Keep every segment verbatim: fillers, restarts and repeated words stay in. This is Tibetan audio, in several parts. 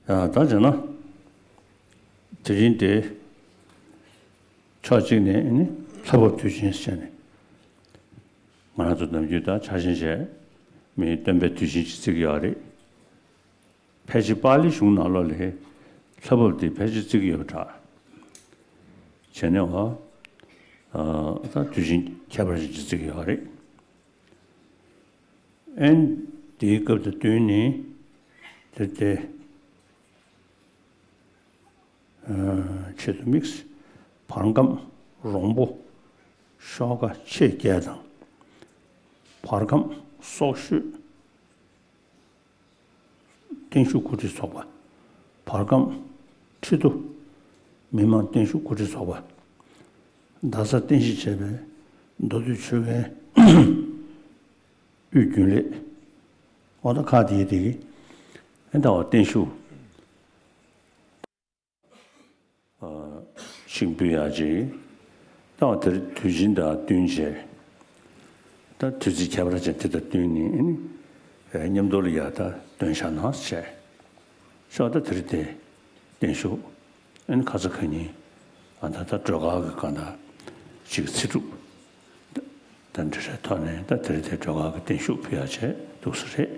ཡ་ད་བྱས་ན། དེ་རིང་དེ། ཕྱོགས་གཅིག་ནས་ནི་ལྷ་བབས་དུས་ཆེན་ཟེར་ནས། ང་རང་ཚོ་ནམ་རྒྱུན་ད་ཆ་ཤས་བྱས། མིའི་སྟོན་པའི་དུས་ཆེན་ཅིག་བརྩི་གི་ཡོད་རེད། ཕལ་ཆེར་པཱ་ལི་གཞུང་ནང་ལོགས་ལ་ལྷ་བབས་དེ་ཕལ་ཆེར་བརྩི་གི་ཡོད་པ་འདྲ། བྱས་ནས་བ། ཨ། ད་དུས་ཆེན་ཁྱད་པར་ཅན་ཅིག་བརྩི་གི་ཡོད་རེད། ཨན། དེའི་སྐབས་དང་བསྟུན་ནས། དེ་དེ། ཨ། ཆེད་དུ་དམིགས། བར་ཁམས་རོང་པོ་ཤོག་ཁ་ཆེ་བརྒྱད་དང་། བར་ཁམས་སོག་ཤོད་བརྟན་བཞུགས་གོ་སྒྲིག་ཚོགས་པ། བར་ཁམས་ཁྲི་རྡོ་མི་དམངས་བརྟན་བཞུགས་གོ་སྒྲིག་ཚོགས་པ། རྡ་ས་རྟེན་གཞི་བྱས་པའི་མདོ་སྟོད་ཆོལ་ཁའི་དབུས་རྒྱུན་ལས། འོ་ད་ཁག་དེའི་དེ་གི་ཨེ་ད་བ་བརྟན་བཞུགས། ཨ། ཤིང་ཕུལ་ཡག་ཅིག་ད་བ་དེར་དུས་ཆེན་དང་བསྟུན་བྱས། ད་དུས་ཚིགས་ཁྱད་པར་ཅན་དེ་དང་བསྟུན་ནས་ཨེ་ནི། ཨེ། མཉམ་དུ་ལ་ཡ་ད་འདོན་བཞག་ན་བྱས། ཤོག་ད་དེར་དེ་བརྟན་བཞུགས། ཨེ་ནི་ཁ་ས་ཁ་ཉིན། ཨ། ད་ད་སྒྲོལ་དཀར་གི་གང་ད་ཅིག་ཚེ་སྒྲུབ། ད་འདི་རེད། ཐོག་ནས་ད་དེ་རེད། དེ་སྒྲོལ་དཀར་གྱི་བརྟན་བཞུགས་ཕུལ་ཡག་བྱས་འདུག་ས་རེད།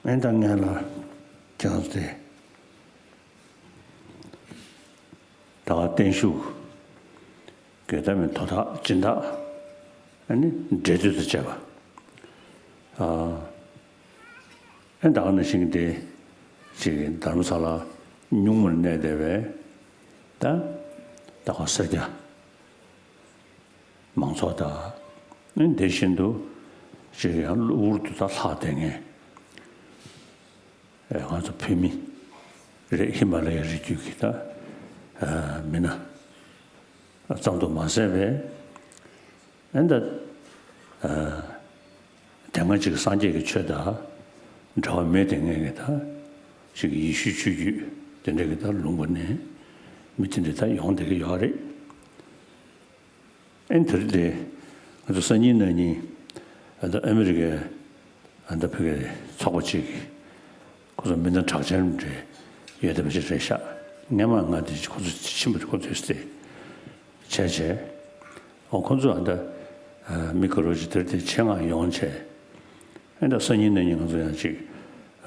ཨེ་ད་ངས་ལ་ཁྱེད་རང་ཚོ་དེ་ད་བརྟན་བཞུགས་ཀྱི་ད་མི་དོ་བདག་སྦྱིན་བདག་ཨ་ནི་འབྲེལ་མཐུད་དུ་བྱས་པ། ཨ། ཨེ་ད་ག་ནང་བཞིན་དེ་ཅིག་དྷ་རམ་ས་ལ་སྨྱུག་མོར་གནས་བསྡད་པའི་ད་ད་ག་སེར་སྐྱ་མང་ཚོགས་དང་། ཨེ་དེ་བཞིན་དུ་ཅིག་ཡང་གློ་བུར་དུ་ད་ལྷག་བསྡད་མཁན། ཨེ་ང་ཚོ་བོད་མི་རེད། ཧི་མ་ལ་ཡའི་རི་རྒྱུད་ཀྱི་ད་ཨ་མི་སྣ་ཙམ་དུ་མ་ཟད་པའི། ཨེ་ད་ཨ་དེ་སྔ་ཅིག་སངས་རྒྱས་ཀྱི་ཆོས་དང་འབྲེལ་བ་མེད་དེ་ངེས་ཀྱི་ད་ཅིག་ཡེ་ཤུའི་ཆོས་བརྒྱུད་དེ་འདྲ་གི་ད་ལུང་པ་ནས་མི་དེ་འདྲ་ད་ཡོང་བསྡད་ཀྱི་ཡོད་རེད། ཨེ་དེ་རིང་དེ་ང་ཚོ་སང་ཉིན་གནངས་ཉིན་ཨ་ད་ཨ་མི་རི་ཀའི་ཨ་ད་ཕ་གིའི་ཚོགས་པ་ཅིག་ཁོ་ཚོ་མི་སྣ་གྲགས་ཅན་འདྲ་ཡོད་བསྡད་པ་ཅིག་རེད་ཤག་སྔན་མ་ང་དེ་ཁོ་ཚོ་ཕྱིན་པ་རེད། ཁོ་ཚོས་དེ་བྱས་བྱས། ཨོ་ཁོ་ཚོ་ཨ་ད་ཨ་མི་ག་རོ་ཅིག་དེར་དེ་ཆེད་མངགས་ཡོང་བྱས། ཨེ་ད་སང་ཉིན་གནངས་ཉིན་ང་ཚོ་ཡང་ཅིག་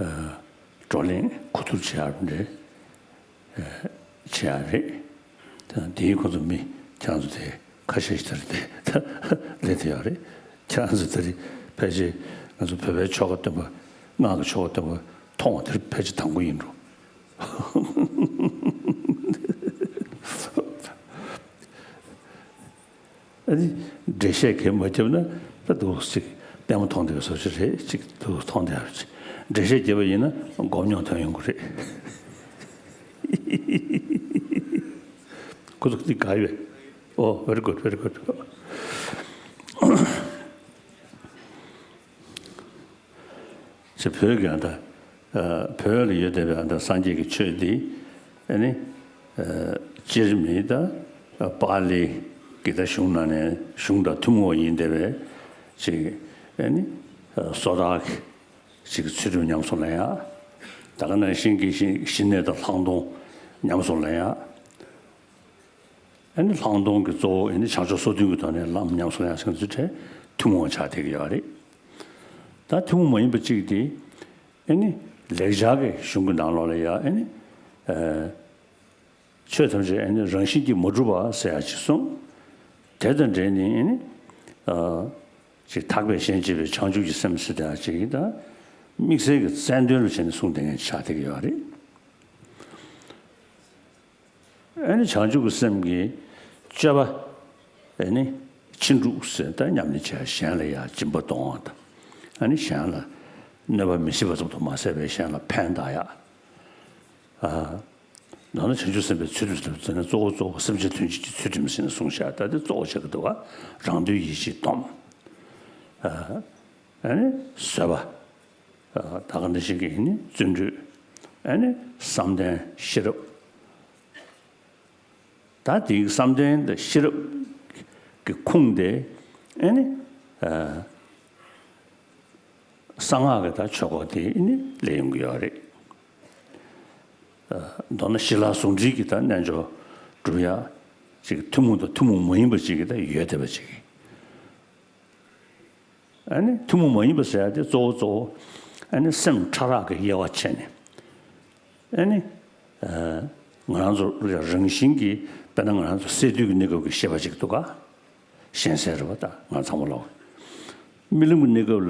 ཨ་བགྲོ་གླེང་གོ་བསྡུར་བྱེད་ཡག་འདྲ་ཨ་བྱེད་ཡག་རེད། ད་དེའི་ཁོ་ཚོ་མི་ཁྱེད་རང་ཚོ་དེ་ཁ་ཤས་ཤིག་དེར་དེ་ད་སླེབས་བསྡད་ཡོད་རེད། ཁྱེད་རང་ཚོ་དེ་རིང་ཕལ་ཆེར་ང་ཚོ་བོད་པའི་ཆོ་ག་སྟོན་པ། སྔགས་ཀྱི་ཆོ་ག་སྟོན་པ་མཐོང་བ་དེ་ཕལ་ཆེར་དང་པོ་ཡིན་འགྲོ། ཨ་ནི་འགྲེལ་བཤད་གང་མ་བརྒྱབ་ན་ད་འདུག་ཅིག་ལྟད་མོ་མཐོང་བསྡད་པའི་བཟོ་ཅིག་རེད། ཅིག་འདུག་མཐོང་བསྡད་ཡག་ཅིག་འགྲེལ་བཤད་བརྒྱབ་པ་ཡིན་ན་མགོ་རྙོག་ཐོན་ཡོང་གི་རེད། ཁོ་ཚོ་འདི་དགའ་ཡོད། Oh, very good, very good. ཅེས་བོད་ཀྱི་ཨ་ད་ཨ་བོད་ལ་ཡོད་བསྡད་པའི་ཨ་ད་སངས་རྒྱས་ཀྱི་ཆོས་འདི་ཨ་ནི་ཨ་སྤྱིར་མི་ད་པཱ་ལི་གི་ད་གཞུང་ནང་ནས་གཞུང་དང་ཐུན་མོང་བ་ཡིན་བསྡད་པའི་ཅིག་ཨ་ནི་ཨ་སོ་ཐར་གྱི་ཅིག་ཚུལ་ཁྲིམས་ཉམས་སུ་ལེན་ཡག་ད་ག་ནང་བཞིན་གྱི་ཞི་ཞི་གནས་དང་ལྷག་མཐོང་ཉམས་སུ་ལེན་ཡག་ཨ་ནི་ལྷག་མཐོང་གི་གཙོ་བོ་ཨ་ནི་བྱང་ཆུབ་སོ་བདུན་གྱི་ཐོག་ནས་ལམ་ཉམས་སུ་ལེན་ཡག་ཟེར་མཁན་ཚོའི་གྲས་ཐུན་མོང་བ་ཆགས་བསྡད་ཀྱི་ཡོད་རེད། ད་ཐུན་མོང་མ་ཡིན་པ་གཅིག་དེ་ཨ་ནི་ལེགས་སྦྱར་གྱི་གཞུང་གི་ནང་ལོགས་ལ་ཡ་ཨ་ནི་ཨ་ཆོས་ཐམས་ཅད་ཨ་ནི་རང་བཞིན་གྱིས་མ་གྲུབ་པ་ཟེར་ཡག་ཅིག་གསུངས། དེ་དང་འབྲེལ་ནས་ཨ་ནི་ཨ་ཅིག་ཐེག་པའི་གཞན་གཅེས་པའི་བྱང་ཆུབ་ཀྱི་སེམས་ཟེར་ཡག་ཅིག་ད་དམིགས་བསལ་གྱི་རྩལ་འདོན་ལ་བྱས་ནས་གསུངས་བསྡད་མཁན་ཆགས་བསྡད་ཀྱི་ཡོད་རེད། ཨ་ནི་བྱང་ཆུབ་ཀྱི་སེམས་ཀྱི་སྤྱོད་པ་ཨ་ནི་ཕྱིན་དྲུག་ཟེར། ད་ཉམས་ལེན་བྱས། གཞན་ལ་ཡང་སྦྱིན་པ་གཏོང་བ་དང་། ཨ་ནི་གཞན་ལ་གནོད་པ་མི་བྱེད་པ་ཙམ་དུ་མ་ཟད་པའི་གཞན་ལ་ཕན་བཏགས་ཡག་ཨ་ནི་བྱང་ཆུབ་སེམས་དཔའི་ཚུལ་ཁྲིམས་ཟེར་ན་གཙོ་བོ་གཙོ་བོ་སེམས་ཅན་དོན་བྱེད་ཀྱི་ཚུལ་ཁྲིམས་ཟེར་ནས་གསུངས་བཞག་ད་དེ་གཙོ་བོ་ཆགས་ཀྱི་འདུག་བ། རང་དོན་ཡིད་བྱེད་སྡོམ། ཨ་ནི་བཟོད་པ། ད་ག་ནང་བཞིན་གྱི་ནི་བརྩོན་འགྲུས། ཨ་ནི་བསམ་གཏན་ཤེས་རབ། ད་དེའི་བསམ་གཏན་དང་ཤེས་རབ་ཀྱི་ཁུངས་དེ་ཨ་ནི་ཨ་ས་ གསང་སྔགས་ཀྱི་ད་ཆོས་སྐོར་དེ་ནི་སླེབས་ཡོང་གི་ཡོད་རེད། མདོར་ན་ཞི་ལྷག་ཟུང་འབྲེལ་གྱི་ད་རྣལ་འབྱོར་སྒྲུབ་ཡ་ཅིག་ཐུན་མོང་དང་ཐུན་མོང་མ་ཡིན་པ་ཅིག་གི་ད་ཡོད་བསྡད་པ་ཅིག་ཨ་ནི་ཐུན་མོང་མ་ཡིན་པ་ཟེར་ཡ་དེ་གཙོ་བོ་གཙོ་བོ་ཨ་ནི་སེམས་ཕྲ་རགས་ཀྱི་དབྱེ་བ་ཕྱེ་ནས། ཨ་ནི། ང་རང་ཚོ་རང་བཞིན་གྱིས་དཔེར་ན་ང་རང་ཚོ་སད་དུས་ཀྱི་གནས་སྐབས་ཀྱི་ཤེས་པ་ཅིག་འདུག་ག་གཞན་སེལ་རེད་པ། ད་ང་ཚང་མ་ལོག་རྨི་ལམ་གྱི་གནས་སྐབས་ལ་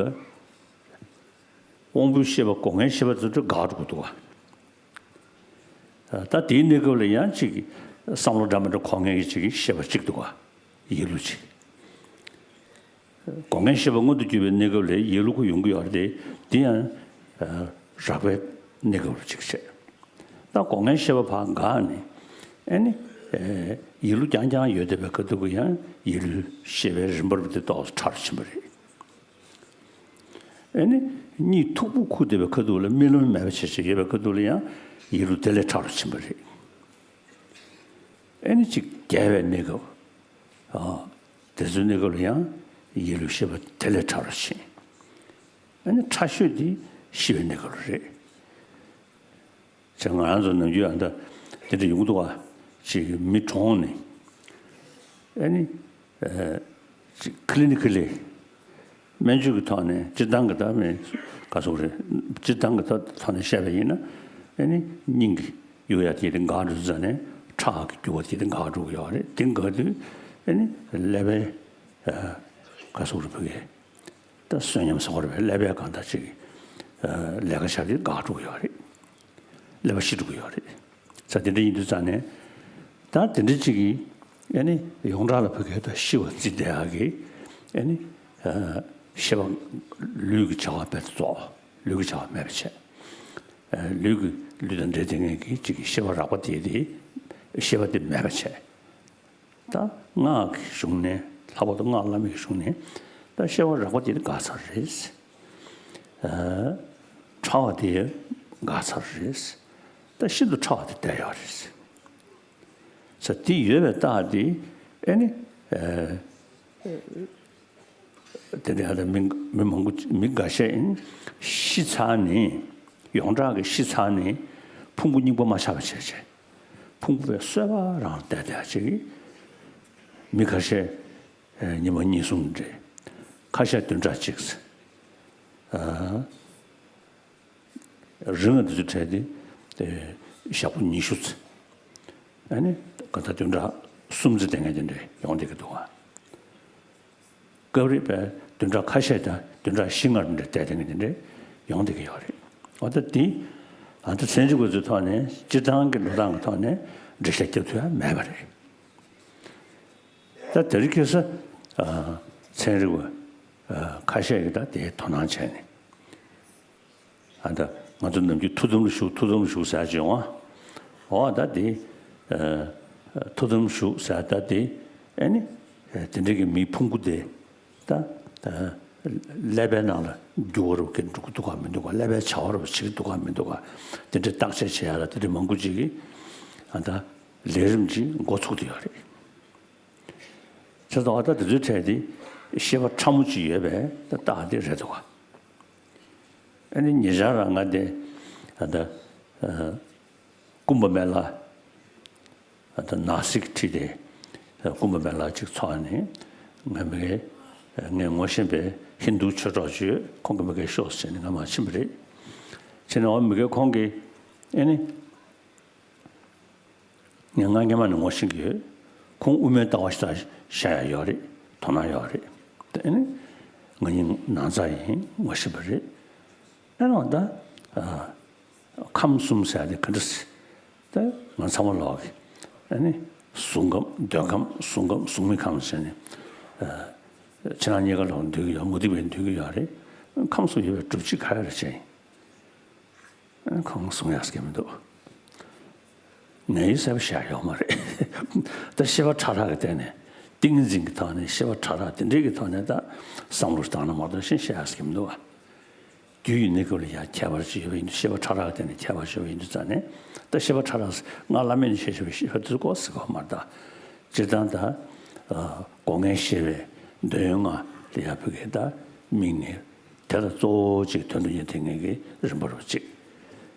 དབང་པོའི་ཤེས་པ་སྒོ་ལྔའི་ཤེས་པ་དེ་ཚོ་འགག་འགྲོ་གི་འདུག་ག་ད་དེའི་གནས་སྐབས་ལ་ཡང་ཅིག་བསམ་བློ་འདྲ་མི་འདྲ་འཁོར་མཁན་གྱི་ཅིག་ཤེས་པ་ཅིག་འདུག་ག་ཡིད་བློ་ཅིག་སྒོ་ལྔའི་ཤེས་པ་མངོན་དུ་གྱུར་པའི་གནས་སྐབས་ལ་ཡིད་བློ་ཁོ་ཡོང་གི་ཡོད་རེད་དེ། དེ་ཡང་རགས་པའི་གནས་སྐབས་ལ་གཅིག་བྱས། ད་སྒོ་ལྔའི་ཤེས་པ་ཕར་འགག་ནས་ཨ་ནི་ཡིད་བློ་རྐྱང་རྐྱང་ཡོད་བསྡད་པའི་ཁ་ཐུག་གི་ཡང་ཡིད་བློའི་ཤེས་པའི་རིམ་པ་དེ་ཏོག་ཙམ་ཕྲ་རུ་ཕྱིན་པ་རེད། ཨ་ནི་གཉིད་མཐུག་པོ་ཁུག་བསྡད་པའི་ཁ་ཐུག་ལ་རྨི་ལམ་མེད་པ་བྱས་བྱས་ཡོད་པའི་ཁ་ཐུག་ལ་ཡང་ཡིད་བློ་དེ་ལས་ཕྲ་རུ་ཕྱིན་པ་རེད། ཨ་ནི་གཅིག་རྒྱས་པའི་གནས་སྐབས། ཨ། དེ་ཚོའི་གནས་སྐབས་ལ་ཡང་ཡིད་བློའི་ཤེས་པ་དེ་ལས་ཕྲ་རུ་ཕྱིན། ཨ་ནི་ཕྲ་ཤོས་དེ་ཤི་བའི་གནས་སྐབས་ལ་རེད། བྱས་ང་རང་ཚོ་ནམ་རྒྱུན་ཨ་ད་དེ་འདྲ་ཡོང་གི་འདུག་ག་ཅིག་མི་གྲོངས་ནས་ཨ་ནི་ཅིག་ཀི་ལི་ནི་ཀི་ལི། སྨན་བཅོས་ཀྱི་ཐོག་ནས་སྤྱིར་བཏང་གི་ད་མི་ག་སོགས་རེད། སྤྱིར་བཏང་གི་ཐོག་ཐོག་ནས་བཤད་པ་ཡིན་ན་ཨ་ནི་སྙིང་གི་གཡུག་ཡ་དེ་དེ་འགག་འགྲོ་ཙ་ནས་ཁྲག་གི་རྒྱུ་བ་དེ་དེ་འགག་འགྲོ་གི་ཡོད་རེད། དེ་འགག་དུས་ཨ་ནི་ཀླད་པའི་ག་སོགས་རེད་བུ་གའི་ད་གསོན་ཉམས་སོགས་རེད་པས་ཀླད་པའི་གང་ལྟར་ཅིག་ལས་ཀ་བྱ་དེ་འགག་འགྲོ་གི་ཡོད་རེད། ཀླད་པ་ཤི་འགྲོ་གི་ཡོད་རེད། ས་དེ་འདྲ་ཡིན་དུས་ཙང་ནས་ད་དེ་འདྲ་ཅིག་གིས་ཨ་ནི་ཡོངས་གྲགས་ལ་བོད་སྐད་ད་ཤི་བ་རྩིས་བསྡད་ཡག་གི་ཨ་ནི་ཤི་བ་ལུས་ཀྱི་བྱ་བ་དཔེ་རྫོགས། ལུས་ཀྱི་བྱ་བ་མེད་པ་བྱས། ལུས་ཀྱི་ལུས་དང་འབྲེལ་བསྡད་མཁན་གྱི་ཅིག་གི་ཤི་བ་རགས་པ་དེ་དེ་ཤི་བ་དེ་མེད་པ་བྱས། ད་སྔགས་ཀྱི་གཞུང་ནས་ལྷག་པར་དུ་སྔགས་བླ་མེད་ཀྱི་གཞུང་ནས་ད་ཤི་བ་རགས་པ་དེ་འགག་ཚར་རེད། ཨ། ཕྲ་བ་དེ་འགག་ཚར་རེད། ད་ཤིན་ཏུ་ཕྲ་བ་དེ་བསྡད་ཡོད་རེད། ས་དེ་ཡོད་པའི་རྟགས་དེ་ཨ་ནི་ཨ། དེ་འདྲ་ཡང་ད་མི་མི་མང་པོ་མི་འགའ་ཤས་ཤི་ཚར་ནས་ཡོངས་གྲགས་ཀྱི་ཤི་ཚར་ནས་ཕུང་པོ་རྙིང་པ་མ་ཆགས་པ་བྱས་བྱས། ཕུང་པོའི་གསོས་པ་རང་བསྡད་བསྡད་ཅིག་མི་ཁ་ཤས་ཉི་མ་གཉིས་གསུམ་རེད། ཁ་ཤས་བདུན་ཕྲག་གཅིག་རིང་ང་དེ་ཚོ་བྲལ་ཏེ་ཞག་པོ་ཉི་ཤུ་ཙམ། ཨ་ནི་ག་ད་བདུན་ཕྲག་གསུམ་ཙམ་བསྡད་མཁན་དེ་འདྲ་ཡོང་བསྡད་ཀྱི་འདུག་ག་སྐབས་རེ་བས་བདུན་ཕྲག་ཁ་ཤས་དང་བདུན་ཕྲག་བཞི་ལྔ་རེ་འདྲ་བསྡད་དེ་འདྲ་ཡོང་བསྡད་ཀྱི་ཡོད་རེད། འོ་ད་འདི་ཨ་ད་ཚན་རིག་པ་ཚོའི་ཐོག་ནས་སྤྱིར་བཏང་གི་འགྲོ་སྟངས་ཀྱི་ཐོག་ནས་འགྲེལ་བཤད་རྒྱག་ཐུབ་ཡ་མེད་པ་རེད། ད་དེ་རིང་ཁ་སང་ཚན་རིག་པ་ཁ་ཤས་ཀྱིས་ད་དེའི་དོ་སྣང་བྱས་ནས། ཨ་ད་ང་ཚོ་ནམ་རྒྱུན་ཐུགས་དམ་ལ་བཞུགས། ཐུགས་དམ་ལ་བཞུགས་ཟེར་ཅིག་ཡོང་ཨ། འོ་ད་དེ་ཐུགས་དམ་ལ་བཞུགས་ཟེར་ད་དེ་ཨ་ནི་དེ་འདྲ་གི་མིའི་ཕུང་པོ་དེ་ད་ཀླད་པའི་ནང་ལ་འགྱུར་བ་རུ་གི་འགྲོ་གི་འདུག་ག་མི་འདུག་ག་ཀླད་པའི་བྱ་བ་རུ་བྱེད་ཀྱི་འདུག་ག་མི་འདུག་ག་དེ་འདྲ་བརྟག་དཔྱད་བྱེད་ཡ་ལ་དེ་འདྲ་མང་པོ་ཅིག་གིས་ཨ་ད་ལས་རིམ་ཅིག་འགོ་ཚུགས་བསྡད་ཡོད་རེད། བྱས་ཙང་ཨ་ད་དེ་ཚོའི་གྲས་དེ་ཤེས་པ་ཕྲ་མོ་ཅིག་ཡོད་པའི་ད་རྟགས་དེ་རེད་འདུག་ག་ཨ་ནི་ཉེ་ཆར་རང་ང་དེ་ཨ་ད་ཨ་ཀུམ་བྷ་མེ་ལ་ཨ་ད་ནག་སིག་ཁྲིད་དེ་ཨ་ཀུམ་བྷ་མེ་ལ་ཅིག་ཚོགས་ནས་ང་མི་དགེ་ངས་ངོ་ཤེས་པའི་ཧིན་རྡུ་ཆོས་གྲོགས་ཅིག་ཡོད། ཁོང་གིས་མི་དགེ་ཤོག་ཟེར་ནས་ང་མར་ཕྱིན་པ་རེད། ཕྱིན་ནས་འོ་མི་དགེ་ཁོང་གིས་ཨ་ནི། ངས་སྔ་སྔ་མ་ནས་ངོ་ཤེས་ཀྱི་ཡོད། ཁོང་དབུ་མའི་ལྟ་བ་ཞིག་བཤད་ཡ་ཡོད་རེད། དོ་སྣང་ཡོད་རེད། དེ་ནི་ང་གཉིས་ནང་ཚ་ཡིན། ངོ་ཤེས་པ་རེད། ཨ་ནི་ད་ཨ་ཁམས་གསུམ་ཟེར་ཡ་དེ་ག་འདྲ་ཟེར། ད་ང་ཚང་མ་ལོག་གི་ཨ་ནི་གཟུགས་ཁམས། འདོད་ཁམས། གཟུགས་ཁམས། གཟུགས་མེད་ཁམས་ཟེར་ནས་ཨ་ཕྱི་ནང་གཉིས་ཀ་ལོག་འདོད་ཀྱི་ཡོད། མུ་སྟེགས་པས་འདོད་ཀྱི་ཡོད་རེད། ཁམས་གསུམ་ཡོད་པའི་སྒྲུབ་བྱེད་ག་རེ་བྱས་ཡིན། ཁོང་གསུང་ཡག་གི་མི་འདུག་ངས་གསལ་པོ་བཤད་ཡོད་མ་རེད། ད་ཤེས་པ་ཕྲ་རགས་ཀྱི་སྟེང་ནས་ཏིང་ངེ་འཛིན་གྱི་ཐོག་ནས་ཤེས་པ་ཕྲ་རགས་དེ་འདྲས་ཀྱི་ཐོག་ནས་ད་བསམ་བློ་བཏང་ན་མ་གཏོགས་ཤེས་བཤད་ཡག་གི་མི་འདུག་བ། རྒྱུ་ཡི་གནས་སྐབས་ལ་ཡང་ཁྱད་པར་ཅིག་ཡོད་པ་ཡིན་དུས། ཤེས་པ་ཕྲ་རགས་ཀྱི་སྟེང་ནས་ཁྱད་པར་ཅིག་ཡོད་པ་ཡིན་དུས་ཙང་ནས། ད་ཤེས་པ་ཕྲ་རགས་སྔགས་བླ་མེད་ནས་བཤད་བཤད་པའི་ཤེས་པ་དེ་ཚོ་ཀོ་ཟེར་གོ་མ་རེད་ད། སྤྱིར་བཏང་ད་སྒོ་ལྔའི་ཤེས་པའི་འདོད་ཡོན་ལྔ་ལ་ཡང་བོད་སྐད་ད་དམིགས་ནས། དེ་ལ་གཙོ་བོ་གཅིག་དོན་དུ་གཉེར་ཐུབ་མཁན་གྱི་རིམ་པ་རུ་གཅིག་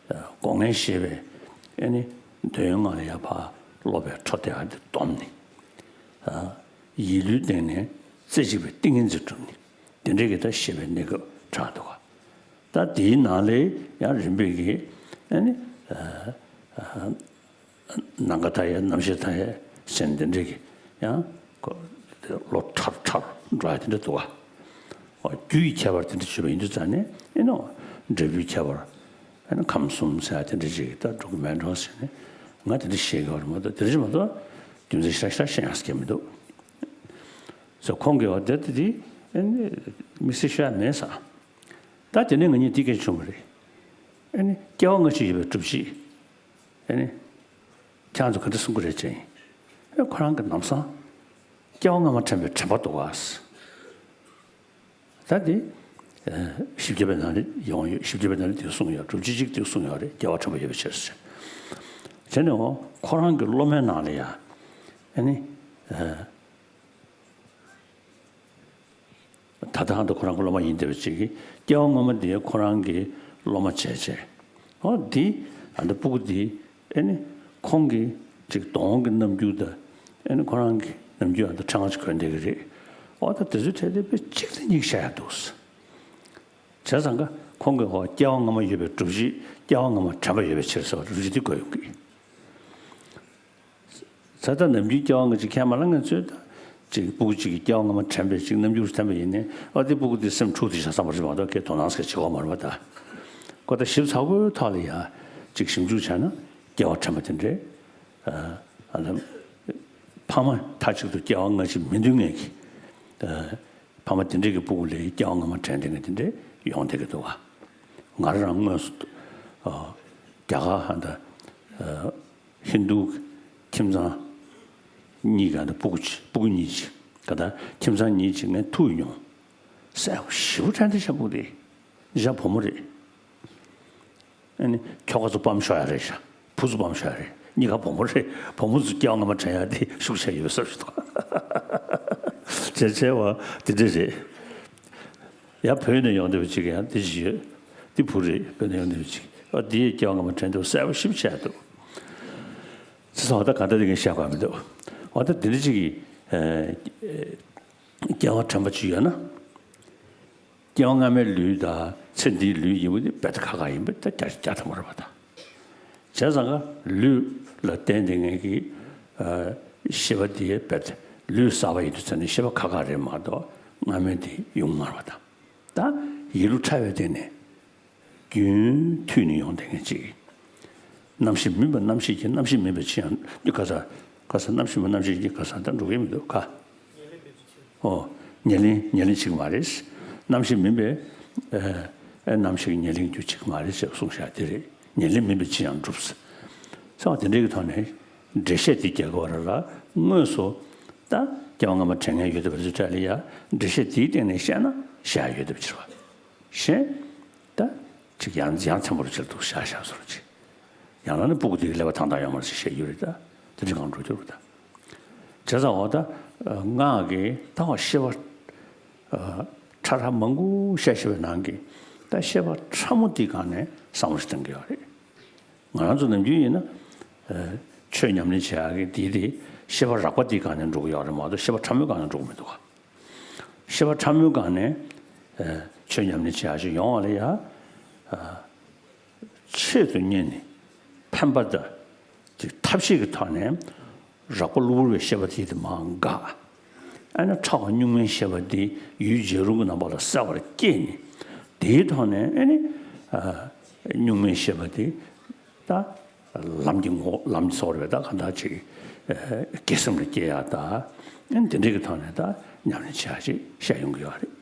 སྒོ་ལྔའི་བཤད་པས་ཨེ་ནི་འདོད་ཡོན་ལྔ་ལ་ཡར་ཕར་སློབ་པའི་འཕྲོ་དེ་ཨ་འདི་སྡོམ་ནི། ཡིད་བློའི་སྟེང་ནས་རྩེ་གཅིག་པའི་ཏིང་ངེ་འཛིན་སྒྲུབ་ནི། དེ་འདྲའི་གི་ད་བཤད་པའི་གནས་སྐབས་དྲངས་འདུག་ག་ད་དེའི་ནང་ལས་ཡང་རིམ་པས་ཀྱི་ཨ་ནི། ནམ་མཁའ་མཐའ་ཡས་རྣམ་ཤེས་མཐའ་ཡས་ཟེར་འདི་འདྲ་གི་ཡང་ལོ་ཁྲ་ཁྲ་འགྲོ་ཡ་དེ་འདྲ་འདུག་ག་རྒྱུ་ཡི་ཁྱད་པར་དེ་འདྲ་ཞུས་པ་ཡིན་དུས་ཙང་ནས་ཨེ་ནོ། འབྲས་བུའི་ཁྱད་པར་ཨེ་ནོ་ཁམས་གསུམ་ཟེར་ཡ་དེ་འདྲ་ཅིག་ད་འགྲོ་གི་མེད་འགྲོ་ཟེར་ནས་ང་དེ་འདྲ་བཤད་གི་བ་རེད་མ་གཏོགས་དེ་འདྲ་ཅིག་མ་གཏོགས་རྒྱུ་མཚན་ཤ་ཤ་བཤད་ཡང་སྐྱེ་མི་འདུག་ཟེར་ཁོང་གིས་བ་དེ་དེ་དེ་ཨེ་ནི་དམིགས་བསལ་ཤོད་ཡ་མེད་ས། ད་དེ་ནས་ང་གཉིས་དེ་སྐད་བྱུང་བ་རེད། ཨེ་ནི་སྐྱེ་བ་སྔ་ཕྱི་ཡོད་པའི་སྒྲུབ་བྱེད། ཨེ་ནི། ཁྱེད་རང་ཚོ་ག་འདྲ་གསུང་གི་རེད་ཅེས། ཨེ་ཁོ་རང་གི་ལམ་སང་། སྐྱེ་བ་སྔ་མ་དྲན་པའི་དྲན་པ་འདུག་ག་ད་དེ། བཞི་བརྒྱ་པའི་ནང་ལ་ཡོང་ཡོད། བཞི་བརྒྱ་པའི་ནང་ལ་དེ་གསུངས་ཡོད། སྒྲུབ་བྱེད་གཅིག་དེ་གསུངས་ཡོད་རེད། སྐྱེ་བ་དྲན་པ་ཡོད་པའི་ཕྱིར་ཟེར། དེ་ནས་འོ་ཁོ་རང་གི་སློབ་མའི་ནང་ལ་ཡ། ཨེ་ནི། ད་ལྟ་ཧ་ད་ཁོ་རང་གི་སློབ་མ་ཡིན་བསྡད་པ་ཅིག་གིས་སྐྱེ་བ་སྔོན་མ་འདི་ཁོ་རང་གི་སློབ་མ་བྱས་བྱས། ཨོ་འདི་ཨ་ད་སྤུ་གུ་འདི་ཨེ་ནི་ཁོང་གི་ཅིག་གདོང་གི་རྣམ་འགྱུར་དང་ཨེ་ནི་ཁོ་རང་གི་རྣམ་འགྱུར་ཨ་ད་ཕྲེང་བ་ཅིག་གོན་བསྡད་ཀྱི་རེད། ཨོ་ད་དེ་ཚོའི་གྲས་དེ་དཔེ་གཅིག་ཏུ་གཉིས་ཀ་ཤར་ཡ་འདུག་བྱས་ཙང་ཀ་ཁོང་གིས་ཨོ་སྐྱེ་བ་སྔ་མ་ཡོད་པའི་སྒྲུབ་བྱེད། སྐྱེ་བ་སྔ་མ་དྲན་པ་ཡོད་པའི་ཕྱིར་ཟེར་བ་སྒྲུབ་བྱེད་འདི་དགོས་ཡོང་གི། ད་ལྟ་ནམ་རྒྱུན་སྐྱེ་བ་སྔ་ཕྱི་ཁས་མ་ལེན་མཁན་ཚོས་ད་ཅིག་སྤུ་གུ་གཅིག་གིས་སྐྱེ་བ་སྔ་མ་དྲན་པའི་ཅིག་རྣམ་འགྱུར་ཐོན་པ་ཡིན་ནའི་ཨ་དེ་སྤུ་གུ་དེ་སེམས་འཁྲུག་དེ་བྱ་བསམ་པ་རེད་མ་གཏོགས་ཁྱེད་དོ་སྣང་ཟེར་བྱེད་དགོས་མ་རེད་པ། ད་ཁོ་ད་ཞིབ་ཚགས་པོའི་ཐོག་ལ་ཡ་ཅིག་ཞིབ་འཇུག་བྱས་ན་སྐྱེ་བ་དྲན་པ་དེ་འདྲས་ཨ་ལ་ཕ་མ་མཐའ་གཅིག་ཏུ་སྐྱེ་བ་སྔ་ཕྱི་མི་འདུས་མཁན་གྱི་ཕ་མ་དེ་འདྲས་ཀྱི་སྤུ་གུ་ལ་སྐྱེ་བ་སྔ་མ་དྲན་བསྡད་མཁན་དེ་འདྲས་ཡོང་བསྡད་ཀྱི་འདུག་བ། ང་རང་དངོས་སུ་རྒྱ་གར་ཧ་ད། ཧིན་རྡུ་ཁྱིམ་ཚང་གཉིས་ཀ་འདི་སྤུ་གུ་གཅིག་སྤུ་གུ་གཉིས་ཅིག་ག་ད་ཁྱིམ་ཚང་གཉིས་ཅིག་ངས་ཐུག་མྱོང་། གསལ་པོ་ཞེ་པོ་དྲན་དེ་ཤ་སྤུ་གུ་དེ་ཡ་བུ་མོ་རེད། ཨ་ནི་ཁྱོ་ག་ཚོ་སྤམ་ཤོར་ཡ་རེད་ཤག་བུ་ཚོ་སྤམ་ཤོར་ཡ་རེད། གཉིས་ཀ་བུ་མོ་རེད། བུ་མོ་ཚོ་སྐྱེ་བ་སྔ་མ་དྲན་ཡ་དེ་ཤུགས་ཆེ་ཡོད་པའི་བསམ་ཞིག་འདུག་བྱས་བྱས་བ་དེ་འདྲ་རེད། ཡང་བོད་ནས་ཡོང་བསྡད་པ་ཅིག་ཡང་འདི་ཅིག་ཡོད། འདི་བུ་རེད། བོད་ནས་ཡོང་བསྡད་པ་ཅིག་ཨ་འདི་ཡི་སྐྱེ་བ་སྔ་མ་དྲན་འདུག་གསལ་པོ་ཞིབ་བྱས་འདུག་ཚེ་སང་བ་ད་ག་འདྲ་དེ་ངས་བཤད་དགོས་མི་འདུག་འོ་ད་འདི་འདྲ་ཅིག་གི་སྐྱེ་བ་དྲན་པ་ཅིག་ཡོད་ན། སྐྱེ་བ་སྔ་མའི་ལུས་དང་ཚེ་འདིའི་ལུས་ཡིན་པ་འདི་རྦད་དེ་ཁག་ཁག་ཡིན་པ་ད་རྒྱ་རྒྱ་ཐམ་པ་རེད་པ་ད། བྱས་ཙང་ཀ་ལུས་ལ་བརྟེན་ཏེ་ངེད་ཀྱི་ཤེས་པ་འདི་རྦད་དེ་ལུས་གསར་པ་ཡིན་དུས་ཙང་ནས་ཤེས་པ་ཁག་ཁག་རེད་མ་གཏོགས་སྔ་མའི་འདི་ཡོང་མ་རེད་པ་ད། ད་ཡིད་བློ་ཕྲ་བའི་སྟེང་ནས་རྒྱུན་མཐུད་ནས་ཡོང་བསྡད་མཁན་ཅིག་རྣམ་ཤེས་མིན་པ་རྣམ་ཤེས་ཀྱིས་རྣམ་ཤེས་མིན་པའི་ཕྱིར་ཡང་ག་ས་ག་ས་རྣམ་ཤེས་མིན་རྣམ་ཤེས་ཀྱིས་ག་ས་ད་འགྲོ་གི་མི་འདུག་ག་ཨོ། ཉེར་ལེན་ཉེར་ལེན་བྱེད་ཀྱི་མ་རེད། རྣམ་ཤེས་མིན་པས་ཨེ་རྣམ་ཤེས་ཀྱིས་ཉེར་ལེན་རྒྱུ་བྱེད་ཀྱི་མ་རེད་ཅེས་གསུངས་བཞག་དེ་རེད། ཉེར་ལེན་མིན་པའི་ཕྱིར་ཡང་འགྲུབ། ཟེར་བ་དེ་འདྲའི་གི་ཐོག་ནས་འགྲེལ་བཤད་དེ་རྒྱག་གི་བར་ལ་དངོས་སུ་ད་སྐྱེ་བ་སྔ་མ་དྲན་མཁན་ཡོད་བསྡད་པ་ཚོའི་གྲས་ལ་ཡ་འགྲེལ་བཤད་དེའི་སྟེང་ནས་བཤད་ན་བཤད་ཡ་ཡོད་བསྡད་པ་ཕྱིར་བ། གཞན་ད་ཅིག་ཡང་ཡང་ཚན་པོར་ཅིག་འདུག་བཞག་བཞག་སོར་ཅིག་ཡང་ན་ནི་སྤུ་གུ་དེ་གི་ཀླད་པ་ཐང་ཐང་ཡོད་མ་རེད་ཅེས་བཤད་རྒྱུ་རེད་ད། དེ་འདྲ་གང་འགྲོ་རྒྱུ་རེད་ད། བྱས་ཙང་འོ་ད་སྔགས་ཀྱི་ད་བ་ཤེས་པ་ཕྲ་ཕྲ་མང་པོ་བཤད་བཤད་པའི་ནང་གི་ད་ཤེས་པ་ཕྲ་མོ་དེའི་སྒང་ནས་བསམ་བློ་ཞིག་གཏང་གི་ཡོད་རེད། ང་རང་ཚོ་ནམ་རྒྱུན་ཡིན་ན་ཆོས་ཉམས་ལེན་བྱེད་ཡག་གི་དེ་དེ་ཤེས་པ་རགས་པ་དེའི་སྒང་ནས་འགྲོ་གི་ཡོད་རེད་མ་གཏོགས་ཤེས་པ་ཕྲ་མོའི་སྒང་ནས་འགྲོ་གི་མི་འདུག་ག་ཤེས་པ་ཕྲ་མོའི་སྒང་ནས་ཆོས་ཉམས་ལེན་བྱེད་ཡག་ཅིག་ཡོང་བ་ལ་ཡ། ཆེད་དུ་གཉེར་ནས་ཕན་པ་དང་ཅིག་ཐབས་ཤེས་ཀྱི་ཐོག་ནས་རགས་པ་གློ་བུར་བའི་ཤེས་པ་དེ་དེ་མར་འགག་ཨ་ནི་ཕྲ་བ་གཉུག་མའི་ཤེས་པ་དེ་ཡུལ་རྒྱལ་རུང་གི་རྣམ་པ་ལ་གསལ་བར་བསྐྱེད་ནས་དེའི་ཐོག་ནས་ཨ་ནི་གཉུག་མའི་ཤེས་པ་དེ་ད་ལམ་གྱི་ངོ་ལམ་གྱི་ཚོར་བའི་ད་གང་ལྟར་ཅིག་དགེ་སེམས་ལ་སྐྱེ་ཡག་ད་ཨ་ནི་དེ་འདྲའི་གི་ཐོག་ནས་ད་ཉམས་ལེན་བྱེད་ཡག་ཅིག་བཤད་ཡོང་གི་ཡོད་རེད།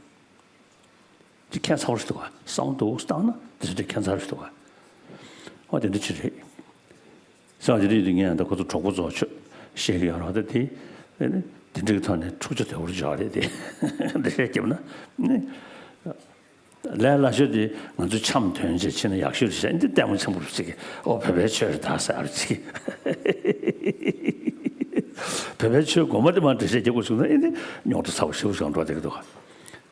ཅིག་ཁྱད་མཚར་པོ་ཞིག་འདུག་ག་བསམ་བློ་འདུག་བཏང་ན་དེ་ཚོ་དེ་ཁྱད་མཚར་པོ་ཞིག་འདུག་ག་འོ་དེ་འདྲ་ཅིག་རེད། ས་དེ་རིང་དེ་ངས་ད་ཁོ་ཚོ་གྲོགས་པོ་ཚོ་ཆོས་བཤད་ཀྱི་ཡོད་རེད་ད་དེ། དེ་ནི་དེ་འདྲའི་ཐོག་ནས་འཁྲུག་ཆ་དོད་པོ་ཅིག་ཡོད་རེད་དེ། འདི་བཤད་རྒྱབ་ན་ནི། ལས་སླ་ཤོས་དེ་ང་ཚོ་འཆམ་ཐོན་བྱས་ཕྱིན་ན་ཡག་ཤོས་རེད་ཟེར་འདི་ལྟད་མོ་ཆེན་པོ་རེད་ཟེར་གི་ཨོ་བོད་པའི་ཆོས་རེད་ད་ཟེར་ཨ་རེད་ཟེར་གི་བོད་པའི་ཆོས་དགོས་མ་དེ་མ་འགྲེལ་བཤད་རྒྱབ་དགོས་བྱུང་ན་ཨེ་འདི་རྙོག་དྲ་ཚ་པོ་ཞེ་པོ་ཞིག་འགྲོ་བསྡད་ཀྱི་འདུག་ག་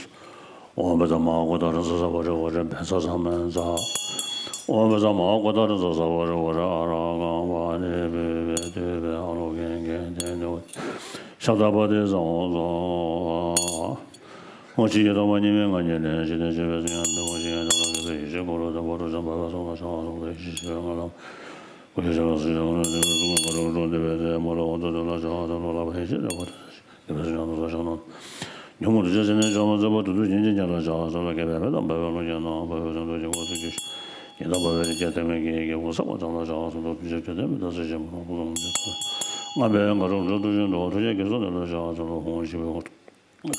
སུ། ཨོཾ་བཛྲ་མ་ཧཱ་གུ་ཏ་རཱ་ཛ་ཛ་བྷ་དྲ་བྷ་དྲ་བཛྲ་ཛ་མ་ཛ། ཨོཾ་བཛྲ་མ་ཧཱ་གུ་ཏ་རཱ་ཛ་ཛ་བྷ་དྲ་བྷ་དྲ་ཨ་ར་ག་བ་ནི་བི་བི་ཏི་བི་ཨ་རོ་གན་གན་དན་དོ། ཤ་ད་པ་ཏི་ས་འོ་ཛོ། ཨོ་ཆི་ཡེ་ཏོ་མ་ཉི་མེ་ང་ཉེ་ལེ་ཞི་ཏེ་ཅི་བེ་སུ་ཡང་མེ་བོ་ཞི་ཡང་ཏོ་ལ་གེ་བེ་ཡེ་ཤེ་གོ་རོ་ཏ་བོ་རོ་ཅམ་པ་བ་སོ་ལ་ཤ་བ་སོ་ལ་ཡེ་ཤེ་ཤི་བ་ང་ལ། ཀུ་ཤ་ལ་སུ་ཤ་ང་ལ་ཏེ་བེ་སུ་ང་ག་རོ་རོ་ཏེ་བེ་ཏེ་མོ་ལ་འོ་ཏོ་ཏོ་ལ་ཤ་བ་ཏོ་ལོ་ལ་བ་ཡེ་ཤེ་ར་བ་ཏ་ཤ་གེ་བེ་སུ་ཡང་ཏོ་ས་ཤ་ནོ། ཉོན་མོངས་དུ་བྱ་ཟིན་ནས་བྱ་མ་ཟིན་པ་དུ་དུ་ཞིང་ཆེན་ཅན་ལ་བྱ་སོ་ལ་སྐད་པའི་བས་དང་བས་པའི་ལོ་རྒྱུས་ནང་བས་པའི་ཚོན་དུ་ཀྱི་སྐོར་ཚུལ་གྱི་ཡིན་དང་བས་པའི་རིགས་ཀྱང་དེ་མེད་ཀྱི་ཡི་གེ་ཀུན་བསགས་པ་ཙམ་ལ་བྱ་སོ་དུ་དུ་ཞིག་དེ་མི་ལྟ་ཟེར་ཞེས་མི་ལོག་པོ་ལོང་འདི་ཚོ་ང་བས་ང་རང་འགྲོ་དུ་ཞིང་འགྲོ་ཐུགས་རྗེ་གེ་སོ་དེ་ལ་བྱ་སོ་ལ་ཧོང་ཞིག་པའི་འོ་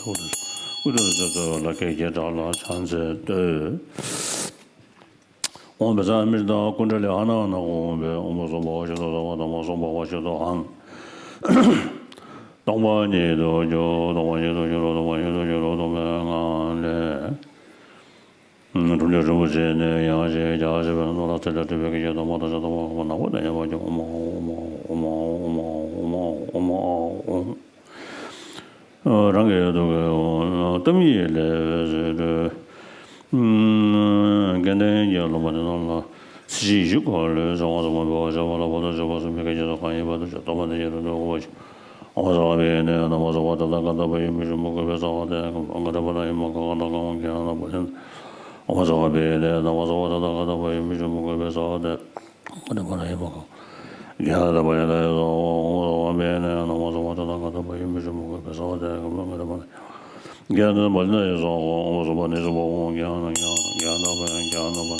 ཐུགས་ཀུན་ཏུ་ཚེ་ཚོལ་བ་ལ་སྐད་ཀྱི་བྲག་ལ་ཕྱག་འཚལ་བསྟོད། ཨོཾ་བཛྲ་མི་ཏྲ་ཀུན་ཌ་ལི་ཨ་ན་ཨ་ན་ཧཱུྃ་ཕཊ། ཨོཾ་སྭ་བྷཱ་ཝ་ཤུདྡྷ་སརྦ་དྷརྨ་སྭ་བྷཱ་ཝ་ཤུདྡྷོ་ཧཾ། སྟོང་པ་ཉིད་དུ་གྱུར། སྟོང་པ་ཉིད་དུ་གྱུར། སྟོང་པ་ཉིད་དུ་གྱུར། སྟོང་པའི་ངང་ལས། ཁྲོ་གཉེར་རིན་པོ་ཆེ་ནས་ཡང་ཞིག་རྒྱ་ཆེ་བའི་ནོར་ལ་ཚེ་འདས་སྤྲུལ་པའི་སྐད་ཅིག་དང་མ་དང་ཤ་དང་མ་ཁོ་ནག་པོ་དང་ཡན་པ་ཀྱང་ཨོཾ་ཨོཾ་ཨོཾ་ཨོཾ་ཨོཾ། རང་གི་ཐུགས་ཀའི་ཨོཾ་ལ་གཏུམ་ཡིད་ལས་ཟེར། སྐལ་ལྡན་གྱི་ལུང་པ་འདི་རྣམས་ལ་ཚེ་གཅིག་བཞུགས་པ་ལས་བྱང་བ་ཟབ་མོ་འཕེལ་བར་བྱ་བ་ལ་བར་དུ་གཅོད་པ་གསུམ་པའི་སྐད་ཅིག་སོགས་གང་ཡིན་པ་ཐམས་ཅད་སྟོང་པ་དེ་ཉིད་དུ་འདོད་དགོངས་པ་ཞིག་ཨོཾ་སརྦ་བི་ནི་ན་མོ། སརྦ་ཏ་ཐཱ་ག་ཏ་པ་ཡེ་མི་ཤི་མུ་ཀུ་བེ་སྭ་ཧཱ་ཏེ་ག་ཏ་པ་ན་ཡེ་མ་ག་ག་ན་ག་ཨོཾ་གྱ་ན་པ་ཡེ། ཨོཾ་སརྦ་བི་ནི་ན་མོ། སརྦ་ཏ་ཐཱ་ག་ཏ་པ་ཡེ་མི་ཤི་མུ་ཀུ་བེ་སྭ་ཧཱ་ཏེ་ག་ཏ་པ་ན་ཡེ་མ་ག་གྱ་ན་པ་ཡེ། ཨོཾ་སརྦ་བི་ནི་ན་མོ། སརྦ་ཏ་ཐཱ་ག་ཏ་པ་ཡེ་མི་ཤི་མུ་ཀུ་བེ་སྭ་ཧཱ་ཏེ་ག་ཏ་པ་ན་ཡེ་མ་ག་གྱ་ན་པ་ཡེ། ཨོཾ་སུ་པ་ནི་སུ་པ་ཨོཾ་གྱ་ན་གྱ་ན་གྱ་ན་པ་ཡ་གྱ་ན་པ་ཡ།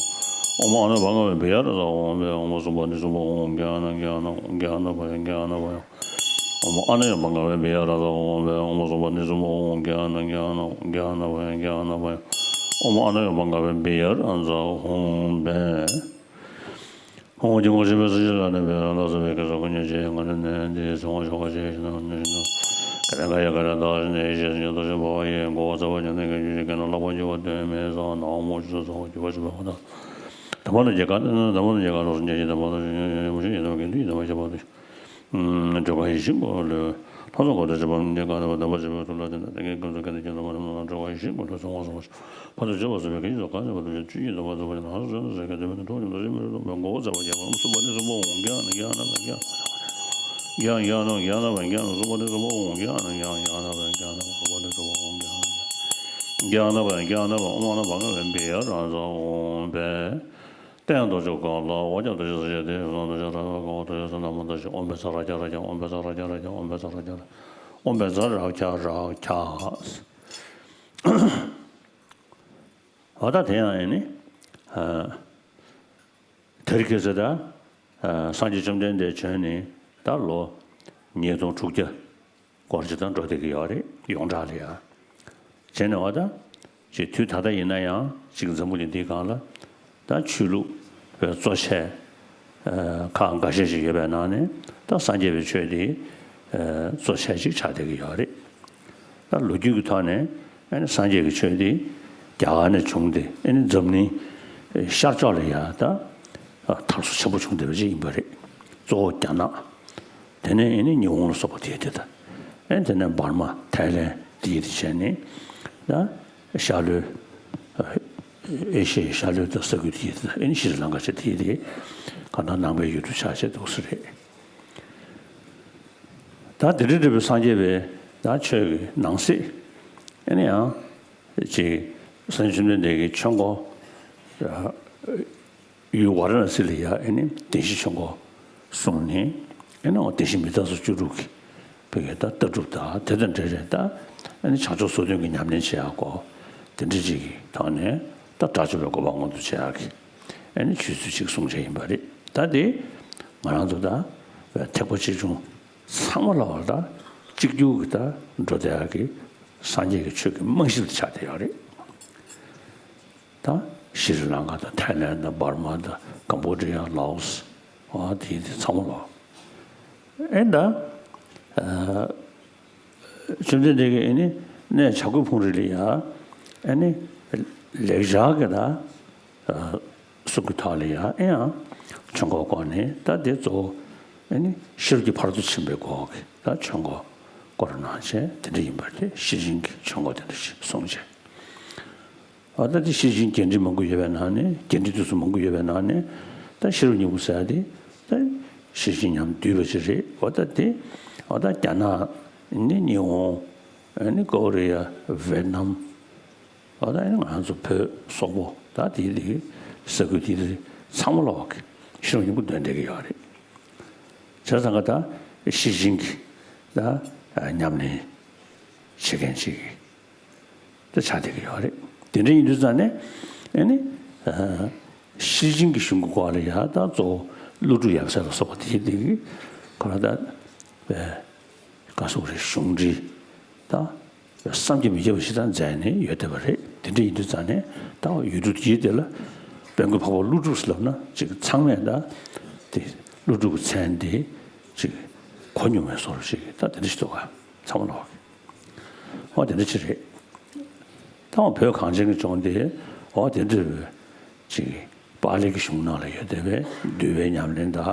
ཨོཾ་ཨ་ན་བ་ང་བེ་བི་ཡ་ར་ས་ཨོཾ་བེ། ཨོཾ་སུ་པ་ནི་སུ་པ་ཨོཾ་གྱ་ན་གྱ་ན་གྱ་ན་པ་ཡ་གྱ་ན་པ་ཡ། ཨོཾ་ཨ་ན་ཡ་བ་ང་བེ་བི་ཡ་ར་ས་ཨོཾ་བེ། ཨོཾ་སུ་པ་ནི་སུ་པ་ཨོཾ་གྱ་ན་གྱ་ན་གྱ་ན་པ་ཡ་གྱ་ན་པ་ཡ། ཨོཾ་ཨ་ན་ཡ་བ་ང་བེ་བི་ཡ་ར་ས་ཨོཾ་བེ། ཨོཾ་དཀྱིལ་འཁོར་བཞི་པའི་སྲིད་ཞིའི་ལྷ་ནས་བོད་ལ་སོགས་པའི་སྐད་ཅིག་སོགས་ཀྱིས་མཉེས་བྱས་ང་ནི་ནད་འདིའི་ཚེ་དབང་ཤོག་ཁ་ཕྱེ་ཞིང་ནང་ནས་ཞིང་དུ་ཀ་ར་ཀ་ཡ་ཀ་ར་དག་ཞིང་ནས་ཡེ་ཤེས་སུ་ཉིད་ཐོབ་ཅིང་འཕོ་བ་ཡི་གོ་འཕང་ཟད་པ་ཉམས་ལེན་གྱི་རྒྱུ་ཞིག་གི་ནང་ལྷག་པར་འགྱུར་བ་དོན་མེད་ཟེར་བ་ནའོ་སྨོ། ཆུ་ཚོད་ཚ་བ་འགྱུར་བ་ཞིག་པའི་འོ་ད་དམ་པ་རྣམས་ཀྱི་བཀའ་དེ་ནི་དམ་པ་རྣམས་ཀྱི་བཀའ་ནོར་སོང་རྒྱ་ཆེ་དམ་པ་རྣམས་ཀྱི་ཡོན་ཡོན་མུ་ཤེས་ཡིན་དམ་པ་དགེ་འདུན་ཡིན་དམ་པ་ཞེས་པ་དེ། སྒྲོལ་དཀར་ཡེ་ཤེས་མགོན་ལས། ལྷ་ཚོགས་འཁོར་དང་བཅས་པ་རྣམས་ཀྱི་བཀའ་དང་དམ་པ་ཞེས་པའི་ཐུགས་ལ་བརྟེན་ནས་བདག་གིས་ཀུན་ཏུ་བཀའ་དྲིན་ཅན་དམ་པ་རྣམས་ལ་སྒྲོལ་དཀར་ཡེ་ཤེས་མགོན་ལྷ་ཚོགས་དབང་བཟང་པོ་ཕར་ཕྱིན་བཅོས་པ་གསུམ་པའི་སྐད་ཅིག་སོགས་གང་ཡིན་པ་ཐམས་ཅད་ཆོས་ཉིད་དམ་པ་རྫོགས་པ་ཉིད་ལ་ལྷག་པར་སྤྱོད་ནས་ཟེར་མཁན་དེ་མིན་ཐོག་ཉིད་མདོ་ཆེན་མི་རིགས་ཐོག་མའི་མགོ་བོ་བཙལ་བ་རྒྱལ་བ་ཨོཾ་སུ་པ་ནི་སུ་པ་ཨོཾ་གྱ་ན་གྱ་ན་གྱ་གྱ་ན་གྱ་ན་པ་གྱ་ན་སུ་པ་ནི་སུ་པ་ཨོཾ་གྱ་ན་གྱ་ན་གྱ་ན་པ་གྱ་ན་སུ་པ་ནི་སུ་པ་ཨོཾ་གྱ་ན་གྱ་ན་གྱ་ན་པ་གྱ་ན་པ་ཨོཾ་ཨ་ན་བ་ང་བེ་བི་ཡ་ར་ས་ཨོཾ་བེ། སྟེང་རྡོ་རྗེ་གང་ལ་འོག་ཀྱང་རྡོ་རྗེ་ས་ཆ་སྟེང་ཡོད་ན་རྡོ་རྗེ་ར་བ་གང་འོག་རྡོ་རྗེ་ས་ན་མ་ད་ཞིག་ཨོཾ་བེ་ཚ་ར་ཀྱ་ར་ཀྱ་ཨོཾ་བེ་ཚ་ར་ཀྱ་ར་ཀྱ་ཨོཾ་བེ་ཚ་ར་ཀྱ་ར་ཨོཾ་བེ་ཚ་ར་ཀྱ་ར་ཀྱ། འོ་ད་དེ་ཡང་ཡིན་ནི། དེར་ཁྱེད་ཚོ་ད་སངས་རྒྱས་བཅོམ་ལྡན་འདས་བྱོན་ནས་ད་ལོ་ཉིས་སྟོང་དྲུག་བརྒྱ་སྐོར་ཅིག་ད་འགྲོ་བསྡད་ཀྱི་ཡོད་རེད། ཡོངས་གྲགས་ལ་ཡ། བྱས་ནས་བ་ད་ཅིག་དུས་ད་ལྟ་ཡིན་ན་ཡང་ཅིག་འཛམ་བུ་གླིང་འདིའི་སྒང་ལ་ད་ཆོས་ལུགས་པའི་གཙོ་ཆེ་ཁག་འགའ་ཤས་ཤིག་ཡོད་པའི་ནང་ནས་ད་སངས་རྒྱས་པའི་ཆོས་འདི་གཙོ་ཆེ་ཅིག་ཆགས་བསྡད་ཀྱི་ཡོད་རེད། ད་ལོ་རྒྱུས་ཀྱི་ཐོག་ནས་ཨ་ནི་སངས་རྒྱས་ཀྱི་ཆོས་འདི་རྒྱ་གར་ནས་བྱུང་སྟེ་ཨ་ནི་འཛམ་གླིང་ཤར་ཕྱོགས་ལ་ཡ་ད་དར་སོ་ཆེན་པོ་བྱུང་བསྡད་པ་ཅིག་ཡིན་པ་རེད། གཙོ་བོ་རྒྱ་ནག་དེ་ནས་ཨེ་ནི་ཉི་ཧོང་ལ་སོགས་པ་དེ་དེ་དང་། ཨེ་དེ་ནས་འབར་མ་ཐའི་ལན་དེ་དེ་བྱས་ནས་ད་ཤར་ལྷོའི་ཨེ་ཤི་ཡའི་ཤར་ལྷོའི་ད་ས་ཁུལ་དེ་དེ་དང་ཨེ་ནི་ཤྲི་ལང་ཀ་བྱས་དེ་དེ་གང་ལྟར་ནང་པའི་ཡུལ་གྲུ་ཆགས་བྱས་འདུག་ས་རེད། ད་དེ་འདྲ་འདྲ་བའི་སངས་རྒྱས་པའི་ད་ཆོས་ཀྱི་ནང་གསེས་ཨེ་ནི་ཡང་ཅིག་སངས་རྒྱས་བཅོམ་ལྡན་འདས་ཀྱི་ཆོས་འཁོར་ཡུལ་ཝཱ་ར་ཎ་སི་ལ་ཡ་ཨེ་ནི་བདེན་བཞི་ཆོས་འཁོར་གསུངས་ནས་ཨེ་ནི་འོ་བདེན་བཞི་མི་རྟག་སོགས་བཅུ་དྲུག་གི་བོད་ཀྱི་ད་ལྟ་གྲུབ་དང་དེ་དང་འབྲེལ་རེད། ད་ཨེ་ནི་བྱང་ཆུབ་སོ་བདུན་གྱི་ཉམས་ལེན་བྱེད་ཡག་གོ། དེ་འདྲ་ཅིག་གི་ཐོག་ནས་ད་དགྲ་བཅོམ་པའི་གོ་འཕང་མངོན་དུ་བྱེད་ཡག་གི་ཨེ་ནི་ཆོས་ཚུལ་ཅིག་གསུངས་བྱས་ཡིན་པ་རེད། ད་དེ་ང་རང་ཚོ་ད་ཐེག་པ་ཆེ་ཆུང་ཚང་མ་ལ་བ་ད་གཅིག་གྱུར་གྱི་ད་འགྲོ་བསྡད་ཡག་གི་སངས་རྒྱས་ཀྱི་ཆོས་ཀྱི་རྨང་གཞི་ལ་ཆགས་བསྡད་ཡོད་རེད། ད་ཤྲི་ལང་ཀ་དང་ཐའི་ལན་དང་འབར་མ་དང་ཀམ་བོ་ཌི་ཡ། ལའོ་སི། ཨ་དེ་དེ་ཚང་མ་ལ། ཨེ་ད་ཨ་བཅོམ་ལྡན་འདས་ཀྱིས་ཨེ་ནི་གནས་བྱ་རྒོད་ཕུང་རི་ལ་ཡ་ཨེ་ནི་ལེགས་སྦྱར་གྱི་ད་ཨ་གསུང་གི་ཐོག་ལ་ཡ་ཨེ་ཡང་ཆོས་འཁོར་བསྐོར་ནས་ད་དེ་གཙོ་བོ་ཨེ་ནི་ཤེས་རབ་ཀྱི་ཕ་རོལ་ཏུ་ཕྱིན་པའི་སྐོར་གྱི་ད་ཆོས་འཁོར་བསྐོར་གནང་བྱས་དེ་འདྲ་ཡིན་པ་དེ་ཤེར་ཕྱིན་གྱི་ཆོས་འཁོར་དེ་འདྲ་ཞིག་གསུངས་བྱས། འོ་ད་དེ་ཤེར་ཕྱིན་རྒྱས་འབྲིང་མང་པོ་ཡོད་པའི་ནང་ནས་རྒྱས་འབྲིང་དེ་ཚོ་མང་པོ་ཡོད་པའི་ནང་ནས་ད་ཤེས་རབ་སྙིང་པོ་ཟེར་ཡ་དེ་ད་ཤེར་ཕྱིན་ཉམས་བསྡུས་པ་ཅིག་རེད། འོ་ད་དེ་འོ་ད་རྒྱ་ནག་ནི་ཉི་ཧོང་ནི་ཀོ་རི་ཡ། ཝེ་ཏི་ནམ། འོ་ད་ནི་ང་ཚོ་བོད་སོག་པོ་ད་དེ་དེ་ས་ཁུལ་དེ་དེ་ཚང་མ་ལ་བ་གི་ཤེས་རབ་སྙིང་པོ་འདོན་བསྡད་ཀྱི་ཡོད་རེད། བྱས་ཙང་ཀ་ད་ཤེར་ཕྱིན་གྱི་ད་ཉམས་ལེན་བྱེད་མཁན་ཅིག་ད་ཆགས་བསྡད་ཀྱི་ཡོད་རེད། དེ་འདྲ་ཡིན་དུས་ཙང་ནས་ཨེ་ནི་ཤེར་ཕྱིན་གྱི་གཞུང་གི་སྐོར་ལ་ཡ་ད་གཙོ་བོ་ཀླུ་སྒྲུབ་ཡབ་སྲས་ལ་སོགས་པ་དེ་དེ་གི་ཁོ་ར་ད་བཀའ་གསུང་རེད། གཞུང་འགྲེལ་ད་བསམ་གྱིས་མི་ཁྱབ་པ་ཞིག་ད་མཛད་ནས་ཡོད་བསྡད་པ་རེད། དེ་འདྲ་ཡིན་དུས་ཙང་ནས་ད་ཡུལ་གྲུ་དེའི་དེ་ལ་དཔལ་མགོན་འཕགས་པ་ཀླུ་སྒྲུབ་ཟེར་ལབ་ན་ཅིག་ཚང་མས་ད་དེ་ཀླུ་སྒྲུབ་ཀྱི་མཚན་དེ་ཅིག་གོ་མྱོང་བའི་བཟོ་འདྲ་ཞིག་ད་དེ་འདྲ་ཞིག་འདུག་ག་ཚང་མ་ལ། འོ་དེ་འདྲ་ཅིག་རེད། ད་འོ་བོད་གངས་ཅན་གྱི་ལྗོངས་འདི་འོ་དེ་འདྲ་ཅིག་པཱ་ལི་གི་གཞུང་ནང་ལ་ཡོད་བསྡད་པའི་འདུལ་བའི་ཉམས་ལེན་དང་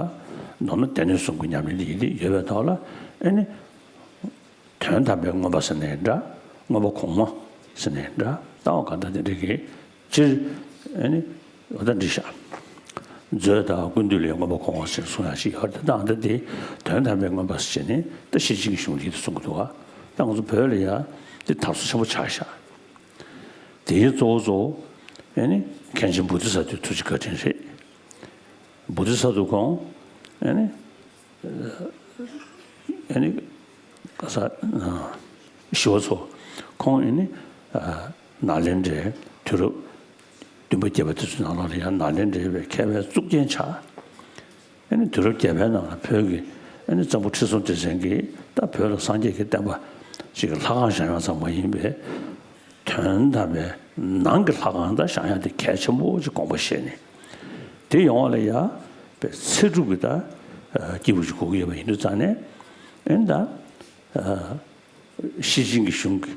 མདོར་ན་སྡེ་སྣོད་གསུམ་གྱི་ཉམས་ལེན་དེ་ཡིན་དེ་ཡོད་པའི་ཐོག་ལ་ཨེ་ནི། དོན་དམ་པའི་མངོན་པ་ཟེར་ནའི་འདྲ། མངོན་པ་གོང་མ་ཟེར་ནའི་འདྲ། ལྟ་བ་གང་ལྟར་དེ་འདྲ་གི་སྤྱིར་ཨེ་ནི་འོ་ད་འདྲི་ཤག་མཛོད་དང་ཀུན་བཏུས་ལ་ཡང་མངོན་པ་གོང་མ་ཟེར་གསུང་ཡག་ཅིག་ཡོད་རེད། ད་ལྟ་དེ་དོན་དམ་པའི་མངོན་པ་ཟེར་ནས་ད་ཤེར་ཕྱིན་གྱི་གཞུང་དེ་གསུང་གི་འདུག་ག་ད་ང་ཚོ་བོད་ལ་ཡང་དེ་དར་སོ་ཆེན་པོ་ཆགས་ཤག་དེའི་གཙོ་བོ་གཙོ་བོ་ཨེ་ནི་མཁན་ཆེན་བོ་དྷི་ས་ཏྭའི་ཐུགས་རྗེ་བཀའ་དྲིན་རེད། བོ་དྷི་ས་ཏྭ་ཁོང་ཨེ་ནི། ཨེ་ནི། ག་ས། ཞི་བ་འཚོ། ཁོང་ཨེ་ནི། ནཱ་ལེནྡྲའི་དུས་རབས་བདུན་པ་བརྒྱད་པ་དེ་ཚོའི་ནང་ལོགས་ལ་ཡང་ནཱ་ལེནྡྲའི་བའི་མཁས་པའི་གཙུག་རྒྱན་ཆགས། ཨེ་ནི་དུས་རབས་བརྒྱད་པའི་ནང་ལ་བོད་ཀྱི་ཨེ་ནི་གཙང་པོ་ཁྲི་སྲོང་ལྡེ་བཙན་གྱིས་ད་བོད་ལ་སངས་རྒྱས་ཀྱི་བསྟན་པ་ཅིག་གི་ལྷ་ཁང་བཞེངས་ཡག་ཙམ་མ་ཡིན་པའི། དོན་དམ་པའི་ནང་གི་ལྷ་ཁང་དང་བཞེངས་ཡག་དེ་གལ་ཆེན་པོ་ཅིག་དགོངས་པ་བཞེས་ནས། དེ་ཡོང་བ་ལ་ཡ་པའི་ཚེ་སྒྲུབ་ཀྱི་ད་སྐྱེས་བུ་ཅིག་དགོས་ཀྱི་ཡོད་པ་ཡིན་དུས་ཙང་ནས་ཨེ་ད་ཤེར་ཕྱིན་གྱི་གཞུང་གི་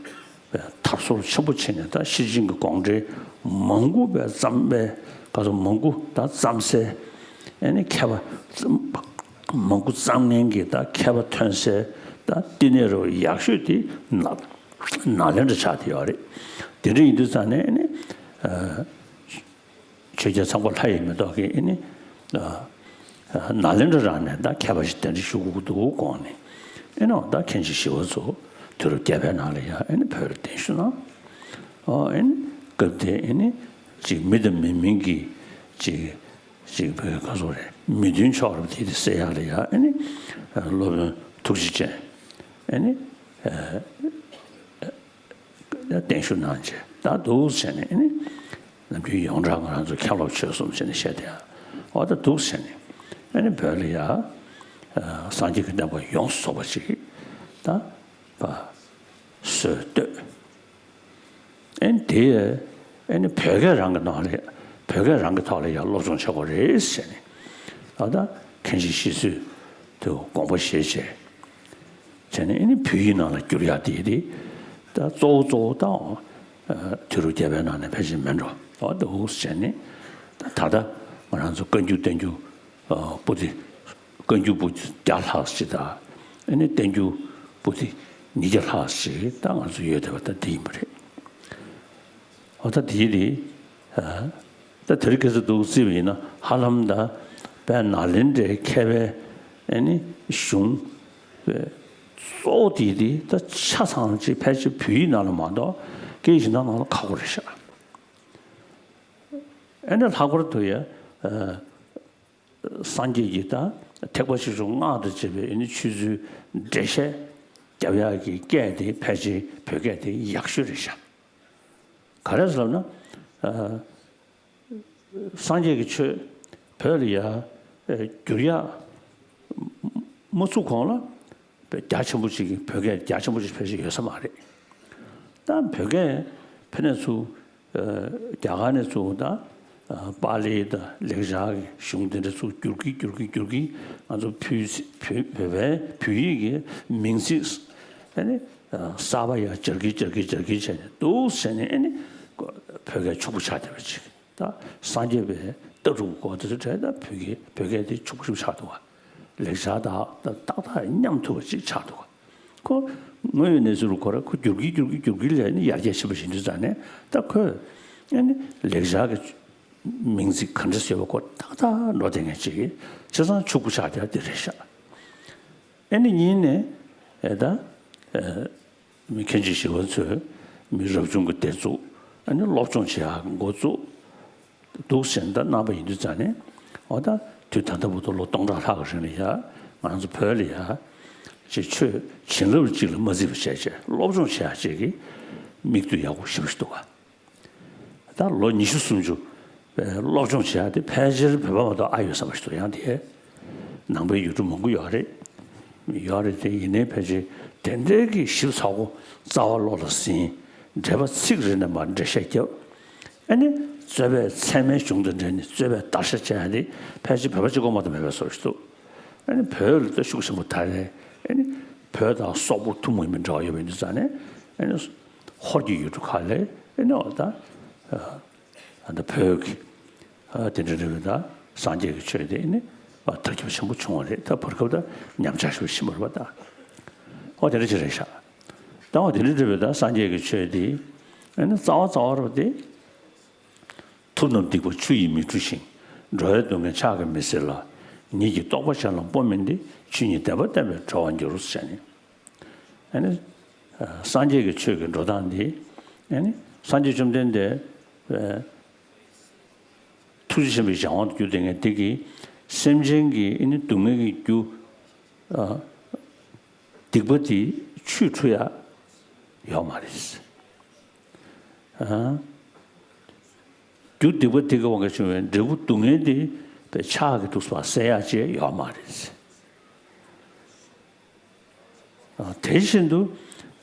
དར་སོ་ཆེན་པོ་ཕྱིན་ནས་ད་ཤེར་ཕྱིན་གྱི་དགོངས་འགྲེལ་མང་པོ་པའི་བརྩམས་པའི་ག་ཚོད་མང་པོ་ད་བརྩམས་སའི་ཨེ་ནི་མཁས་པ་མང་པོ་བརྩམས་མཁན་གྱི་ད་མཁས་པ་ཐོན་སའི་ད་བསྟི་གནས་རུ་ཡག་ཤོས་དེ་ན། ནཱ་ལེནྡྲ་ཆགས་བསྡད་ཡོད་རེད། དེ་འདྲ་ཡིན་དུས་ཙང་ནས་ཨེ་ནི། ཆོས་རྒྱལ་ཚངས་པ་ལྷ་ཡི་མེ་ཏོག་གིས་ཨེ་ནི། ནཱ་ལེནྡྲ་རང་ནས་ད་མཁས་པ་ཞིག་གདན་འདྲེན་ཞུ་དགོས་ཀྱི་འདུག་དགོངས་ནས། ཨེ་ནི་ད་མཁན་ཆེན་ཞི་བ་འཚོ་དུས་རབས་བརྒྱད་པའི་ནང་ལ་ཡང་ཨེ་ནི་བོད་ལ་གདན་ཞུ་གནང་། ཨོ་ཨེ་ནི་སྐབས་དེ་ཨེ་ནི་ཅིག་མི་དང་མི་མིན་གྱི་ཅིག་ཅིག་བོད་ཁ་སོག་རེད་མི་མཐུན་ཕྱོགས་རབ་དེ་དེ་སེལ་ཡག་ལ་ཡང་ཨེ་ནི་སློབ་དཔོན་ཐུགས་རྗེ་ཅན་ཨེ་ནི། གདན་ཞུ་གནང་བྱས་ད་འདུག་བྱས་ནས་ཨེ་ནི་ནམ་རྒྱུན་ཡོངས་གྲགས་ང་རང་ཚོ་མཁན་སློབ་ཆོས་གསུམ་བྱས་ནས་བཤད་དེ་འོ་ད་འདུག་བྱས་ནས་ཨེ་ནི་བོད་ལ་ཡ་སངས་རྒྱས་ཀྱི་བསྟན་པ་ཡོངས་སུ་རྫོགས་པ་ཅིག་ད་པ་སྲོལ་གཏོད། ཨེ་ནི་དེ་ཨེ་ནི་བོད་སྐད་རང་གི་ནང་ལ་བོད་སྐད་རང་གི་ཐོག་ལ་ཡ་སློབ་སྦྱོང་བྱེད་དགོས་རེད་ཟེར་ནས་ཨ་ད་མཁན་ཆེན་ཞི་འཚོས་དུ་དགོངས་པ་བཞེས་བྱས། བྱས་ནས་ཨེ་ནི་བོད་ཡིག་ནང་ལ་བསྒྱུར་ཡག་དེ་དེ་ད་གཙོ་བོ་གཙོ་བོ་ད་དུས་རབས་བརྒྱད་པའི་ནང་ནས་ཕལ་ཆེར་མེད་འགྲོ་འོ་ད་འུ་བྱས་ནས་ད་ད་ལྟ་ང་རང་ཚོ་བཀའ་འགྱུར་བསྟན་འགྱུར་པོ་ཏི་བཀའ་འགྱུར་པོ་ཏི་བརྒྱ་ལྷག་ཅིག་ད་ ཨ་ནི་བསྟན་འགྱུར་པོ་ཏི་ཉིས་བརྒྱ་ལྷག་ཞིག་ད་ང་ཚོ་ཡོད་བསྡད་པ་ད་འདི་ཡིན་པ་རེད། འོ་ད་དེའི་རེད། ད་དེ་རིང་ཁ་སང་འདུག་བརྩིས་པ་ཡིན་ན་ཧ་ལམ་ད་དཔལ་ནཱ་ལེནྡྲའི་མཁས་པའི་ཨ་ནི་གཞུང་གཙོ་བོ་དེ་དེ་ད་ཆ་ཚང་ཅིག་ཕལ་ཆེར་བོད་ཡིག་ནང་ལ་མ་གཏོགས་སྐད་ཡིག་གཞན་དག་ནང་ལ་ཁག་པོ་རེད་ཤག་ཨ་ནི་ལྷག་པར་དུ་ཡ། སངས་རྒྱས་ཀྱི་ད་ཐེག་པ་ཆེ་ཆུང་སྔགས་དང་བཅས་པའི་ཨ་ནི་ཆོས་ཚུལ་འགྲེལ་བཤད་རྒྱབ་ཡག་གི་སྐད་དེ་ཕལ་ཆེར་བོད་སྐད་དེ་ཡག་ཤོས་རེད་ཤག་ག་རེ་ཟེར་ལབ་ན། ཨ། སངས་རྒྱས་ཀྱི་ཆོས་བོད་ལ་ཡ་བསྒྱུར་ཡག་མ་ཚུགས་གོང་ལ་རྒྱ་ཆེན་པོ་ཅིག་གིས་བོད་སྐད་རྒྱ་ཆེན་པོ་ཅིག་ཕལ་ཆེར་ཡོད་ས་མ་རེད། ད་བོད་སྐད་ཕ་ནས་ཚུར་རྒྱ་གར་ནས་ཚུར་ད་པཱ་ལི་དང་ལེགས་སྦྱར་གྱི་གཞུང་དེ་འདྲ་ཚུར་བསྒྱུར་གྱིན་བསྒྱུར་གྱིན་བསྒྱུར་གྱིན་ང་ཚོ་བོད་བོད་བོད་པའི་བོད་ཡིག་གི་མིང་ཚིག་ཨ་ནི་གསར་པ་ཡང་སྦྱར་གྱིན་སྦྱར་གྱིན་སྦྱར་གྱིན་བྱས་ནས་འདུག་བྱས་ནས་ཨ་ནི་བོད་སྐད་ཕྱུག་པོ་ཆགས་བསྡད་པ་ཅིག་ད་སངས་རྒྱས་པའི་ལྟ་གྲུབ་སྐོར་དེ་ཚོ་གྲས་ད་བོད་ཀྱི་བོད་སྐད་དེ་ཕྱུག་པོ་ཆགས་འདུག་ག་ལེགས་སྦྱར་དང་ཏག་ཏག་མཉམ་ཐུབ་པ་ཅིག་ཆགས་འདུག་ག་ཁོ་དངོས་ཡོད་གནས་ཚུལ་ལ་ཁོ་ར་ཁོ་བསྒྱུར་གྱིན་བསྒྱུར་གྱིན་བསྒྱུར་གྱིན་ལས་ནི་ཡར་རྒྱས་ཕྱིན་པ་ཞིག་འདུག་ཙང་ནས་ད་ཁོས་ཨ་ནི་ལེགས་སྦྱར་གྱི་མིང་ཚིག་ག་འདྲ་ཟེར་བ་ཁོ་ཏག་ཏག་འགྲོ་བསྡད་མཁན་ཅིག་གིས་བྱས་ཙང་ཕྱུག་པོ་ཆགས་བསྡད་དེ་རེད་ཤག་ཨ་ནི་གཉིས་ནས་ཨེ་ད་ཨེ། མི་མཁན་ཆེན་ཞི་བ་འཚོས་མི་རབ་བྱུང་གི་སྡེ་བཙུགས་ཨ་ནི་སློབ་སྦྱོང་བྱེད་ཡག་འགོ་བཙུགས་འདུག་ཟེར་ད་གནང་པ་ཡིན་དུས་ཙང་ནས་འོ་ད་དུས་ད་ལྟ་བར་དུ་ལོ་སྟོང་ཕྲག་ལྷག་གི་རིང་ལ་ཡ་ང་ཚོ་བོད་ལ་ཡ་ཅིག་ཆོས་བྱིན་རླབས་གཅིག་ལ་མ་བརྩིས་པ་བྱས་བྱས་སློབ་སྦྱོང་བྱེད་ཡག་ཅིག་གི་མིག་ལྟོས་ཡག་པོ་ཞེ་པོ་ཞིག་འདུག་ག་ད་ལོ་ཉི་ཤུ་སུམ་ཅུ་སློབ་སྦྱོང་བྱེད་ཡག་དེ་ཕལ་ཆེར་བོད་པ་མ་གཏོགས་ཨ་ཡོད་བསམ་པ་ཞིག་འདུག་ཡང་དེ་ནང་པའི་ཡུལ་གྲུ་མང་པོ་ཡོད་རེད། ཡོད་རེད་དེ་ཡིན་ནའི་ཕལ་ཆེར་དེ་འདྲའི་གི་ཞིབ་ཚགས་པོ་རྩ་བ་བློ་ལ་ཟིན། འགྲེལ་པ་ཚིག་རེ་ནས་མར་འགྲེལ་བཤད་བརྒྱབ། ཨ་ནི་རྩོད་པའི་ཚད་མའི་གཞུང་དང་འབྲེལ་ནས་རྩོད་པའི་བརྡར་ཤ་བཅད་ཡག་དེ་ཕལ་ཆེར་བོད་པ་གཅིག་པོ་མ་གཏོགས་མེད་པའི་བཟོ་ཞིག་འདུག་ཨ་ནི་བོད་ལ་ད་ཤུགས་ཆེན་པོ་དར་རེད། ཨ་ནི་བོད་དང་སོག་པོ་ཐུན་མོང་མའི་འབྲེལ་བ་ཡོད་པ་ཡིན་དུས་ཙང་ནས་ཨ་ནི་ཧོར་གྱི་ཡུལ་གྲུ་ཁག་ལ་ཨ་ནི་འོ་ད་ཨ་ད་བོད་ཀྱི་ཨ་དེ་འདྲ་འདྲ་བའི་ད་སངས་རྒྱས་ཀྱི་ཆོས་དེ་ཨ་ནི་ཨ་དར་ཁྱབ་ཆེན་པོ་བྱུང་བ་རེད། ད་བར་སྐབས་ད་ཉམས་ཆག་ཞིག་ཕྱིན་པ་རེད་པ་ད། ཨོ་དེ་འདྲ་ཅིག་རེད་ཤག་ད་འོ་དེ་འདྲ་འདྲ་བའི་ད་སངས་རྒྱས་ཀྱི་ཆོས་དེ་ཨ་ནི་རྩ་བ་རྩ་བ་རུ་དེ། མཐུ་རྣམས་སྡིག་པ་ཆུ་ཡིས་མི་འཁྲུ་ཞིང་། འགྲོ་བའི་སྡུག་བསྔལ་ཕྱག་གིས་མི་སེལ་ལ། ཉིད་ཀྱི་རྟོགས་པ་གཞན་ལ་སྤོ་མིན་ཏེ། ཆོས་ཉིད་བདེན་པ་བསྟན་པས་གྲོལ་བར་འགྱུར། ཟེར་ནས། ཨ་ནི། སངས་རྒྱས་ཀྱི་ཆོས་ཀྱི་འགྲོ་སྟངས་འདི། ཨ་ནི། སངས་རྒྱས་བཅོམ་ལྡན་འདས། ཐུགས་རྗེ་ཆེན་པོའི་གཞན་དབང་དུ་གྱུར་ཏེ་ངས་འདི་གི་སེམས་ཅན་གྱི་ཨ་ནི་སྡུག་བསྔལ་གྱི་རྒྱུ། སྡིག་པ་དེ་ཆུས་འཁྲུ་ཡག་ཡོད་མ་རེད། རྒྱུ་སྡིག་པ་དེ་གི་དབང་གིས་བྱུང་བའི་འབྲས་བུ་སྡུག་བསྔལ་དེ་པའི་ཕྱག་གིས་འདུག་སེ་སེལ་ཡག་ཅིག་ཡོད་མ་རེད། དེ་བཞིན་དུ་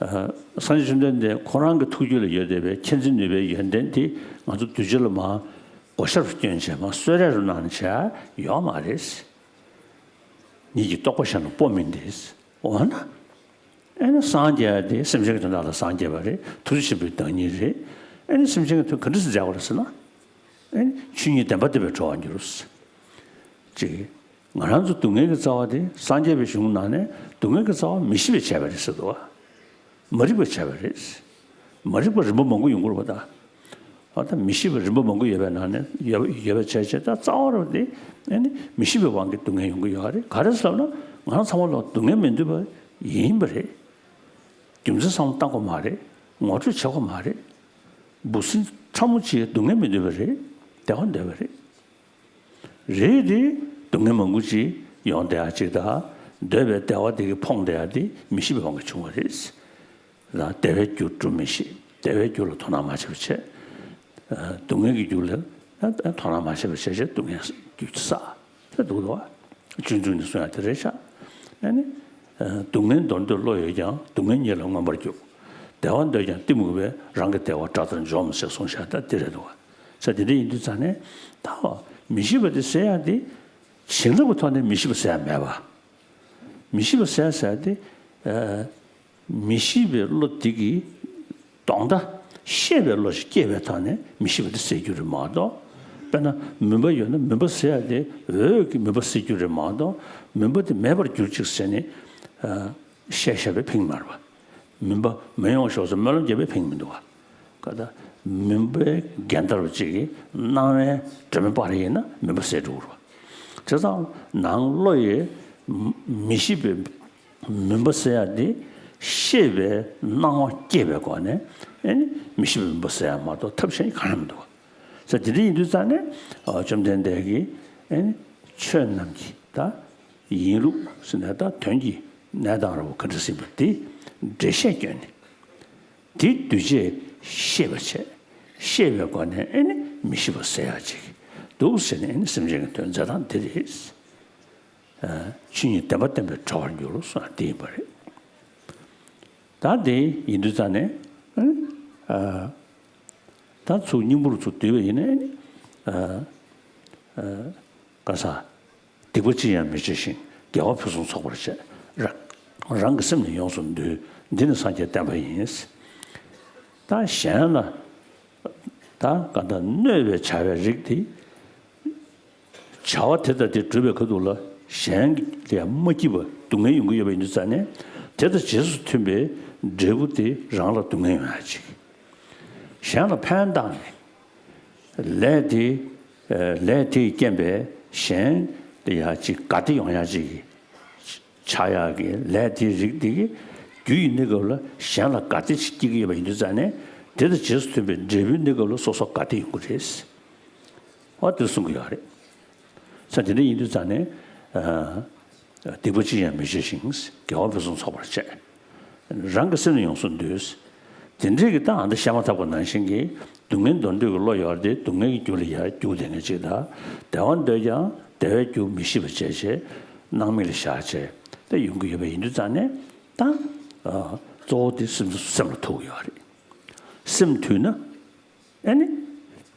སངས་རྒྱས་བཅོམ་ལྡན་འདས་ཁོ་རང་གི་ཐུགས་རྒྱུད་ལ་ཡོད་བསྡད་པའི་མཁྱེན་བརྩེ་ནུས་པའི་ཡོན་ཏན་དེ་ང་ཚོ་གདུལ་བྱ་ལ་མར་བགོ་བཤའ་རུ་བསྐྱོན་བྱས་མར་གསོལ་རས་རུ་གནང་བྱས་ཡོད་མ་རེད། ཉིད་ཀྱི་རྟོགས་པ་གཞན་ལ་སྤོ་མིན་ཏེ། འོ་ན། ཨེ་ནི་སངས་རྒྱས་དེ་སེམས་ཅན་གྱི་དོན་དག་ལ་སངས་རྒྱས་པ་རེད། ཐུགས་རྗེ་ཆེན་པོའི་བདག་ཉིད་རེད། ཨེ་ནི་སེམས་ཅན་གྱི་དོན་ག་འདྲ་སེ་མཛད་པ་རེད་ཟེར་ན། ཨེ་ནི་ཆོས་ཉིད་བདེན་པ་བསྟན་པས་གྲོལ་བར་འགྱུར། ཅེས། ང་རང་ཚོ་སྡུག་བསྔལ་གྱི་རྩ་བ་དེ་སངས་རྒྱས་པའི་གཞུང་ནང་ནས་སྡུག་བསྔལ་གྱི་རྩ་བ་མི་ཤེས་པས་བྱས་པ་རེད་ཟེར་འདུག་བ། མ་རིག་པས་བྱས་པ་རེད། མ་རིག་པ་རིམ་པ་མང་པོ་ཡོང་གི་རེད་པ་ད། ཨ་ད་མི་ཤེས་པ་རིམ་པ་མང་པོ་ཡོད་པའི་ནང་ནས་ཡོད་ཡོད་པ་བྱས་བྱས་ད་རྩ་བ་རུ་དེ་ཨ་ནི་མི་ཤེས་པའི་དབང་གིས་སྡུག་བསྔལ་ཡོང་གི་ཡོད་རེད། ག་རེ་ཟེར་ན་ང་རང་ཚང་མ་ལ་སྡུག་བསྔལ་མི་འདོད་པ་ཡིན་པ་རེད། རྒྱུ་མཚན་བསམ་བློ་བཏང་དགོས་མ་རེད། ངོ་སྤྲོད་བྱེད་དགོས་མ་རེད། འབུ་སྲིན་ཕྲ་མོ་ཅིག་སྡུག་བསྔལ་མི་འདོད་པ་རེད། བདེ་བ་འདོད་པ་རེད། རེད་དེ། སྡུག་བསྔལ་མང་པོ་ཅིག་ཡོང་བསྡད་ཡག་ཅིག་དང་། འདོད་པའི་བདེ་བ་དེ་གིས་ཕོངས་བསྡད་ཡག་དེ་མི་ཤེས་པའི་དབང་གིས་བྱུང་བ་རེད། ད་བདེ་བའི་རྒྱུ་སྒྲུབ་མི་ཤེས། བདེ་བའི་རྒྱུ་ལ་དོ་སྣང་མ་བྱས་པ་བྱས། སྡུག་བསྔལ་གྱི་རྒྱུ་ལ་དོ་སྣང་མ་བྱས་པ་བྱས་བྱས་སྡུག་བསྔལ་རྒྱུ་བསགས། དེ་འདུག་ལ། ཆུང་ཆུང་ནས་གསུང་ཡག་དེ་རེད་ཤག་ཨ་ནི། སྡུག་བསྔལ་འདོར་འདོད་བློ་ཡོད་ཀྱང་སྡུག་བསྔལ་ཉིད་ལ་མངོན་པར་རྒྱུག་བདེ་བ་འདོད་ཀྱང་གཏི་མུག་པས་རང་གི་བདེ་བ་དགྲ་ལྟར་འཇོམས་ཟེར་གསུངས་བཞག་ད་འདི་རེད་འདུག་བ། ས་དེ་འདྲ་ཡིན་དུས་ཙང་ནས་ད་མི་ཤེས་པ་དེ་སེལ་ཡག་དེ་བྱིན་རླབས་ཀྱི་ཐོག་ནས་མི་ཤེས་པ་སེལ་ཡག་མེད་པ། མི་ཤེས་པ་སེལ་ཟེར་ཡག་དེ། མི་ཤེས་པའི་བློ་དེ་གིས་དོན་དག་ཤེས་པའི་བློ་ཞིག་སྐྱེས་པའི་ཐོག་ནས་མི་ཤེས་པ་དེ་སེལ་རྒྱུ་རེད་མ་གཏོགས། དཔེར་ན་མུན་པ་ཡོད་ན་མུན་པ་སེལ་ཡག་དེ་འོད་ཀྱིས་མུན་པ་སེལ་རྒྱུ་རེད་མ་གཏོགས། མུན་པ་དེ་མེད་པར་གྱུར་ཅིག་ཟེར་ནས་ བཤད་བཤད་པས་ཕན་གྱི་མ་རེད་པ། མུན་པ་མི་ཡོང་ཤོག་ཟེར་སྨོན་ལམ་རྒྱབ་པས་ཕན་གྱི་མི་འདུག་པ། ཀ་ད་མུན་པའི་རྒྱན་དར་བ་གཅིག་གིས་སྣང་བའི་སྒྲོན་མེ་སྤར་ཡིན་ན་མུན་པ་སེལ་འགྲོ་གི་རེད་པ། བྱས་ཙང་ནང་བློ་ཡི་མི་ཤེས་པའི་མུན་པ་སེལ་ཡ་དེ་ཤེས་པའི་སྣང་བ་སྐྱེས་པའི་སྒོ་ནས་ཨེ་ནི་མི་ཤེས་པའི་མུན་པ་སེལ་ཡ་མ་གཏོགས་ཐབས་གཞན་གང་ཡང་མི་འདུག་པ། ས་དེ་འདྲ་ཡིན་དུས་ཙང་ནས་ཨ་བཅོམ་ལྡན་འདས་ཀྱིས་ཨེ་ནི་ཆོས་རྣམས་ཀྱི་ད་ཡིན་ལུགས་ཟེར་ནས་ད་དོན་གྱི་གནས་སྟངས་ར་བ་ག་འདྲ་ཟིན་པ་དེ་འགྲེལ་བཤད་བསྐྱོན་ནས་དེ་འདུས་བྱས་ཤེས་པ་བྱས། ཤེས་པའི་སྒོ་ནས་ཨེ་ནི་མི་ཤེས་པ་སེལ་ཡ་ཅིག་འདུག་ཟེར་ནས་ཨེ་ནི་སེམས་ཅན་གྱི་དོན་མཛད་སྟངས་དེ་རེད། ཆོས་ཉིད་བདེན་པ་བསྟན་པས་གྲོལ་བར་འགྱུར་ཟེར་བ་དེ་ཡིན་པ་རེད། ད་དེ་ཡིན་དུས་ཙང་ནས་ཨ་ད་ཚུར་སྙིང་པོར་ཚུར་བསྡུས་པ་ཡིན་ནའི་ཨ་ཨ་ག་ས་སྡིག་པ་ཅི་ཡང་མི་བྱེད་ཅིང་དགེ་བ་ཕུན་སུམ་ཚོགས་པར་བྱེད། རང་རང་གི་སེམས་ནི་ཡོངས་སུ་འདུལ། འདི་ནི་སངས་རྒྱས་བསྟན་པ་ཡིན། ད་གཞན་ལ་ད་ག་ད་གནོད་པའི་བྱ་བའི་རིགས་དེ། བྱ་བ་དེ་དང་དེ་སྒྲུབ་པའི་ཁ་ཐུག་ལ་གཞན་ལ་ཡང་མ་སྐྱིད་པ་སྡུག་བསྔལ་ཡོང་གི་ཡོད་པ་ཡིན་དུས་ཙང་ནས་དེ་དང་རྗེས་སུ་མཐུན་པའི་འབྲས་བུ་དེ་རང་ལ་སྡུག་བསྔལ་ཡོང་ཡ་ཅིག་གཞན་ལ་ཕན་བཏགས་ནས་ལས་དེ་ལས་དེའི་རྐྱེན་པས་གཞན་ལ་ཡང་ཅིག་དགའ་བདེ་ཡོང་ཡ་ཅིག་ཆགས་ཡག་གི་ལས་དེའི་རིགས་དེ་གི་རྒྱུ་ཡིན་གནས་སྐབས་ལ་གཞན་ལ་དགའ་བདེ་ཞིག་སྐྱེ་གི་ཡོད་པ་ཡིན་དུས་ཙང་ནས་དེ་དང་རྗེས་སུ་མཐུན་པའི་འབྲས་བུ་གནས་སྐབས་ལ་སོ་སོ་དགའ་བདེ་ཡོང་གི་རེད། འོ་དེ་གསུང་གི་ཡོད་རེད། ས་དེ་འདྲ་ཡིན་དུས་ཙང་ནས་སྡིག་པ་ཅི་ཡང་མི་བྱེད་ཅིང་དགེ་བ་ཕུན་སུམ་ཚོགས་པར་བྱེད། རང་གི་སེམས་ནི་ཡོངས་སུ་འདུལ། དེ་འདྲའི་གི་ད་ཨ་འདི་བཤད་མ་ཐག་པ་ནང་བཞིན་གྱི་སྡུག་བསྔལ་འདོར་འདོད་ཀྱི་བློ་ཡོད་རེད་དེ་སྡུག་བསྔལ་གྱི་རྒྱུ་ལ་ཡར་རྒྱུག་བསྡད་མཁན་ཅིག་དང་བདེ་བ་འདོད་ཀྱང་བདེ་བའི་རྒྱུ་མི་ཤེས་པ་བྱས་བྱས་སྣང་མེད་ལ་བཞག་བྱས་ད་ཡོང་གི་ཡོད་པ་ཡིན་དུས་ཙང་ནས་ད་གཙོ་བོ་དེ་སེམས་སེམས་ལ་ཐུག་གི་ཡོད་རེད། སེམས་དུལ་ན་ཨེ་ནི་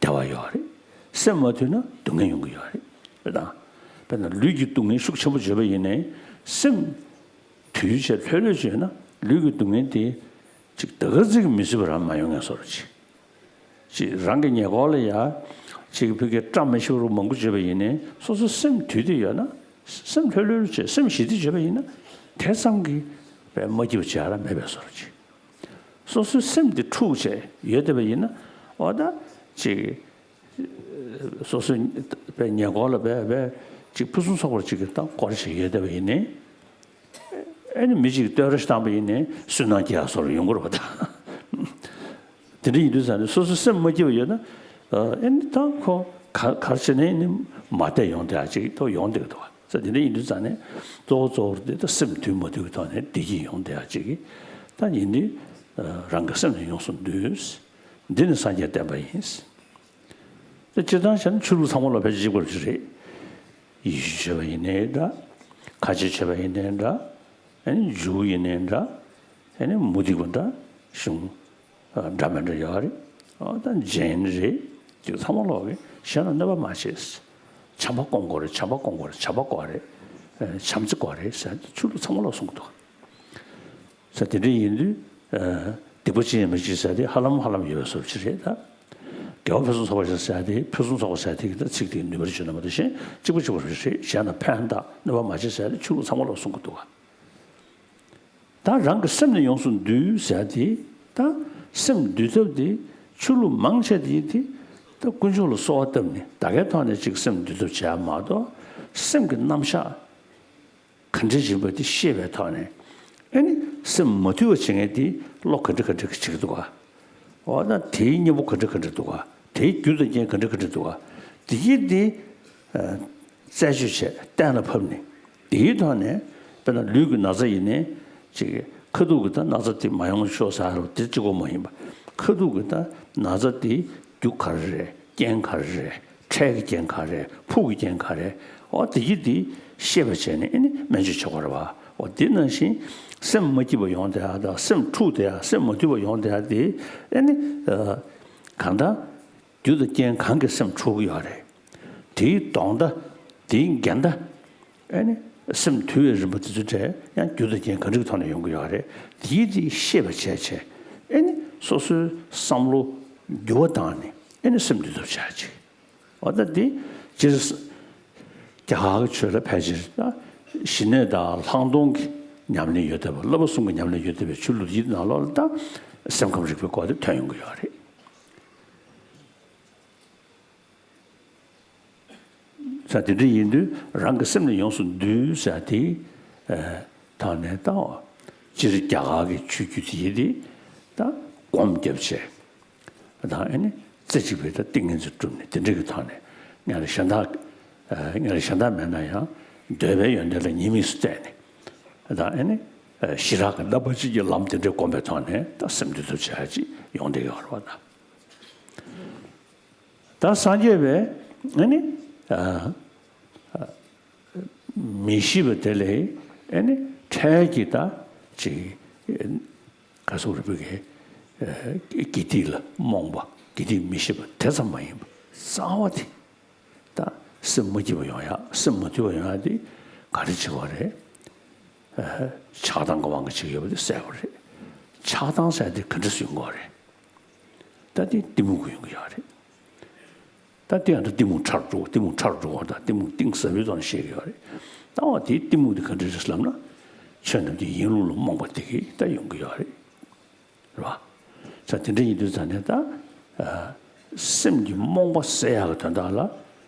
བདེ་བ་ཡོད་རེད། སེམས་མ་དུལ་ན་སྡུག་བསྔལ་ཡོང་གི་ཡོད་རེད། དཔེར་ན་དཔེར་ན་ལུས་ཀྱི་སྡུག་བསྔལ་ཤུགས་ཆེན་པོ་བརྗོད་པ་ཡིན་ནའི་སེམས་དུལ་བྱས་ལྷོད་ལྷོད་བྱས་ན་ལུས་ཀྱི་སྡུག་བསྔལ་དེ་ཅིག་ད་ག་ཙིག་མི་སྲིད་པ་རང་མ་ཡོང་ངེས་བཟོ་འདྲ་ཅིག་ཅིག་རང་གི་ཉེ་འཁོར་ལ་ཡ་ཅིག་ཕ་གིར་བཀྲ་མི་ཤིས་པ་རུ་མང་པོ་བརྗོད་པ་ཡིན་ནའི་སོ་སོ་སེམས་དུལ་ཏེ་ཡོད་ན་སེམས་ལྷོད་ལྷོད་བྱས་སེམས་ཞི་སྟེ་བརྗོད་པ་ཡིན་ན་དེ་ཙམ་གྱིས་དཔེ་མ་སྐྱིད་པ་བྱེད་ཡ་རང་མེད་པའི་བཟོ་འདྲ་ཅིག་སོ་སོའི་སེམས་དེ་འཁྲུགས་བྱས་ཡོད་བསྡད་པ་ཡིན་ན་འོ་ད་ཅིག་སོ་སོའི་དཔེ་ཉེ་འཁོར་ལ་དཔེ་དཔེ་ཅིག་ཕུན་སུམ་ཚོགས་པར་ཅིག་གི་ད་སྐོར་བྱས་ཡོད་བསྡད་པ་ཡིན་ནའི་ཨེ་ནི་མི་གཅིག་གིས་བསྟོད་ར་ཞིག་བཏང་པ་ཡིན་ནའི་སུན་སྣང་སྐྱེ་ཡ་བཟོ་འདྲ་ཡོང་གི་རེད་པ་ད། དེ་འདྲ་ཡིན་དུས་ཙང་ནས་སོ་སོ་སེམས་མ་སྐྱིད་པ་ཡོད་ན་ཨེ་ནི་ད་ཁོ་ག་ག་རེ་བྱས་ནའི་ནི་མ་བསྡད་ཡོང་བསྡད་ཡ་ཅིག་ཐོག་ཡོང་བསྡད་ཀྱི་འདུག་པ། ས་དེ་འདྲ་ཡིན་དུས་ཙང་ནས་གཙོ་བོ་གཙོ་བོར་དེ་ད་སེམས་དུལ་མ་དུལ་གྱི་ཐོག་ནས་བདེ་སྐྱིད་ཡོང་བསྡད་ཡ་ཅིག་གིས་ད་ཡིན་དུས་རང་གི་སེམས་ནི་ཡོངས་སུ་འདུལ། འདི་ནི་སངས་རྒྱས་བསྟན་པ་ཡིན། ད་སྤྱིར་བཏང་བྱས་ན་ཆོས་ལུགས་ཚང་མ་ལ་ཕལ་ཆེར་གཅིག་པ་རེད། ཡེ་ཤུ་བྱས་པ་ཡིན་ནའི་འདྲ། ཁ་ཆེ་བྱས་པ་ཡིན་ནའི་འདྲ། ཨ་ནི་ཇུའུ་ཡིན་ནའི་འདྲ། ཨ་ནི་མུ་སྟེགས་པ་འདྲ་གཞུང་འདྲ་མི་འདྲ་ཡོད་རེད། ཨ་ད་ཇེན་རེད། དེ་ཚང་མ་ལོག་གི་གཞན་ལ་གནོད་པ་མ་བྱེད། བྱམས་པ་སྐོང་དགོས་རེད་བྱམས་པ་སྐོང་དགོས་རེད་བྱམས་པ་དགོས་རེད། བྱམས་བརྩེ་དགོས་རེད་ཟེར་ཆོས་ལུགས་ཚང་མ་ལོག་གསུང་གི་འདུག་ས་དེ་འདྲ་ཡིན་དུས། སྡིག་པ་ཅི་ཡང་མི་བྱེད་ཟེར་དེ་ཧ་ལམ་ཧ་ལམ་ཡོད་པའི་བཟོ་འདྲ་ཅིག་རེད་ད། དགེ་བ་ཕུན་སུམ་ཚོགས་པར་བྱེད་ཟེར་དེ་ཕུན་སུམ་ཚོགས་པར་ཟེར་དེ་གི་ད་ཚིག་དེ་ནུས་པར་བརྗོད་ན་མ་གཏོགས་གཞན་གཅིག་པ་གཅིག་པ་རེད་གཞན་ལ་ཕན་བཏགས་གནོད་པ་མ་བྱེད་ཟེར་དེ་ཆོས་ལུགས་ཚང་མ་ལོག་གསུང་གི་འདུག་ག་ད་རང་གི་སེམས་ནི་ཡོངས་སུ་འདུལ་ཟེར་དེ་ད་སེམས་འདུལ་ཐབས་དེ་ཆོས་ལུགས་མང་ཆེ་དེ་དེ་ད་དཀོན་མཆོག་ལ་གསོལ་བ་བཏབ་ནས་ད་གའི་ཐོག་ནས་ཅིག་སེམས་འདུལ་ཐབས་བྱེད་ཡ་མ་གཏོགས་སེམས་ཀྱི་རྣམ་གཞག་ག་འདྲ་ཡིན་པ་དེ་ཤེས་པའི་ཐོག་ནས་ཨེ་ནི་སེམས་མ་དུལ་བ་བྱེད་མཁན་དེ་བློ་ག་འདྲ་ག་འདྲ་གི་བྱེད་ཀྱི་འདུག་ག་འོ་ན་དེའི་གཉེན་པོ་ག་འདྲ་ག་འདྲ་འདུག་ག་དེའི་རྒྱུ་དང་རྐྱེན་ག་འདྲ་ག་འདྲ་འདུག་ག་དེ་གྱིས་དེ་རྩད་གཅོད་བྱས་གཏན་ལ་ཕབ་ནས་དེའི་ཐོག་ནས་དཔེར་ན་ལུས་ཀྱི་ན་ཚ་ཡིན་ནའི་ཅིག་ཁ་ཐུག་གི་ད་ན་ཚ་དེ་མ་ཡོང་ཤོག་ཟེར་རོ་དེ་གཅིག་པོ་མ་ཡིན་པ་ཁ་ཐུག་གི་ད་ན་ཚ་དེ་རྒྱུ་ག་རེ་རེད། རྐྱེན་ག་རེ་རེད། འཕྲལ་གྱི་རྐྱེན་ག་རེ་རེད། ཕུགས་ཀྱི་རྐྱེན་ག་རེ་རེད། འོ་དེ་གྱིས་དེ་ཤེས་པ་བྱས་ནས་ཨེ་ནི་སྨན་བཅོས་བྱེད་དགོས་རེད་བ། འོ་དེ་ནང་བཞིན་སེམས་མ་སྐྱིད་པ་ཡོང་བསྡད་ཡ་དང་སེམས་འཁྲུགས་བསྡད་ཡ་སེམས་མ་དུལ་བ་ཡོང་བསྡད་ཡ་དེ་ཨེ་ནི་གང་ལྟར་རྒྱུ་དང་རྐྱེན་གང་གིས་སེམས་འཁྲུགས་ཀྱི་ཡོད་རེད། དེའི་ལྡོག་ཟླ་དེའི་འགལ་ཟླ། ཨེ་ནི་སེམས་དུལ་བའི་རིམ་པ་དེ་ཚོ་གྲས་ཡང་རྒྱུ་དང་རྐྱེན་ག་འདྲ་གི་ཐོག་ནས་ཡོང་གི་ཡོད་རེད། དེའི་དེ་ཤེས་པ་བྱས་བྱས་ཨེ་ནི་སོ་སོའི་བསམ་བློ་འགྱུར་བ་བཏང་ནས་ཨེ་ནི་སེམས་འདུལ་ཐབས་བྱ་ཅིག་འོ་ད་དེ་སྤྱིར་རྒྱ་གར་གྱི་ཆོས་ལ་ཕལ་ཆེར་ད་ཞི་གནས་དང་ལྷག་མཐོང་གི་ ཉམས་ལེན་ཡོད་བསྡད་པ། བསླབ་པ་གསུམ་གྱི་ཉམས་ལེན་ཡོད་བསྡད་པའི་ཆོས་ལུགས་འདིའི་ནང་ལོགས་ལ་ད་སེམས་ཁམས་རིག་པའི་སྐོར་དེ་ཐོན་ཡོང་གི་ཡོད་རེད། ས་དེ་འདྲ་ཡིན་དུས་རང་གི་སེམས་ལ་ཡོངས་སུ་འདུས་ཟེར་དེ་ཐོག་ནས་ད་སྤྱིར་རྒྱ་གར་གྱི་ཆོས་བརྒྱུད་དེ་ཡིན་དེ་ད་སྒོམ་བརྒྱབ་བྱས། ད་ཨ་ནི་རྩེ་གཅིག་པའི་ད་ཏིང་ངེ་འཛིན་བསྒྲུབས་ནས་དེ་འདྲ་གི་ཐོག་ནས་སྔར་གཞན་དག་སྔར་གཞན་དག་མེད་ན་ཡང་འདོད་པའི་ཡོན་ཏན་ལ་ཉེས་དམིགས་སུ་བལྟས་ནས་ད་ཨ་ནི་ཞི་རགས་ཀྱི་རྣམ་པ་གཅིག་གི་ལམ་དེ་འདྲའི་བསྒོམས་པའི་ཐོག་ནས་ད་སེམས་འདུལ་ཐབས་བྱ་ཡ་ཅིག་ཡོང་བསྡད་ཡོད་རེད་བ་ད། ད་སངས་རྒྱས་པའི་ཨ་ནི་མི་ཤེས་པ་དེ་ལས་ཨ་ནི་འཕྲལ་གྱི་ད་ཅིག་ག་སོགས་རིག་པའི་གི་དགེ་སྡིག་ལ་རྨོངས་པ། དགེ་སྡིག་མི་ཤེས་པ་དེ་ཙམ་མ་ཡིན་པ་རྩ་བ་དེ་ད་སེམས་མ་སྐྱིད་པ་ཡོང་ཡ། སེམས་མ་སྐྱིད་པ་ཡོང་ཡ་དེ་ག་རེ་བྱེད་དགོས་རེད། ཆགས་སྡང་གི་དབང་གིས་བྱེད་ཀྱི་ཡོད་པ་དེ་སེལ་དགོས་རེད། ཆགས་སྡང་ཟེར་དེ་ག་འདྲ་སེལ་དགོས་རེད། ད་དེ་གཏི་མུག་གིས་ཡོང་གི་ཡོད་རེད། ད་དེ་ཡང་ད་གཏི་མུག་ཕྲ་རུ་འགྲོ། གཏི་མུག་ཕྲ་རུ་འགྲོ་བ་དང་གཏི་མུག་གཏིང་ཟབ་པའི་ཐོག་ནས་བཤད་ཀྱི་ཡོད་རེད། ད་འོ་དེའི་གཏི་མུག་དེ་ག་འདྲ་རེད་ལབ་ན། ཆོས་རྣམས་ཀྱི་ཡིན་ལུགས་ལ་རྨོངས་པ་དེ་གིས་ད་ཡོང་གི་ཡོད་རེད། རེད་བ། ས་དེ་འདྲ་ཡིན་དུས་ཙང་ནས་ད་སེམས་ཀྱི་རྨོངས་པ་སེལ་ཡག་གི་དོན་དག་ལ།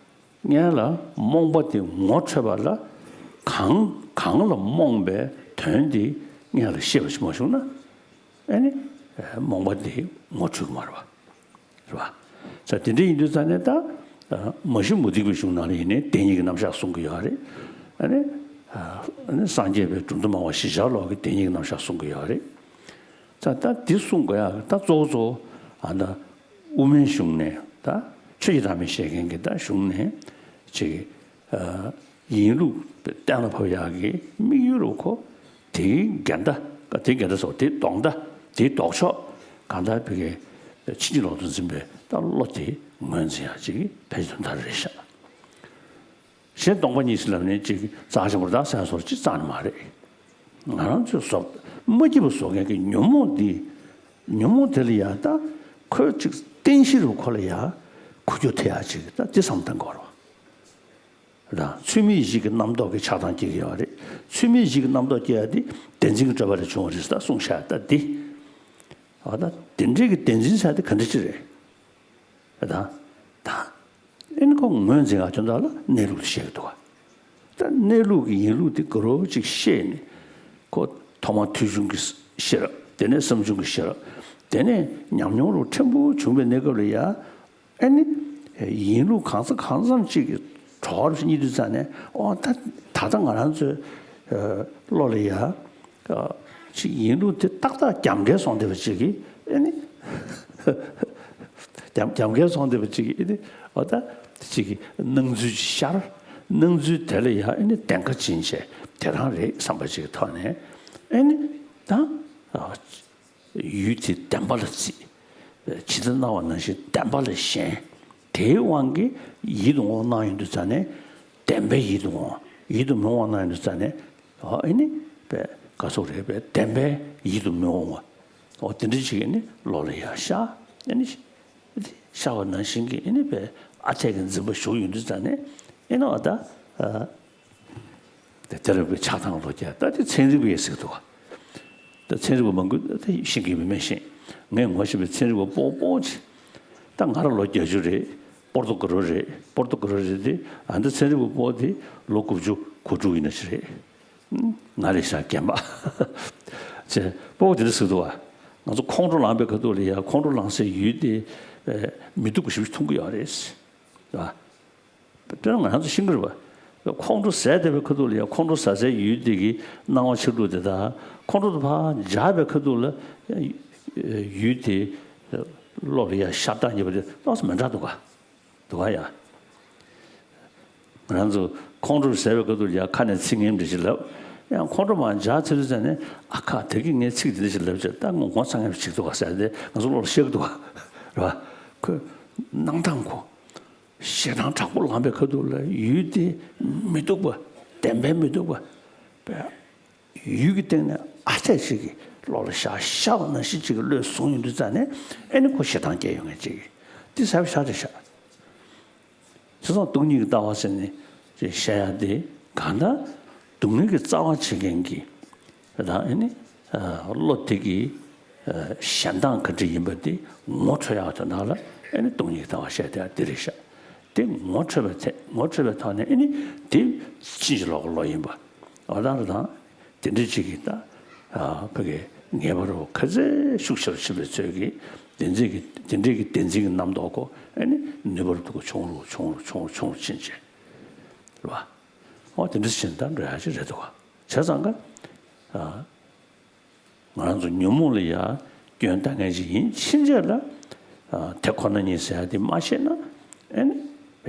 སྔོན་ལ་རྨོངས་པ་དེ་ངོ་འཕྲོད་པ་ལ། གང་གང་ལ་རྨོངས་པའི་དོན་དེ་སྔོན་ལ་ཤེས་པ་ཞིག་མ་བྱུང་ན། ཨ་ནི་རྨོངས་པ་དེ་ངོ་འཕྲོད་ཀྱི་མ་རེད་བ། རེད་བ། ས་དེ་འདྲ་ཡིན་དུས་ཙང་ནས་ད་མ་གཞི་མུ་སྟེགས་པའི་གཞུང་ནང་ལ་ཡིན་ནའི་བདེན་གཉིས་ཀྱི་རྣམ་གཞག་གསུང་གི་ཡོད་རེད། ཨ་ནི་ཨ་ནི་སངས་རྒྱས་པའི་གྲུབ་མཐའ་སྨྲ་བ་བཞི་ཆར་ལོག་གི་བདེན་གཉིས་ཀྱི་རྣམ་གཞག་གསུང་གི་ཡོད་རེད། ད་ད་འདི་གསུང་དགོས་ཡག་ད་གཙོ་བོ་གཙོ་བོ་ཨ་ད་དབུ་མའི་གཞུང་ནས་ད་ཆོས་ཀྱི་བདག་མེད་བཤད་མཁན་གྱི་ད་གཞུང་ནས་ཅིག་ཨ་ཡིན་ལུགས་གཏན་ལ་ཕབ་ཡག་གི་དམིགས་ཡུལ་རུ་ཁོ་དེའི་འགལ་ཟླ། དེའི་འགལ་ཟླ་སོགས་དེའི་ལྡོག་ཟླ། དེའི་ལྡོག་ཕྱོགས་གང་ལྟར་བི་གའི་ཕྱིན་ཅི་ལོག་ཏུ་འཛིན་པའི་ད་བློ་དེ་ངོས་འཛིན་ཡག་ཅིག་ཕལ་ཆེར་དོན་དག་རེད་ཤག་གཞན་སྟོང་པ་ཉིད་ཅེས་ལབ་ནས་ཅིག་རྩ་ཆེན་པོ་རེད་ད་ཟེར་བཟོ་འདྲ་ཅིག་རྩ་ནས་མ་རེད། ང་རང་ཚོས་བཟོ་མ་སྐྱིད་པ་བཟོ་མཁན་གྱི་ཉོན་མོངས་འདི། ཉོན་མོངས་དེ་ལ་ཡང་ད་ཁོས་ཅིག་རྟེན་གཞི་རུ་ཁོ་ལ་ཡང་འཁོར་རྒྱུག་ཐེབས་ཡག་ཅིག་ད་འདི་བསམ་བཏང་དགོས་རེད་བ། ད་ཚུལ་མིན་ཡིད་བྱེད་ཀྱི་རྣམ་རྟོག་གིས་ཆགས་སྡང་སྐྱེ་གི་ཡོད་རེད། ཚུལ་མིན་ཡིད་བྱེད་ཀྱི་རྣམ་རྟོག་སྐྱེ་ཡག་འདི་བདེན་འཛིན་གྱི་སྤྲོས་པ་ལས་བྱུང་བ་རེད་ཟེར་ད་གསུངས་བཞག་ད་འདི། འོ་ད་དེ་འདྲའི་གི་བདེན་འཛིན་ཟེར་དེ་ག་འདྲ་ཅིག་རེད། ད་ད་ཨེ་ནི་ཁོ་ངོས་འཛིན་ཡག་དོན་དག་ལ་གནས་ལུགས་དེ་བཤད་ཀྱི་འདུག་ག་ད་གནས་ལུགས་ཀྱི་ཡིན་ལུགས་དེ་ག་རོ་ཅིག་ཤེས་ནས་ཁོ་ཐོག་མར་ཐོས་བྱུང་གི་ཤེས་རབ། དེ་ནས་བསམ་བྱུང་གི་ཤེས་རབ། དེ་ནས་ཉམས་མྱོང་རུ་ཕྲན་བུ་བྱུང་བའི་གནས་སྐབས་ལ་ཡ། ཨེ་ནི་ཡིན་ལུགས་གང་ས་གང་འཚམ་ཅིག་གི་གྲོགས་རུ་རྙེད་དུས་ཙང་ནས་ཨོ་ད་ད་ལྟ་ང་རང་ཚོའི་བློ་ལ་ཡ། ཅིག་ཡིན་ལུགས་དེ་ཏག་ཏག་རྒྱབ་འགལ་སོང་བསྡད་པ་ཅིག་གིས་ཨེ་ནི། རྒྱབ་རྒྱབ་འགལ་སོང་བསྡད་པ་ཅིག་གིས་ཨེ་ནི་ཨོ་ད་ཅིག་གིས་སྣང་ཚུལ་ཅིག་ཤར། སྣང་ཚུལ་དེ་ལ་ཡང་ཨེ་ནི་བདེན་ཁ་འབྱིན་བྱས་དེ་རང་རེད་བསམ་པ་ཅིག་གི་ཐོག་ནས་ཨེ་ནི་ད་ཡུལ་དེ་བདེན་པ་ལ་བརྩི། ཇི་ལྟར་སྣང་བ་ནང་བཞིན་བདེན་པ་ལ་ཞེན། དེའི་དབང་གིས་ཡིད་དུ་འོང་སྣང་ཡོང་དུས་ཙང་ནས་བདེན་པའི་ཡིད་དུ་འོང་། ཡིད་དུ་མི་འོང་སྣང་ཡོང་དུས་ཙང་ནས་ཨོ་ཨེ་ནི་པས་ག་སོགས་རེད་པས་བདེན་པའི་ཡིད་དུ་མི་འོང་བ། ཨོ་དེ་འདྲ་ཅིག་ཨེ་ནི་བློ་ལ་ཡར་ཤར། ཨེ་ནི་ཤར་བ་ནང་བཞིན་གྱི་ཨེ་ནི་པས་ཨ་འཐས་ཀྱི་འཛིན་པ་ཞུགས་ཡོང་དུས་ཙང་ནས་ཨེ་ནི་ཨོ་ད་ཨ། དེ་དེ་རིང་པའི་ཆགས་སྡང་ལོ་རྒྱ་ད་དེ་ཚན་རིག་པས་ཟེར་འདུག་ག་ད་ཚན་རིག་པ་མང་པོས་ད་ཤེས་ཀྱི་མེད་མེད་ཤེས། ངས་ངོ་ཤེས་པའི་ཚན་རིག་པ་སྤོ་སྤོ་ཅི། ད་ང་རང་ལོ་བརྒྱད་ཅུ་རེད། པོར་ཏོ་ཀོ་རོ་རེད། པོར་ཏོ་ཀོ་རོ་རེད་དེ་ཨ་ད་ཚན་རིག་པ་སྤོ་དེ་ལོ་དགུ་བཅུ་གོ་དྲུག་ཡིན་ན་ཅི་རེད། ང་རེད་ཤག་རྒན་པ། ཅེ་སྤོ་དེ་འདྲ་ཟེར་འདུག་ག་ང་ཚོ་ཁོང་ཁྲོ་ལངས་པའི་ཁ་ཐུག་ལ་ཡ་ཁོང་ཁྲོ་ལངས་སའི་ཡུལ་དེ་མི་སྡུག་པ་ཞིག་མཐོང་གི་ཡོད་རེད། རེད་བ། དཔེར་ན་ང་རང་ཚོ་ཤེས་ཀྱི་རེད་པ། ཁོང་ཁྲོ་ཟ་བསྡད་པའི་ཁ་ཐུག་ལ་ཡང་ཁོང་ཁྲོ་ཟ་སའི་ཡུལ་དེ་གི་སྣང་བ་ཆ་དྲུག་དེ་དང་ཁོང་ཁྲོ་དེ་ཕར་འཇགས་པའི་ཁ་ཐུག་ལ་ཡུལ་དེ་བློ་ལ་ཡང་ཤར་སྟངས་གཉིས་པོ་དེ་ཏོག་ཙམ་མི་འདྲ་འདུག་ག་འདུག་ག་ཡ། ང་རང་ཚོ་ཁོང་ཁྲོ་ཟ་བའི་ཁ་ཐུག་ལ་ཡང་ཁ་ནས་ཚིག་ངན་འདྲ་ཞིག་ལབ། ཡང་ཁོང་ཁྲོ་མར་འཇགས་ཚར་དུས་ཙམ་ནས་ཨ་ཁ་དེ་གི་ངས་ཚིག་འདི་འདྲ་ཞིག་ལབ་བྱས་ད་ངོ་ངོ་ཚ་ངན་པ་ཞིག་འདུག་ག་ཟེར་ཏེ་ང་ཚོ་བློ་ལ་ཤར་གི་འདུག་ག་རེད་བ། ཁོས་སྣང་སྟངས་ཁོ། ཞེ་སྡང་དྲག་པོ་ལངས་པའི་ཁ་ཐུག་ལ་ཡུལ་དེ་མི་སྡུག་པ། བདེན་པའི་མི་སྡུག་པ། ཡུལ་གྱི་སྟེང་ནས་ཨ་འཐས་ཅིག་གི་བློ་ལ་ཤར་ཤར་བ་ནང་བཞིན་ཅིག་གི་བློས་བཟུང་ཡོང་དུས་ཙང་ནས་ཨེ་ནི་ཁོ་ཞེ་སྡང་སྐྱེ་ཡོང་མཁན་ཅིག་གི་འདི་ཟབ་ཤ་རེད་ཤག་བྱས་ཙང་སྟོང་ཉིད་ཀྱི་ལྟ་བ་ཟེར་ནས་ཅིག་བཤད་ཡ་དེ་གང་ལྟར་སྡུག་བསྔལ་གྱི་རྩ་བ་བྱེད་མཁན་གྱི་ དང་ཨེ་ནི། བློ་དེ་གི་ཞེན་སྟངས་ག་འདྲ་ཡིན་པ་དེ་ངོ་འཕྲོད་ཡག་དོན་དག་ལ་ཨེ་ནི་སྟོང་ཉིད་ཀྱི་ལྟ་བ་བཤད་དེ་འདི་རེད་ཤག་དེ་ངོ་འཕྲོད་པའི་ཐད་ངོ་འཕྲོད་པའི་ཐོག་ནས་ཨེ་ནི་དེ་ཕྱིན་ཅི་ལོག་གི་བློ་ཡིན་པ། འོ་ད་རེད་དང་། དེ་འདྲ་ཅིག་གིས་ད་ཕ་གི་ངེས་པ་རུ་ཁ་ཚད་ཤུགས་ཆེ་རུ་ཕྱིན་པའི་ཚོད་ཀྱིས། བདེན་འཛིན་གྱི་དེ་འདྲའི་གི་བདེན་འཛིན་གྱི་རྣམ་རྟོག་གོ་ཨེ་ནི་ནུས་པ་རུ་དུ་གོ་ཆུང་རུ་ཆུང་རུ་ཆུང་རུ་ཆུང་རུ་ཕྱིན་ཅི། རེད་བ། འོ་དེ་འདྲ་ཕྱིན་ད་འགྲོ་ཡག་ཅིག་རེད་འདུག་ག་བྱས་ཙང་ཀ་ང་རང་ཚོ་ཉོན་མོངས་ལ་ཡ་སྐྱོན་བཏང་མཁན་ཅིག་ཡིན་ཕྱིན་ཆད་ལ། དེ་ཁོ་ན་ཉིད་ཟེར་ཡ་དེ་མ་ཤེས་ན་ཨེ་ནི་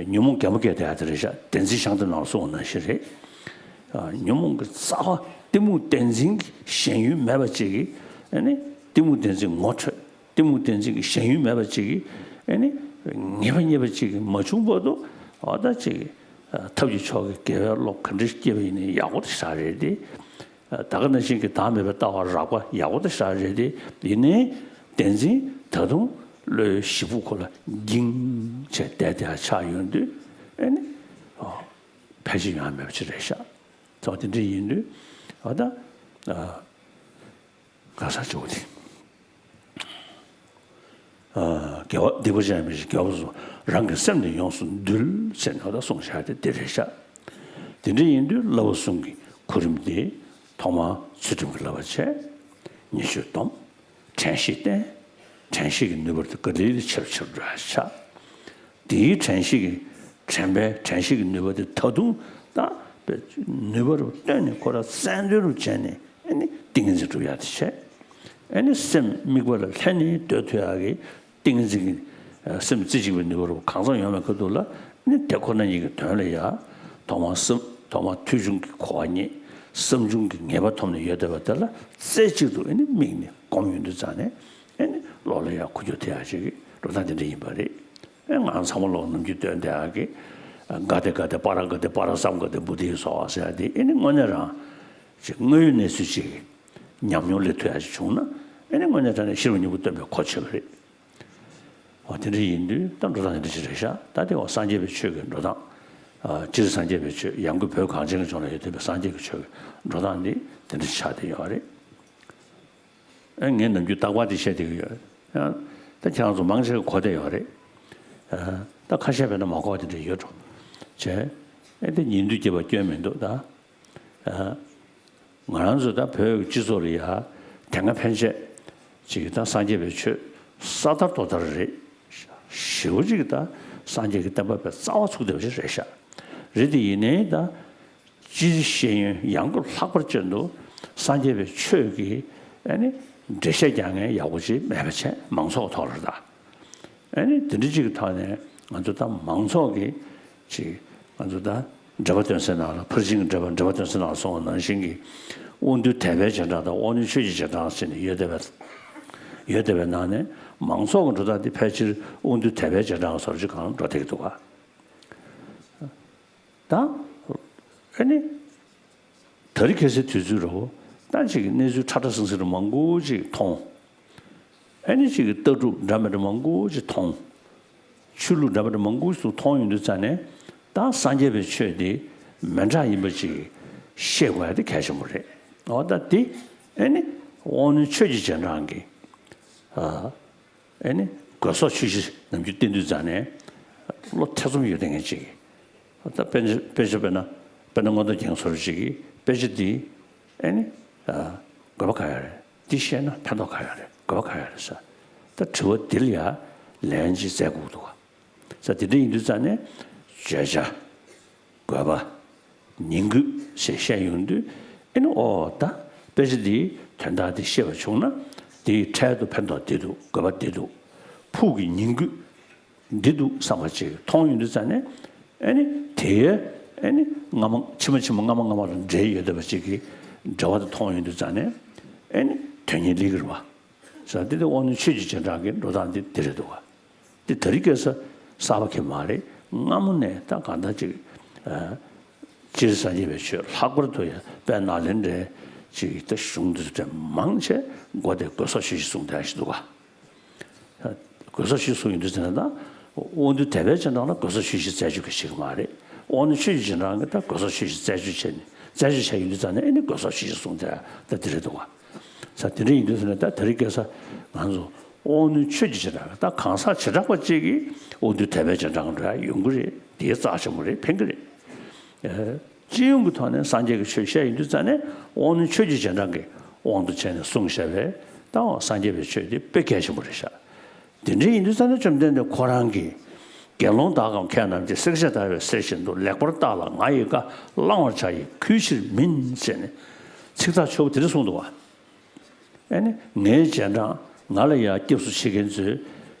ཉོན་མོངས་རྒན་པོ་སྐྱེས་བསྡད་ཡ་དེ་རེད་ཤག་བདེན་འཛིན་ཤིང་རྟ་ནང་གསུངས་པ་ནང་བཞིན་རེད། ཉོན་མོངས་ཀྱི་རྩ་བ་གཏི་མུག་བདེན་འཛིན་གྱི་ཞེན་ཡུལ་མེད་པ་ཅིག་གིས་ཨེ་ནི་གཏི་མུག་བདེན་འཛིན་ངོ་འཕྲོད། གཏི་མུག་བདེན་འཛིན་གྱི་ཞེན་ཡུལ་མེད་པ་ཅིག་གིས་ཨེ་ནི་ངེས་པ་རྙེད་པ་ཅིག་གིས་མ་བྱུང་བར་དུ་འོ་ད་ཅིག་ཐབས་ཀྱི་མཆོག་གི་དགེ་བའི་བློ་ག་འདྲ་སྐྱེས་པ་ཡིན་ནའི་ཡག་པོ་དེ་ཞེ་དྲག་རེད་དེ། ད་ག་ནང་བཞིན་གྱི་བདག་མེད་པའི་ལྟ་བ་རགས་པ་ཡག་པོ་དེ་ཞེ་དྲག་རེད་དེ། ཡིན་ནའི་བདེན་འཛིན་ད་དུང་བློའི་གཞི་སྦུག་ཁོ་ལ་འགྱིང་བྱས་བསྡད་དེ་ཆགས་ཡོང་དུས་ཨེ་ནི་ཕལ་ཆེར་ཡོང་ཡ་མེད་པ་ཅིག་རེད་ཤག་ཚོགས་དེ་འདྲ་ཡིན་དུས་འོ་ད། ག་ས་ཆེ་བོ་དེ། དགེ་བ་སྡིག་པ་ཅན་མི་ཞིག་དགེ་བ་སོགས་རང་གི་སེམས་དེ་ཡོངས་སུ་འདུལ་ཟེར་ནས་ད་གསུངས་བཞག་དེ་འདི་རེད་ཤག་དེ་འདྲ་ཡིན་དུས་བསླབ་པ་གསུམ་གྱི་གོ་རིམ་དེ་ཐོག་མར་ཚུལ་ཁྲིམས་ཀྱི་བསླབ་པ་བྱས། ཉེས་སྤྱོད་སྡོམ། དྲན་ཤེས་བསྟེན། དྲན་ཤེས་ཀྱི་ནུས་པ་དེ་ག་ལེ་ལེ་ཆེ་རུ་ཆེ་རུ་འགྲོ་ཡ་ཆགས། དེའི་དྲན་ཤེས་ཀྱི་དྲན་པའི་དྲན་ཤེས་ཀྱི་ནུས་པ་དེ་ད་དུང་ད་ནུས་པ་རུ་བཏོན་ནས་ཁོ་ར་བཙན་དོན་རུ་བྱས་ནས་ཨེ་ནི་ཏིང་ངེ་འཛིན་སྒྲུབ་ཡག་དེ་བྱས། ཨེ་ནི་སེམས་དམིགས་པ་ལ་ལྷན་ནེ་སྡོད་ཐུབ་ཡག་གི་ཏིང་ངེ་འཛིན་གྱི་སེམས་རྩེ་གཅིག་པའི་ནུས་པ་རུ་གང་ཙམ་ཡོང་བའི་ཁ་ཐུག་ལ་ཨེ་ནི་དེ་ཁོ་ན་ཉིད་ཀྱི་དོན་ལ་ཡ། ཐོག་མར་བསམ་ཐོག་མར་ཐོས་བྱུང་གི་གོ་བ་རྙེད། བསམ་བྱུང་གི་ངེས་པ་ཐོབ་ནས་ཡོད་བསྡད་པ་དེ་ལ་རྩེ་གཅིག་ཏུ་ཨེ་ནི་དམིགས་ནས་སྒོམ་ཡོང་དུས་ཙང་ནས་ཨེ་ནི་བློ་ལ་ཡ་འཁོར་རྒྱུག་ཐེབས་ཡག་ཅིག་གི་འགྲོ་སྟངས་དེ་འདྲ་ཡིན་པ་རེད། ཨེ་ང་རང་ཚང་མ་ལོག་ནམ་རྒྱུན་སྟོན་བསྡད་ཡག་གི་ག་དེ་ག་དེ་པ་ར་ག་དེ་པ་ར་སམ་ག་དེ་བུ་དྷི་སྭཱ་ཧཱ་ཟེར་ཡག་དེ་ཨེ་ནི་དངོས་གནས་རང་ཅིག་དངོས་ཡོད་གནས་ཚུལ་ཅིག་གི་ཉམས་མྱོང་སླེབས་ཐུབ་ཡག་ཅིག་བྱུང་ན་ཨེ་ནི་དངོས་གནས་དྲང་གནས་ཤེས་རབ་སྙིང་པོ་སྟོན་པའི་གོ་ཆོད་པ་རེད། འོ་དེ་འདྲ་ཡིན་དུས་ད་འགྲོ་སྟངས་དེ་འདྲ་ཞིག་རེད་ཤག་ད་དེ་འོ་སངས་རྒྱས་པའི་ཆོས་ཀྱི་འགྲོ་སྟངས། ཨ་སྤྱིར་སངས་རྒྱས་པའི་ཆོས་ཡང་སྒོས་བོད་གངས་ཅན་གྱི་ལྗོངས་ལ་ཡོད་བསྡད་པའི་སངས་རྒྱས་ཀྱི་ཆོས་ཀྱི་འགྲོ་སྟངས་འདི་དེ་འདྲ་ཞིག་ཆགས་བསྡད་ཡོད་རེད། ཨ་ངས་ནམ་རྒྱུན་རྟག་པར་དེ་བཤད་བསྡད་ཀྱི་ཡོད། ཡང་ད་ཁྱེད་རང་ཚོ་མང་ཆེ་བ་གོ་བསྡད་ཡོད་རེད། ཨ་ད་ཁ་ཤས་བས་ན་མ་གོ་བ་དེ་འདྲ་ཡོད་འགྲོ། བྱས། ཨེ་དེ་ཉན་དུས་སྐྱིད་པ་སྐྱོན་མི་འདུག་ད། ཨ། ང་རང་ཚོ་ད་བོད་ཀྱི་སྤྱི་ཚོགས་ལ་ཡ་དེ་སྔ་ཕན་ཆད་ཅིག་ད་སངས་རྒྱས་པའི་ཆོས་ས་དར་རྡོ་དར་རེད། ཞེ་པོ་ཅིག་ད་སངས་རྒྱས་ཀྱི་བསྟན་པ་བས་རྩ་བ་ཚུགས་བསྡད་པ་ཞིག་རེད་ཤག་རེད་དེ་ཡིན་ནའི་ད་སྤྱིར་ཤེས་ཡོན་ཡང་སྒོས་ལྷག་པར་ཅན་དུ་སངས་རྒྱས་པའི་ཆོས་ཀྱི་ཨ་ནི་འགྲེལ་བཤད་རྒྱག་མཁན་ཡག་པོ་ཅིག་མེད་པ་བྱས་མང་ཚོགས་ཐོག་ལ་ད། ཨ་ནི་དེ་འདྲ་ཅིག་གི་ཐོག་ནས་ང་ཚོ་ད་མང་ཚོགས་ཀྱི་ཅིག་ང་ཚོ་ད་འགྲེལ་པ་སྟོན་སའི་ནང་ལ་ཕར་ཕྱིན་གྱི་འགྲེལ་པ་འགྲེལ་པ་སྟོན་སའི་ནང་ལ་སོང་བ་ནང་བཞིན་གྱི་དབང་རྟུལ་དད་པའི་རྗེས་འབྲང་དང་དབང་རྣོན་ཆོས་ཀྱི་རྗེས་འབྲང་ཟེར་ནས་ཡོད་བསྡད་པའི་ཡོད་བསྡད་པའི་ནང་ནས་མང་ཚོགས་ཀྱི་འགྲོ་སྟངས་དེ་ཕལ་ཆེར་དབང་རྟུལ་དད་པའི་རྗེས་འབྲང་བཟོ་འདྲ་ཅིག་གང་འགྲོ་བསྡད་ཀྱི་འདུག་ག་ད་ཨ་ནི། ད་རེས་ཁ་སང་དུས་ཚོད་རུ་ད་ཅིག་གནས་ཚུལ་ཁྲ་ཁྲ་ཟིང་ཟིང་རུ་མང་པོ་ཅིག་མཐོང་། ཨ་ནི་ཅིག་གི་ལྟ་གྲུབ་འདྲ་མི་འདྲ་མང་པོ་ཅིག་མཐོང་། ཆོས་ལུགས་འདྲ་མི་འདྲ་མང་པོ་ཞིག་མཐོང་ཡོང་དུས་ཙང་ནས་ད་སངས་རྒྱས་པའི་ཆོས་དེ་མི་འདྲ་ཡིན་པ་ཅིག་ཤེས་དགོས་ཡ་དེ་གལ་ཆེན་པོ་རེད། འོ་ད་དེ་ཨ་ནི་དབང་རྣོན་ཆོས་ཀྱི་རྗེས་འབྲང་གི་ཨ། ཨེ་ནི་དགོས་སོགས་ཆོས་བཞི་ནམ་རྒྱུན་བསྟན་དུས་ཙང་ནས་བློ་ཐེ་ཚོམ་ཡོད་མཁན་ཅིག་ད་དཔེ་ཆ་དཔེ་ཆ་དཔེར་ན་དཔེར་ན་མངོན་རྟོགས་རྒྱན་ཚོར་ཅིག་གིས་དཔེ་ཆ་འདི་ཨེ་ནི་དགོས་པ་ག་ཡོད་རེད། འདི་ཤེས་ན་ཕན་ཐོགས་ག་ཡོད་རེད། དགོས་པ་ག་ཡོད་རེད་ཟེར། ད་དྲི་བ་འདི་ལ་ཡ་ལན་ཅིག་བཙལ་དགོས་འདུག་ག་ས་དེ་འདྲ་ཡིན་དུས་ཙང་ནས་བརྗོད་བྱ། དགོས་པ། ཉིང་དགོས་ཞེས་བཤད་ཡོང་དུས་ཨེ་ནི་ཨོ་ད་དཔེ་ཆ་འདིའི་དོན་དག་འདི་ཤེས་པ་བྱུང་ན་དེའི་འཕྲལ་དུ་ཕན་ཐོགས་འདི་འདུག་དགོས་པ་འདི་འདུག་ཕུགས་ཀྱི་ཉིང་དགོས་འདི་འདུག་བསམ་པ་ཅིག་མཐོང་ཡོང་དུས་ཙང་ནས་ཨེ་ནི་དེའི་ཨེ་ནི་སྔ་མ་ཕྱི་མ་ཕྱི་མ་སྔ་མ་སྔ་མ་ལ་འབྲེལ་ཡོད་བསྡད་པ་ཅིག་གི་འབྲེལ་བ་དེ་མཐོང་ཡོང་དུས་ཙང་ནས་ཨེ་ནི་དོན་གཉིས་ལེགས་རེད་བ། ས་འདི་དེ་དབང་རྣོན་ཆོས་ཀྱི་རྗེས་འབྲང་གི་འགྲོ་སྟངས་འདི་འདི་རེད་འདུག་བ། འདི་ད་རེས་ཁ་སང་གསར་པ་གི་མ་རེད། སྔ་མོ་ནས་ད་གང་ལྟར་ཅིག་ཨ་སྤྱིར་སངས་རྒྱས་པའི་ཆོས་ལྷག་པར་དུ་ཡང་དཔལ་ནཱ་ལེནྡྲའི་ཅིག་ད་གཞུང་འདི་ཚོ་མང་ཆེ་མགོ་དེ་དགོས་སོགས་ཆོས་བཞི་གསུངས་བསྡད་ཞིག་འདུག་ག་དགོས་སོགས་ཆོས་བཞི་གསུངས་ཡོང་དུས་ཙམ་ན་ད་དབང་རྟུལ་དད་པའི་རྗེས་འབྲང་ལ་དགོས་སོགས་ཆོས་བཞི་རྩད་གཅོད་གི་ཞིག་མ་རེད། དབང་རྣོན་ཆོས་ཀྱི་རྗེས་འབྲང་གི་ད་དགོས་སོགས་ཆོས་བཞི་རྩད་གཅོད་བྱས་ནས་ རྩད་གཅོད་བྱས་ཡོང་དུས་ཙང་ནས་ཨེ་ནི་དགོས་སོགས་ཞི་ཞིང་གསུངས་ཏེ་ད་དེ་རེད་འདུག་བ། ས་དེ་འདྲ་ཡིན་དུས་ཙང་ནས་ད་དེ་རིང་ཁ་སང་ང་ཚོ་དབང་རྣོན་ཆོས་ཀྱི་བྱེ་བྲག་ད་གང་ཟག་བྱེ་བྲག་པ་གཅིག་གིས་དབང་རྟུལ་དད་པའི་རྗེས་འབྲང་འགྲོ་ཡ་ཡོང་གི་རེད། དེའི་རྩ་ཆེན་པོ་རེད། ཕན་གི་རེད། སྤྱི་ཡོངས་ཀྱི་ཐོག་ནས་སངས་རྒྱས་ཀྱི་ཆོས་བཤད་ཡོང་དུས་ཙང་ནས་དབང་རྣོན་ཆོས་ཀྱི་རྗེས་འབྲང་གི་དབང་དུ་བྱས་ནས་གསུངས་བཞག་པའི་ད་སངས་རྒྱས་པའི་ཆོས་དེ་དཔེ་གལ་ཆེན་པོ་རེད་ཤག་དེ་འདྲ་ཡིན་དུས་ཙང་ནས་བཅོམ་ལྡན་འདས་ཁོ་རང་གིས་དགེ་སློང་དག་གམ་མཁས་རྣམས་ཀྱིས། བསྲེགས་བཅད་བརྡར་བའི་གསེར་བཞིན་དུ། ལེགས་པར་བརྟགས་ལ་ང་ཡི་བཀའ། བླང་བར་བྱ་ཡི་གུས་ཕྱིར་མིན། ཟེར་ནས་ཚིག་ཐག་ཆོད་པོ་དེ་འདྲ་གསུངས་འདུག་བ། ཨ་ནི་ངའི་རྗེས་འབྲང་ང་ལ་ཡང་སྐྱབས་སུ་མཆི་མཁན་ཚོས་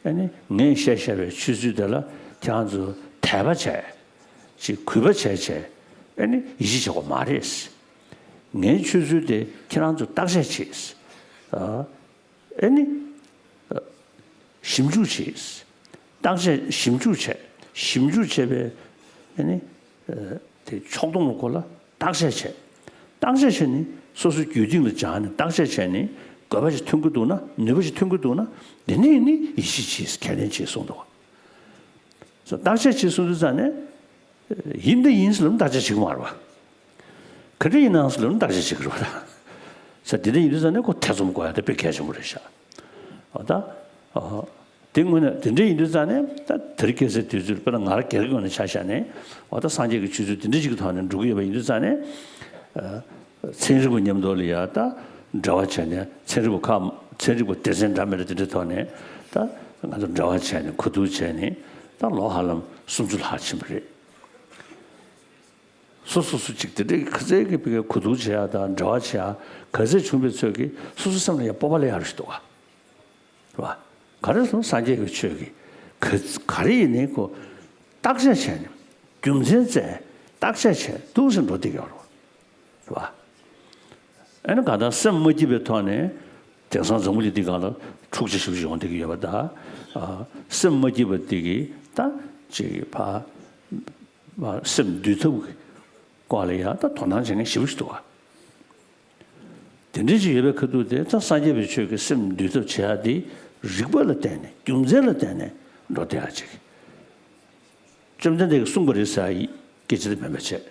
ཨ་ནི་ངས་བཤད་བཞག་པའི་ཆོས་ཚུལ་དེ་ལ་ཁྱེད་རང་ཚོས་དད་པ་བྱས། ཅིག་གུས་པ་བྱས་བྱས་ཨ་ནི་ཡིད་ཆེས་བྱེད་དགོས་མ་རེད། ངའི་ཆོས་ཚུལ་དེ་ཁྱེད་རང་ཚོས་བརྟག་དཔྱད་བྱེད། ཨ་ནི། ཞིབ་འཇུག་བྱེད། བརྟག་དཔྱད་ཞིབ་འཇུག་བྱས། ཞིབ་འཇུག་བྱས་པའི་ཨ་ནི། དེ་ཕྱོགས་སྡོམ་ལ་གོ་ལ་བརྟག་དཔྱད་བྱས། བརྟག་དཔྱད་བྱས་ནས་སོ་སོའི་རྒྱུད་སྟེང་ལ་སྦྱར་ནས་བརྟག་དཔྱད་བྱས་ནས་དགོས་པ་ཞིག་ཐོན་གྱི་འདུག་ན། ནུས་པ་ཞིག་ཐོན་གྱི་འདུག་ན། དེ་ནས་ནི་ཡིད་ཆེས་བྱེད། ཁས་ལེན་བྱེད་གསུངས་འདུག་བ། བརྟག་དཔྱད་བྱེད་གསུངས་དུས་ཙང་ནས། ཡིན་ད་ཡིན་ཟེར་ལབ་ན་བརྟག་དཔྱད་བྱེད་ཀྱི་མ་རེད་བ། ག་འདྲ་ཡིན་ནའང་ཟེར་ལབ་ན་བརྟག་དཔྱད་བྱེད་ཀྱི་རེད་བ། ད་ས་དེ་འདྲ་ཡིན་དུས་ཙང་ནས་ཁོ་ཐེ་ཚོམ་དགོས་ཡ་དེ་དཔེ་གལ་ཆེན་པོ་རེད་ཤག་འོ་ད། ཨ། དེ་དངོས་གནས་དེ་འདྲ་ཡིན་དུས་ཙང་ནས་ད་དེ་རིང་ཁ་སང་དུས་ཚོད་དཔེར་ན་ང་རང་སྒེར་གྱི་ངོས་ནས་ཆ་བཞག་ནས་འོ་ད་སངས་རྒྱས་ཀྱི་ཆོས་ཚུལ་དེ་འདྲ་ཅིག་གི་ཐོག་ནས་འགྲོ་གི་ཡོད་པ་ཡིན་དུས་ཙང་ནས། ཨ། ཚན་རིག་པ་མཉམ་དུ་ལ་ཡ་ད་འབྲེལ་བ་བྱས་ནས་ཚན་རིག་པ་ཁག་ཚན་རིག་པ་སྡེ་ཚན་འདྲ་མི་འདྲ་དེ་འདྲའི་ཐོག་ནས་ད་ང་ཚོ་འབྲེལ་བ་བྱས་ནས་གོ་བསྡུར་བྱས་ནས་ད་ལོ་ཧ་ལམ་སུམ་ཅུ་ལྷག་ཕྱིན་པ་རེད། སོ་སོ་སོ་གཅིག་དེ་འདྲའི་ག་ཚད་ཀྱི་བི་གའི་གོ་བསྡུར་བྱེད་ཡ་དང་འབྲེལ་བ་བྱེད་ཡ་ག་ཚད་བྱུང་བའི་ཚོད་ཀྱིས་སོ་སོ་སེམས་ལ་ཡ་སྤོབས་པ་སླེབས་ཡ་རེད་ཤག་འདུག་ག་རེད་བ། ག་རེ་ཟེར་ན་སངས་རྒྱས་ཀྱི་ཆོས་ཀྱི་ག་ག་རེ་ཡིན་ནའི་ཁོ་བརྟག་དཔྱད་བྱས་ནས་རྒྱུ་མཚན་བཙལ། བརྟག་དཔྱད་བྱས་འདུག་སེ་འགྲོ་བསྡད་ཀྱི་ཡོད་རེད་བ། ཨ་ནི་གང་ལྟར་སེམས་མ་སྐྱིད་པའི་ཐོག་ནས་དེང་སང་འཛམ་བུ་གླིང་འདི་སྒང་ལ་འཁྲུག་ཆ་ཞེ་པོ་ཅིག་ཡོང་བསྡད་ཀྱི་ཡོད་པ་དང་། ཨ། སེམས་མ་སྐྱིད་པ་འདི་གིས་ད་ཅིག་ཕ་མ་སེམས་འདུལ་ཐབས་ཀྱི་སྐོར་ལ་ཡང་ད་དོ་སྣང་བྱེད་མཁན་ཞེ་པོ་ཅིག་འདུག་བ། དེ་འདྲ་ཅིག་ཡོད་པའི་ཁ་ཐུག་དེ་ད་སངས་རྒྱས་པའི་ཆོས་ཀྱི་སེམས་འདུལ་ཐབས་བྱེད་ཡ་དེ་རིགས་པ་ལ་བརྟེན་ནས་རྒྱུ་མཚན་ལ་བརྟེན་ནས་འགྲོ་བསྡད་ཡ་ཅིག་བཅོམ་ལྡན་འདས་ཀྱིས་གསུངས་པ་རེད་ཟེར་ཡ་སྐད་ཆ་དེ་མིན་པ་བྱས།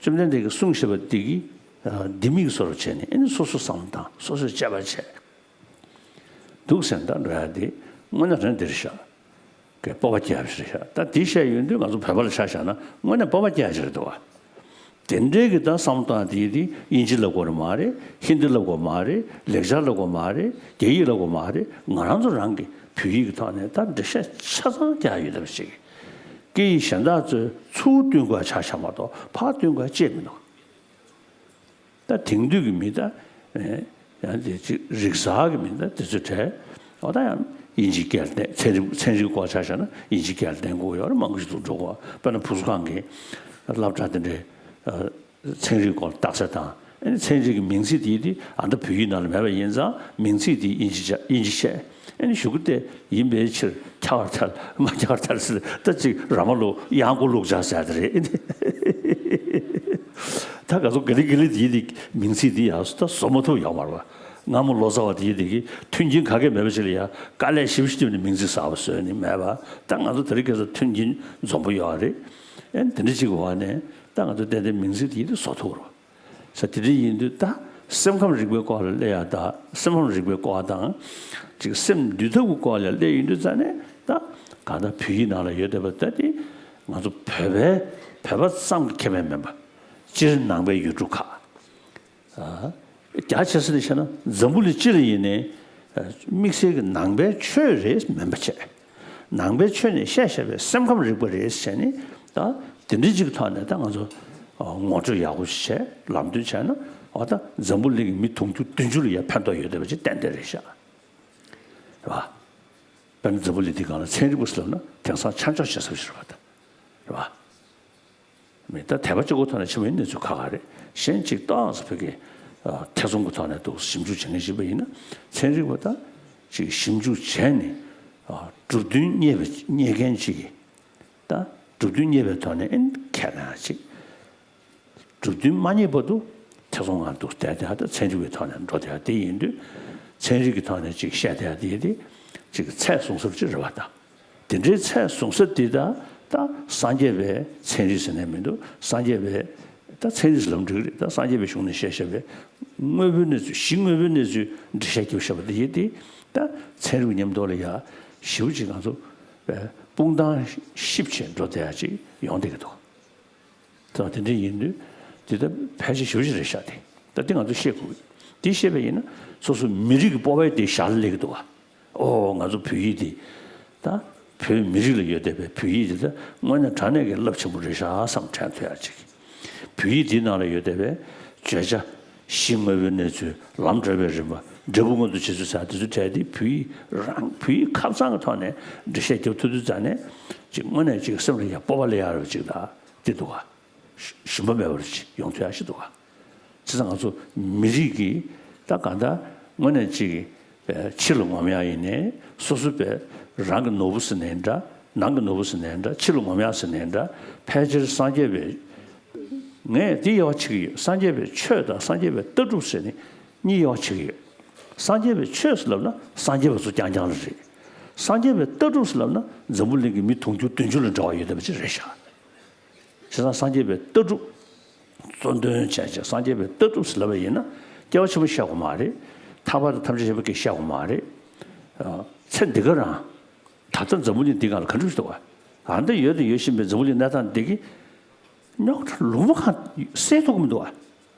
བཅོམ་ལྡན་འདས་ཀྱིས་གསུངས་བཞག་པ་འདི་གིས་ལྡེ་མིག་བཟོ་འདྲ་བྱས་ནས་ཨེ་ནི་སོ་སོ་བསམ་བློ་བཏང་། སོ་སོས་དཔྱད་པ་བྱས། འདུག་སེ་ད་འགྲོ་ཡ་དེ་དངོས་གནས་དྲང་འདིར་བཞག་གི་སྤོབས་པ་སྐྱེ་ཡ་ཞིག་རེད་ཤག་ད་དེ་བཤད་ཡོང་དུས་ང་ཚོ་བོད་པ་ལ་ཆ་བཞག་ན་དངོས་གནས་སྤོབས་པ་སྐྱེ་ཡ་ཞིག་རེད་འདུག་བ། དེ་འདྲའི་གི་ད་བསམ་བློ་བཏང་དེ་དེ་དབྱིན་ཇི་བསླབ་དགོས་མ་རེད། ཧིན་དི་བསླབ་དགོས་མ་རེད། ལེགས་སྦྱར་བསླབ་དགོས་མ་རེད། རྒྱ་ཡིག་བསླབ་དགོས་མ་རེད། ང་རང་ཚོ་རང་གི་བོད་ཡིག་གི་ཐོག་ནས་ད་འགྲེལ་བཤད་ཆ་ཚང་རྒྱག་ཡོད་བསྡད་པ་ཞིག་སྐད་ཡིག་གཞན་དག་ཚོས་ཚུར་བསྟུན་དགོས་ཆ་བཞག་མ་གཏོགས་ཕར་བསྟུན་དགོས་ཅི་མི་འདུག་ད་དེང་དུས་ཀྱི་མི་ད། ཡང་དེ་ཅིག་རིག་གསར་གྱི་མི་ད་དེ་ཚོ་གྲས། འོ་ད་ཡང་དབྱིན་ཇི་སྐད་ལ་བརྟེན། ཚན་རིག་ཚན་རིག་སྐོར་ཆ་བཞག་ན་དབྱིན་ཇི་སྐད་ལ་བརྟེན་དགོས་ཡོད་རེད། མང་པོ་ཞིག་འདུག་འགྲོ་གོ། དཔེར་ན་བུ་གསོ་ཁང་གི་སློབ་གྲྭ་དེ་འདྲའི་ཚན་རིག་སྐོར་བརྟག་དཔྱད་དང་། ཨ་ནི་ཚན་རིག་གི་མིང་ཚིག་དེ་དེ་ཨ་ད་བོད་ཡིག་ནང་ལ་མེད་པ་ཡིན་ཙང་མིང་ཚིག་དེ་དབྱིན་ཇི་བྱས། དབྱིན་ཇི་བྱས། ཨ་ནི་གཞུག་གུ་དེ་ཡིན་པའི་ཕྱིར་ཁྱབ་པར་ཐལ། མ་ཁྱབ་པར་ཐལ་ཟེར། ད་ཅིག་ར་མ་ལུག་གཡང་འགུག་ལུག་ཅག་ཟེར་དེ་རེད། ད་ང་ཚོ་ག་ལེ་ག་ལེ་དེ་ཡི་དེ་མིང་ཚིག་དེ་ཡག་སོ་ད་བཟོ་མ་ཐུབ་ཡོད་མ་རེད་བ། སྔ་མོ་ལོ་ཙཱ་བ་དེ་ཡི་དེ་གི་མཐུན་རྐྱེན་ག་གེ་མེད་པ་ཞིག་ལ་ཡ་དཀའ་ལས་ཞེ་པོ་ཞིག་བརྒྱབ་ནས་མིང་ཚིག་གསར་པ་བཟོས་ནས་མེད་པ། ད་ང་ཚོ་དེ་རིང་ཁ་སང་མཐུན་རྐྱེན་འཛོམས་པོ་ཡོད་རེད། ཨེ་དེ་འདྲ་ཅིག་གི་འོག་ནས་ད་ང་ཚོ་ཏན་ཏན་མིང་ཚིག་དེ་ཡི་དེ་བཟོ་ཐུབ་རེད་བ། ས་དེ་འདྲ་ཡིན་དུས་ད་སེམས་ཁམས་རིག་པའི་སྐོར་ལ་སླེབས་ཡ་ད་སེམས་ཁམས་རིག་པའི་སྐོར་དང་། ཅིག་སེམས་འདུལ་ཐབས་ཀྱི་སྐོར་ལ་སླེབས་ཡོང་དུས་ཙང་ནས་ད་གང་ལྟར་བོད་ཡིག་ནང་ལ་ཡོད་བསྡད་པ་ད་དེ་ང་ཚོ་བོད་པའི་བོད་པ་ཙམ་གྱི་ཁེ་ཕན་མིན་པ། སྤྱིར་ནང་པའི་ཡུལ་གྲུ་ཁག་ཨ། རྒྱ་ཆེ་ས་ནས་བཤད་ན་འཛམ་བུ་གླིང་སྤྱི་ལ་ཡིན་ནའི་དམིགས་བསལ་གྱི་ནང་པའི་ཆོས་རེད་མིན་པ་བྱས། ནང་པའི་ཆོས་ནས་བཤད་བཞག་པའི་སེམས་ཁམས་རིག་པ་རེད་བྱས་ནས་ད་དེ་འདྲའི་ཅིག་ཐོག་ནས་ད་ང་ཚོ་ངོ་སྤྲོད་ཡག་པོ་ཞིག་བྱས་ལམ་སྟོན་བྱས་ན་འོ་ད་འཛམ་བུ་གླིང་གི་མི་དུང་ཕྱུར་བདུན་ཅུ་ལ་ཡ་ཕན་ཐོགས་ཡོད་བསྡད་པ་ཅིག་ཏན་ཏན་རེད་ཤག་རེད་བ། དཔེར་ན་འཛམ་བུ་གླིང་འདི་སྒང་ལ་ཚན་རིག་པ་ཟེར་ལབ་ན་དེང་སང་ཆ་འཇོག་བྱེད་ས་ཞིག་རེད་བ་ད། རེད་བ། མི་ད་དད་པ་གཅིག་པོ་ཐོག་ནས་ཆེན་པོ་ཡིན་གནས་ཚུལ་ཁག་ཁག་རེད། གཞན་གཅིག་ཏོག་ཙམ་བོད་ཀྱི་ཨ་ཐེ་ཚོམ་གྱི་ཐོག་ནས་འདུག་ཞིབ་འཇུག་བྱེད་མཁན་ཞིག་ཡིན་ན་ཚན་རིག་པ་དང་ཅིག་ཞིབ་འཇུག་བྱས་ནས་ཨ་གྲུབ་དོན་རྙེད་པ་རྙེད་མཁན་ཅིག་གིས་ད་གྲུབ་དོན་རྙེད་པའི་ཐོག་ནས་ཨེ་ཁས་ལེན་ཅིག་གྲུབ་དོན་མ་རྙེད་བར་དུ་ཐེ་ཚོམ་ངང་འདུག་བསྡད་དེ་ད་ཚན་རིག་པའི་ཐོག་ནས་འགྲོ་བསྡད་དེ་ཡིན་དུས་ཚན་རིག་གི་ཐོག་ནས་ཅིག་བཤད་བསྡད་དེ་ཡིན་དུས་ཅིག་ཚད་བཟུང་ས་ཅིག་རེད་བ་ད། དེ་འདྲའི་ཚད་བཟུང་ས་འདི་ད་ད་སངས་རྒྱས་པའི་ཚན་རིག་ཟེར་ནས་མི་འདུག་སངས་རྒྱས་པའི་ ད་ཚན་རིག་ཟེར་ལབ་འགྲིག་གི་རེད། ད་སངས་རྒྱས་པའི་གཞུང་ནས་བཤད་བཤད་པའི་དངོས་པོའི་གནས་ཚུལ། གཞི་དངོས་པོའི་གནས་ཚུལ་འགྲེལ་བཤད་རྒྱབ་བཤད་པ་འདི་ཡིན་ཏེ། ད་ཚན་རིག་མཉམ་དུ་ལ་ཡ་ཞེ་པོ་ཅིག་ང་ཚོ་དཔུང་ཐང་ཞིབ་ཆེ་འགྲོ་བསྡད་ཡ་ཅིག་ཡོང་བསྡད་ཀྱི་འདུག་ད་དེ་འདྲ་ཡིན་དུས་འདི་ད་ཕལ་ཆེར་ཞེ་པོ་ཅིག་རེད་ཤག་དེ་ད་འདི་ང་ཚོ་ཤེས་དགོས། འདི་ཤེས་པ་ཡིན་ན་སོ་སོ་མི་རིགས་ཀྱི་སྤོབས་པ་དེ་ཞར་ལ་སླེབས་ཀྱི་འདུག་ག་ཨོ། ང་ཚོ་བོད་ཡིག་འདི་ད་བོད་མི་རིགས་ལ་ཡོད་བསྡད་པའི་བོད་ཡིག་འདི་ད་དངོས་གནས་དྲང་གནས་ཀྱི་རླབས་ཆེན་པོ་རེད་ཤག་བསམ་དྲན་ཐུབ་ཡ་ཅིག་བོད་ཡིག་འདིའི་ནང་ལ་ཡོད་བསྡད་པའི་བརྗོད་བྱ། གཞི་དངོས་པོའི་གནས་ཚུལ། ལམ་བགྲོད་པའི་རིམ་པ། འབྲས་བུ་མངོན་དུ་བྱེད་ཚུལ་ཟེར་དེ་ཚོའི་གྲས་འདི་བོད་ཡིག་རང་བོད་ཡིག་ཁ་གཙང་གི་ཐོག་ནས་འགྲེལ་བཤད་རྒྱབ་ཐུབ་དུས་ཙང་ནས་ཅིག་དངོས་གནས་ཅིག་སེམས་ལ་ཡ་སྤོབས་པ་སླེབས་ཡ་རེ་ཅིག་ད་འདི་འདུག་ག་ཞུམ་པ་མེད་པར་ཅིག་ཡོང་ཐུབ་ཡ་ཞིག་འདུག་ག་བྱས་ཙང་ང་ཚོ་མི་རིགས་ཀྱི་ད་གང་ལྟར་དངོས་གནས་ཅིག་ཕྱི་ལ་ངོམ་ཡག་ཡིན་ནའི་སོ་སོ་པའི་རང་གི་ནོར་བུ་ཟེར་ནའི་འདྲ། ནང་གི་ནོར་བུ་ཟེར་ནའི་འདྲ། ཕྱི་ལ་ངོམ་ཡག་ཟེར་ནའི་འདྲ། ཕལ་ཆེར་སངས་རྒྱས་པའི། ངས་འདི་དབྱེ་བ་ཕྱེ་གི་ཡོད། སངས་རྒྱས་པའི་ཆོས་དང་སངས་རྒྱས་པའི་ལྟ་གྲུབ་ཟེར་ནས་གཉིས་དབྱེ་བ་ཕྱེ་གི་ཡོད། སངས་རྒྱས་པའི་ཆོས་ཟེར་ལབ་ན་སངས་རྒྱས་པ་ཚོ་རྐྱང་རྐྱང་ལ་རེད། སངས་རྒྱས་པའི་ལྟ་གྲུབ་ཟེར་ལབ་ན་འཛམ་བུ་གླིང་གི་མི་དུང་ཕྱུར་བདུན་ཅུ་ལ་འབྲེལ་བ་ཡོད་བསྡད་པ་ཅིག་རེད་ཤག་བྱས་ཙང་སངས་རྒྱས་པའི་ལྟ་གྲུབ་གཙོ་འདོན་བྱས་བྱས། སངས་རྒྱས་པའི་ལྟ་གྲུབ་ཟེར་ལབ་པ་ཡིན་ན་སྐྱེ་བ་ཆེན་པོ་བཤད་དགོས་མ་རེད། ཐར་པ་དང་ཐམས་ཅད་མཁྱེན་པ་སྐད་བཤད་དགོས་མ་རེད། ཨ། ཚེ་འདི་ག་རང་། ད་ལྟ་འཛམ་བུ་གླིང་འདི་སྒང་ལ་ག་འདྲ་ཞིག་འདུག་ག་ཨ་འདི་ཡོད་དང་ཡོད་བཞིན་པའི་འཛམ་བུ་གླིང་གནས་སྟངས་འདི་གི་རྙོག་དྲ་ལུང་པ་གང་སེལ་ཐུབ་ཀྱི་མི་འདུག་ག་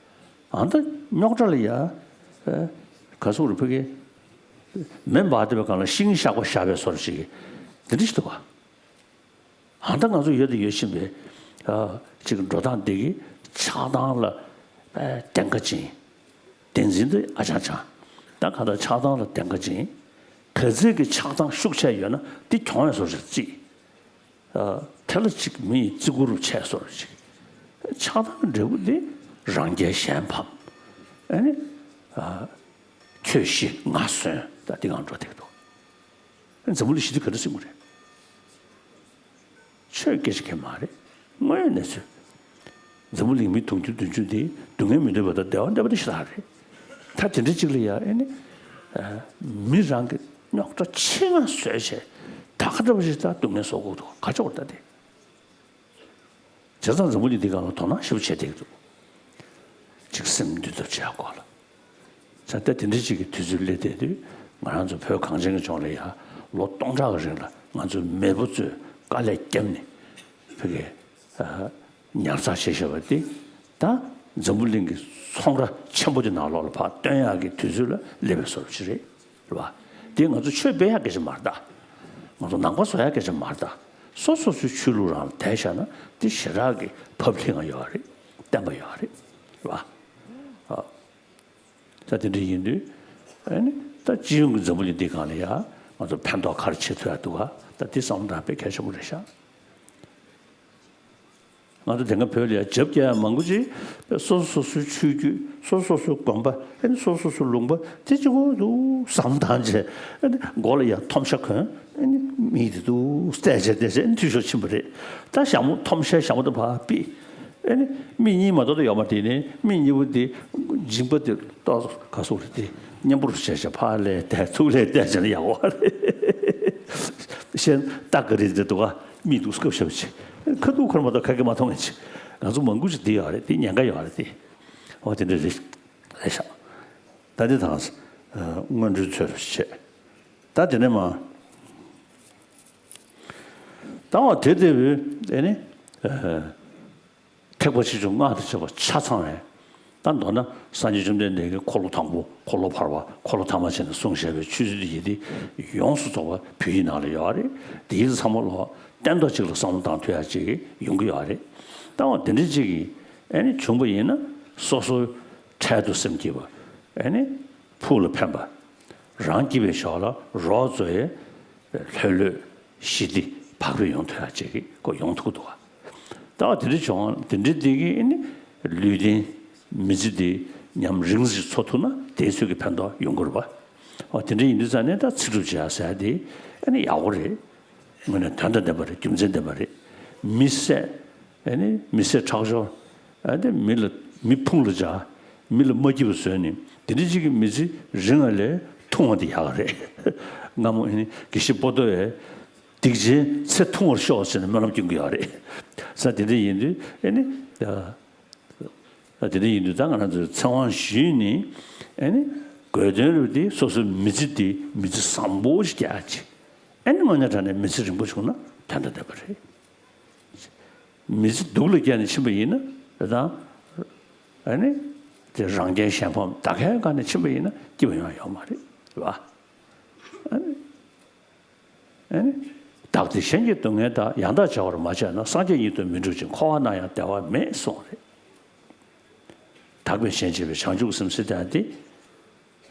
ཨ་འདི་རྙོག་དྲ་ལ་ཡ། ཨ། ག་སོག་རེད། ཕ་གི་མེ་འབར་བསྡད་པའི་སྒང་ལ་ཤིང་ཤག་པ་བཞག་པའི་བཟོ་འདྲ་ཞིག་འདི་འདྲ་ཞིག་འདུག་ག་ཨ་ད་ང་ཚོ་ཡོད་དང་ཡོད་བཞིན་པའི་ཨ་ཅིག་འགྲོ་སྟངས་འདི་གི་ཆགས་སྡང་ལ་ཨ་གདེང་ཁ་ཅན། བདེན་འཛིན་དེ་ཨ་ཅང་ཅང་། ད་གང་ལྟར་ཆགས་སྡང་ལ་གདེང་ཁ་ཅན། ག་ཚད་ཀྱི་ཆགས་སྡང་ཤུགས་ཆེ་ཡོད་ན་དེ་གྱོང་ཡང་བཟོ་ཞིག་རྩིས། ཨ་དེ་ལ་ཅིག་མི་ཡི་བརྩི་བཀུར་ཆེ་བཟོ་ཞིག་ཆགས་སྡང་གི་འབྲས་བུ་དེ་རང་རྒྱལ་གཞན་ཕམ། ཨ་ནི་ཨ་ཁྱོད་ཤི་ང་གསོན། ད་འདི་གང་འགྲོ་བསྡད་འདུག་འཛམ་བུ་གླིང་ཞི་བདེ་ག་འདྲ་སྲུང་གི་རེད། ཆོས་སྐད་ཆ་གང་མ་རེད། དངོས་ཡོད་གནས་ཚུལ། འཛམ་བུ་གླིང་མི་དུང་ཕྱུར་བདུན་ཅུ་འདི་སྡུག་བསྔལ་མི་འདོད་པ་དང་བདེ་བ་འདོད་པ་དེ་ཞེ་དྲག་རེད། ད་དེ་འདྲ་ཅིག་ལ་ཡ་ཨེ་ནི། ཨ་མི་རང་གི་རྙོག་དྲ་ཆེད་མངགས་བཟོས་བྱས་ད་ག་འདྲ་བ་ཞིག་ད་སྡུག་བསྔལ་བཟོ་དགོས་འདུག་ག་ཅོག་ད་དེ། བྱས་ཙང་འཛམ་བུ་གླིང་འདི་སྒང་ལ་དོ་སྣང་ཞེ་པོ་བྱེད་བསྡད་ཀྱི་འདུག་ཅིག་སེམས་འདུལ་ཐབས་བྱེད་ཡག་སྐོར་ལ། ས་ད་དེ་འདྲ་ཅིག་གི་དུས་ཚོད་སླེབས་བསྡད་དུས་ང་རང་ཚོ་བོད་གངས་ཅན་གྱི་ལྗོངས་ལ་ཡ་ལོ་སྟོང་ཕྲག་གི་རིང་ལ་ང་ཚོའི་མེས་པོ་ཚོས་དཀའ་ལས་བརྒྱབ་ནས་ཕ་གི་ཨ་ཉར་ཚགས་བྱས་བཞག་པ་དེ་ད་འཛམ་བུ་གླིང་གི་ཚོང་ར་ཆེན་པོ་དེ་ནང་ལོགས་ལ་ཕར་བཏོན་ཡག་གི་དུས་ཚོད་ལ་སླེབས་པའི་བཟོ་འདྲ་ཅིག་རེད། རེད་བ། དེ་ང་ཚོ་ཆོས་སྤེལ་ཡག་སྐད་ཆ་མ་རེད་ད། ང་ཚོ་ནང་པ་བཟོ་ཡག་སྐད་ཆ་མ་རེད་ད། སོ་སོ་སོའི་ཆོས་ལུགས་རང་ལ་དད་བཞག་ན་དེ་ཞེ་དྲག་གི་ཕབ་ལྷིང་ཡོད་རེད། བརྟན་པ་ཡོད་རེད། རེད་བ། ཨ། ད་དེ་འདྲ་ཡིན་དུས་ཨ་ནི་ད་སྤྱི་ཡོངས་ཀྱི་འཛམ་བུ་གླིང་འདི་སྒང་ལ་ཡ་ང་ཚོ་ཕན་ཐོགས་ག་རེ་བྱེད་ཐུབ་ཡག་འདུག་ག་ད་དེ་བསམ་བློ་བཏང་དཔེ་གལ་ཆེན་པོ་རེད་ཤག་ང་ཚོ་དེ་སྔ་བོད་ལ་ཡང་རྒྱབ་སྐྱེལ་ཡག་མང་པོ་ཅིག་སོ་སོ་སོ་སོའི་ཆོས་བརྒྱུད། སོ་སོ་སོ་སོའི་དགོན་པ། ཨ་ནི་སོ་སོ་སོ་སོའི་ལུང་པ་དེ་གཅིག་པོ་འདུག་བསམ་བཏང་བྱས། ཨ་ནི་མགོ་ལ་ཡང་ཐོམ་ཤ་གོན། ཨ་ནི་མི་དེ་འདུག་བལྟས་བྱས་བལྟས་བྱས་ཨ་ནི་འཐུས་ཤོར་ཕྱིན་པ་རེད། ད་ཞྭ་མོ་ཐོམ་ཤ་ཞྭ་མོ་དེ་ཕར་ཕུད། ཨ་ནི་མི་གཉིས་མ་གཏོགས་ད་ཡོད་མ་རེད། དེ་ནས་མི་གཉིས་པོ་དེ་མཇིང་པ་དེ་ཏོག་ག་སོགས་རེད་དེ་མཉམ་པོར་བྱས་བྱས་ཕར་ལ་བལྟས་ཚུར་ལ་བལྟས་བྱས་ན་ཡག་པོ་རེད། གཞན་སྟག་གི་རིགས་དེ་འདུག་ག་མིག་འདུག་སྐབས་ཤ་བ་ཆེ། ཁ་ཐུག་ཁར་མ་གཏོགས་ཁ་སྐད་མ་མཐོང་ངེས་ཆེ། ང་ཚོ་མང་པོ་ཞིག་འདི་ཡོད་རེད། འདི་ཉེན་ཁ་ཡོད་རེད་དེ། འོ་དེ་འདྲ་རེད། རེད་ཤག་ད་འདི་དང་སྔོན་འགྲོའི་ཚོད་བྱེད། ད་དེ་ནས་མ། ད་འོ་དེ་དེ་བས་དེ་ནི། ཐེག་པ་ཆེ་ཆུང་སྔགས་དང་བཅས་པ་ཆ་ཚང་བས། ད་མདོར་ན་སངས་རྒྱས་བཅོམ་ལྡན་འདས་ཀྱིས་འཁོར་ལོ་དང་པོ་འཁོར་ལོ་བར་པ་འཁོར་ལོ་ཐ་མ་བྱས་ནས་གསུངས་བཞག་པའི་ཆོས་ཚུལ་འདི་ཡིན་ཏེ་ཡོངས་སུ་རྫོགས་པ་བོད་ཡིག་ནང་ལ་ཡོད་རེད། དེ་ཡིན་ཚང་མ་ལོ་སྟན་ཐོག་གཅིག་ལ་བསམ་བློ་བཏང་ཐུབ་ཡ་གཅིག་ཡོང་གི་ཡོད་རེད། ད་འོ་དེ་འདྲ་གཅིག་གིས་ཨ་ནི་བྱུང་པ་ཡིན་ན་སོ་སོའི་འཕྲལ་དུ་སེམས་སྐྱིད་པ། ཨ་ནི་ཕུགས་ལ་ཕན་པ། རང་སྐྱིད་པའི་ཞོར་ལ་རོགས་ཚོ་ཡི་ལྷོད་ལྷོད་ཞི་བདེ་བག་ཕེབས་ཡོང་ཐུབ་ཡ་བཅས་ཀྱི་སྐོར་ཡོང་ཐུབ་ཀྱི་འདུག་ག་ད་དེ་འདྲ་བྱུང་དེ་འདྲ་དེ་གི་ཨ་ནི་ལུས་རྟེན་མི་ཚེ་འདི་ཉམས་རིང་ཙམ་འཚོ་ཐུབ་ན་དེའི་ཚོད་ཀྱི་ཕན་ཐོགས་ཡོང་གི་རེད་པ། འོ་དེ་འདྲ་ཡིན་དུས་ཙང་ནས་ད་ཚེ་སྒྲུབ་བྱེད་ཡ་ཟེར་ཡ་དེ་ཨ་ནི་ཡག་པོ་རེད། དངོས་གནས་དོན་དང་ལྡན་པ་རེད། རྒྱུ་མཚན་ལྡན་པ་རེད། མི་བསད། ཨ་ནི་མི་བསད་ཁྲག་སྦྱོར། ཨ་ནི་མི་ལ་མི་ཕུང་ལ་སྦྱར། མི་ལ་མ་སྐྱིད་པ་བཟོས་ནས་དེ་འདྲ་ཅིག་གི་མི་ཚེ་རིང་བ་ལས་ཐུང་བ་དེ་ཡག་ག་རེད། སྔ་མོ་ཨ་ནི་དགེ་བཤེས་པོ་ཏོ་ཡས་སྡིག་ཅན་ཚེ་ཐུང་བར་ཤོག་ཟེར་ནས་སྨོན་ལམ་སྐྱོན་གྱི་ཡོད་རེད། ས་དེ་འདྲ་ཡིན་དུས་ཨ་ནི། དེ་འདྲ་ཡིན་དུས་ད་ང་རང་ཚོས་ཚེ་དབང་ཞུས་ནས་ཨེ་ནི་དགོས་དོན་རེད་དེ་སོ་སོའི་མི་ཚེ་དེ་མི་ཚེ་བཟང་པོ་ཞིག་རྒྱག་ཅིག་ཨེ་ནི་དངོས་གནས་དྲང་གནས་མི་ཚེ་རིང་པོ་བྱུང་ན་དོན་དང་ལྡན་པ་རེད། མི་ཚེ་སྡུག་ལ་བསྐྱལ་ནས་ཕྱིན་པ་ཡིན་ན་དེ་དང་ཨེ་ནི་དེ་རང་རྐྱེན་གཞན་ཕམ་ད་གའི་སྒང་ནས་ཕྱིན་པ་ཡིན་ན་སྐྱིད་པ་ཡོང་ཡ་ཡོད་མ་རེད་རེད་བ། ཨེ་ནི། ཨེ་ནི། བདག་བདེ་གཞན་གྱི་སྡུག་བསྔལ་དག །ཡང་དག་བྱ་བར་མ་བྱས་ན། སངས་རྒྱས་ཉིད་དུ་མི་འགྲུབ་ཅིང་། །འཁོར་བ་ན་ཡང་བདེ་བ་མེད་གསུངས་རེད། དག་པས་གཞན་གཅེས་པའི་བྱང་ཆུབ་སེམས་ཟེར་ཡ་དེ།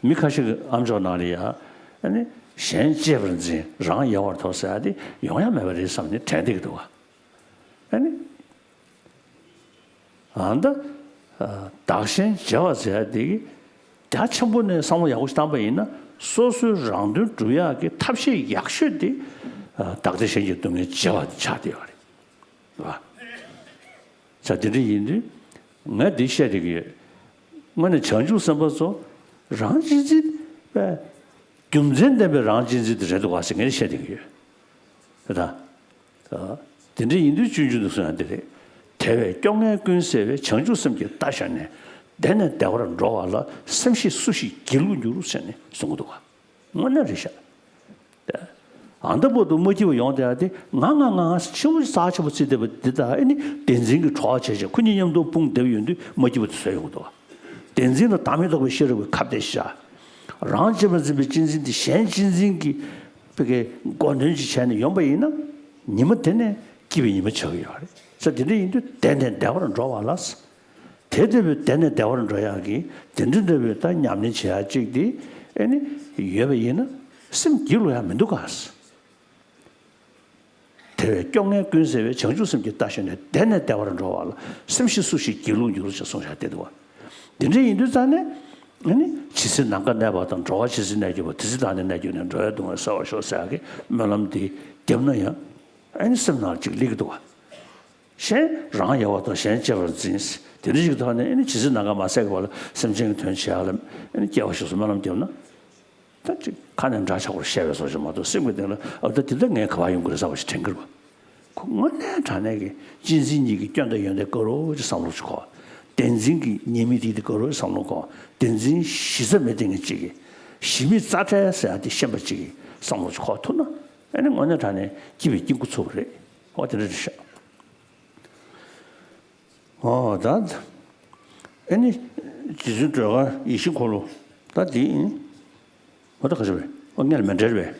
མི་ཁ་ཤས་ཀྱི་ཨམ་ཅོག་ནང་ལ་ཡ། ཨེ་ནི། གཞན་གཅེས་པར་འཛིན་རང་ཡལ་བར་དོར་ཟེར་ཡ་དེ་ཡོང་ཡ་མེད་པ་རེད་བསམ་ནས་དྲན་བསྡད་ཀྱི་འདུག་བ། ཨེ་ནི། ཨ་ད། བདག་གཞན་བརྗེ་བ་ཟེར་ཡ་དེ་གི། རྒྱ་ཆེན་པོ་ནས་བསམ་བློ་ཡག་པོ་ཞིག་བཏང་པ་ཡིན་ན་སོ་སོའི་རང་དོན་སྒྲུབ་ཡག་གི་ཐབས་ཤེས་ཡག་ཤོས་དེ། བདག་བདེ་གཞན་གྱི་སྡུག་བསྔལ་བརྗེ་བ་དེ་ཆགས་བསྡད་ཡོད་རེད། བ། ས་དེ་འདྲ་ཡིན་དུས། ངས་འདི་བཤད་བསྡད་ཀྱི་ཡོད། དངོས་གནས་བྱང་ཆུབ་སེམས་དཔའ་ཚོ་རང་གཅེས་འཛིན་པས། རྒྱུ་མཚན་ལྡན་པའི་རང་གཅེས་འཛིན་དེ་རེད་འདུག་ག་ཟེར་ངས་བཤད་བསྡད་ཀྱི་ཡོད། ད། དེ་འདྲ་ཡིན་དུས་སྤྱོད་འཇུག་ཏུ་གསུངས་ཡ་འདི་རེད། དེ་བས་སྐྱོ་ངལ་ཀུན་སེལ་བའི། བྱང་ཆུབ་སེམས་ཀྱི་རྟ་ཞོན་ནས། བདེ་ནས་བདེ་བར་འགྲོ་བ་ལ། སེམས་ཤེས་སུ་ཞིག་སྒྱིད་ལུག་འགྱུར། ཟེར་ནས་གསུང་གི་འདུག་ག་དངོས་གནས་རེད་ཤག་ཨ་ད་བར་དུ་མ་སྐྱིད་པ་ཡོང་བསྡད་ཡ་དེ་ང་ང་ང་ང་ཆེ་བོ་རྩ་ཆེ་བོ་བརྩིས་བསྡད་པ་འདི་དག་ཨེ་ནི་བདེན་འཛིན་གྱི་བྲོ་བ་བྱས་བྱས་ཁོ་གཉིས་མཉམ་དུ་དཔུང་བསྡེབས་ཡོང་དུས་མ་སྐྱིད་པ་དེ་བཟོས་ཡོང་གི་འདུག་ག་བདེན་འཛིན་ལ་བདག་མེད་རྟོགས་པའི་ཤེས་རབ་ཀྱིས་ཁ་གཏད་བཞག་རང་གཅེས་པར་འཛིན་པའི་གཅེས་འཛིན་དེ་གཞན་གཅེས་འཛིན་གྱི་ཕ་གིའི་སྒོ་འདོན་ཅིག་བྱས་ནས་ཡོང་པ་ཡིན་ན། ཉི་མ་དེ་ནས་སྐྱིད་པའི་ཉི་མ་ཆགས་ཀྱི་ཡོད་རེད། ས་དེ་འདྲ་ཡིན་དུས་བདེ་ནས་བདེ་བར་འགྲོ་བ་ལ། དེ་ལྟ་བུའི་བདེ་ནས་བདེ་བར་འགྲོ་ཡག་གི་དེ་འདྲ་ལྟ་བུའི་ད་ཉམས་ལེན་བྱེད་ཡག་ཅིག་དེ་ཨེ་ནི་ཡོད་པ་ཡིན་ན་སེམས་སྒྱིད་ལུག་ཡག་མི་འདུག་ག་དེ་བས་སྐྱོ་ངལ་ཀུན་སེལ་བའི། བྱང་ཆུབ་སེམས་ཀྱི་རྟ་ཞོན་ནས། བདེ་ནས་བདེ་བར་འགྲོ་བ་ལ། སེམས་ཤེས་སུ་ཞིག་སྒྱིད་ལུག་འགྱུར། ཞེས་གསུངས་བཞག་བསྡད་འདུག་བ། དེ་འདྲ་ཡིན་དུས་ཙང་ནས་ཨ་ནི་ཇི་སྲིད་ནམ་མཁའ་གནས་པ་དང་། འགྲོ་བ་ཇི་སྲིད་གནས་གྱུར་པ། དེ་སྲིད་བདག་ནི་གནས་གྱུར་ནས། འགྲོ་བའི་སྡུག་བསྔལ་བསལ་བར་ཤོག །ཟེར་ཡག་གི་སྨོན་ལམ་འདི་བརྒྱབ་ན་ཡང་ཨ་ནི་སེམས་ནང་ལ་ཅིག་སླེབས་ཀྱི་འདུག་བ། གཞན་རང་ཡལ་བར་དོར། གཞན་གཅེས་པར་འཛིན། དེ་འདྲ་ཞིག་གི་ཐོག་ནས་ཨ་ནི་ཇི་སྲིད་ནམ་མཁའ་མ་ཟད་ཀྱི་བར་ལ་སེམས་ཅན་གྱི་དོན་བྱེད་ཡག་ལ་ཨ་ནི་སྐྱེ་བ་ཞིག་སུ་སྨོན་ལམ་བརྒྱབ་ན། ད་ཅིག་ཁ་ནས་འདྲ་ཆགས་པར་བཤད་པའི་བཟོ་ཞིག་མ་གཏོགས་སེམས་ཀྱི་གཏིང་ལ་ཨ་ད་དེ་འདྲ་ངས་ག་པར་ཡོང་གི་རེད་བསམ་པ་ཞིག་དྲན་གྱི་རེད་བ། ཁོ་དངོས་གནས་དྲང་གནས་ཀྱི་གཅེས་འཛིན་གཉིས་ཀྱི་སྐྱོན་དང་ཡོན་ཏན་དགའ་རབ་ཅིག་བསམ་བློ་ཞིག་འཁོར་བ། བདེན་འཛིན་གྱི་ཉེས་དམིགས་དེ་དེ་དགའ་རབ་ཅིག་བསམ་བློ་འཁོར་བ། བདེན་འཛིན་གཞི་རྩ་མེད་མཁན་གཅིག་གིས་གཞི་མེད་རྩ་བྲལ་ཟེར་ཡག་དེ་ཤེས་པ་གཅིག་གིས་བསམ་བློ་ཞིག་འཁོར་ཐུབ་ན་ཨ་ནི་དངོས་གནས་དྲང་གནས་སྐྱིད་པའི་སྐྱིད་འགོ་ཚུགས་པ་རེད། འོ་དེ་འདྲ་རེད་ཤག་ཨོ་ད། ཨེ་ནི། རྗེ་བཙུན་སྒྲོལ་དཀར་ཡིད་བཞིན་འཁོར་ལོ། ད་འདི་ཨིན། ཨོ་ད་ག་ཚོད་རེད། ཨོ་ངས་ལ་མཎྜལ་རེད་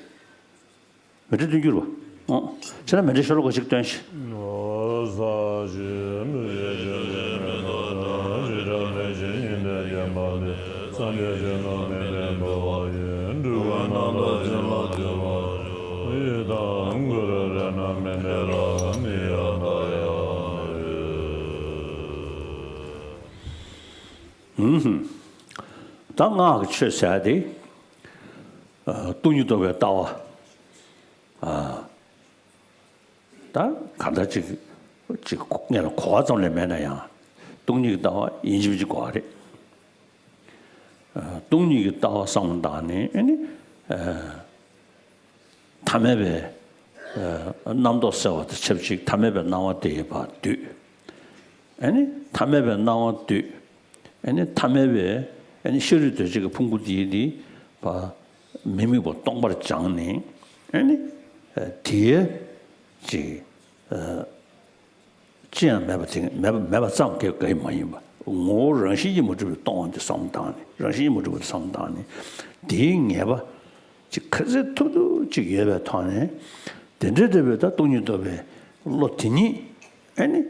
པས། མཎྜལ་སྟོན་རྒྱུ་རེད་པ། ཨོ། བྱས་ན་མཎྜལ་ཤོ་ལོ་ཀ་གཅིག་སྟོན་ཞིག་ཨུམ། ད་སྔགས་ཀྱི་ཆོས་ཟེར་ཡ་དེ། ཨ། སྟོང་ཉིད་རྟོགས་པའི་ལྟ་བ། ཨ། ད་གང་ལྟར་ཅིག་ཅིག་སྔོན་ལ་གོ་བ་ཙམ་ལས་མེད་ན་ཡང་སྟོང་ཉིད་ཀྱི་ལྟ་བ་ཡིན་གཅིག་མིན་གཅིག་གོ་བ་རེད། ཨ། སྟོང་ཉིད་ཀྱི་ལྟ་བ་བསམ་བློ་བཏང་ནས་ཨ་ནི། ཨ། ཐ་མལ་པའི། ཨ། རྣམ་རྟོག་སེལ་བ་དང་ཆབས་ཅིག་ཐ་མལ་པའི་སྣང་བ་དེ་ཡི་བར་སྡུད། ཨ་ནི་ཐ་མལ་པའི་སྣང་བ་སྡུད། ཨ་ནི་ཐ་མལ་པའི་ཨ་ནི་ཤ་རུས་གདོས་བཅས་ཀྱི་ཕུང་པོ་དེ་ཡི་དེ་བ་མི་དམིགས་པ་སྟོང་པར་སྦྱངས་ནས་ཨ་ནི་དེའི་ཅིག་ཅི་ཡང་མེད་པ་དེ་མེད་པ་མེད་པ་ཙམ་གྱིས་དགའ་ཡི་མ་ཡིན་པ། ངོ་བོ་རང་བཞིན་གྱིས་མ་གྲུབ་པའི་སྟོང་པ་འདི་བསམ་བློ་བཏང་ནས་རང་བཞིན་གྱིས་མ་གྲུབ་པ་འདི་བསམ་བློ་བཏང་ནས་དེའི་ངེས་པ་ཅིག་ག་ཚོད་ཐུབ་ཐུབ་ཅིག་ཡོད་པའི་ཐོག་ནས་དེ་འདྲའི་འདོད་པའི་ད་སྟོང་ཉིད་རྟོགས་པའི་བློ་དེ་ཉིད་ཨ་ནི་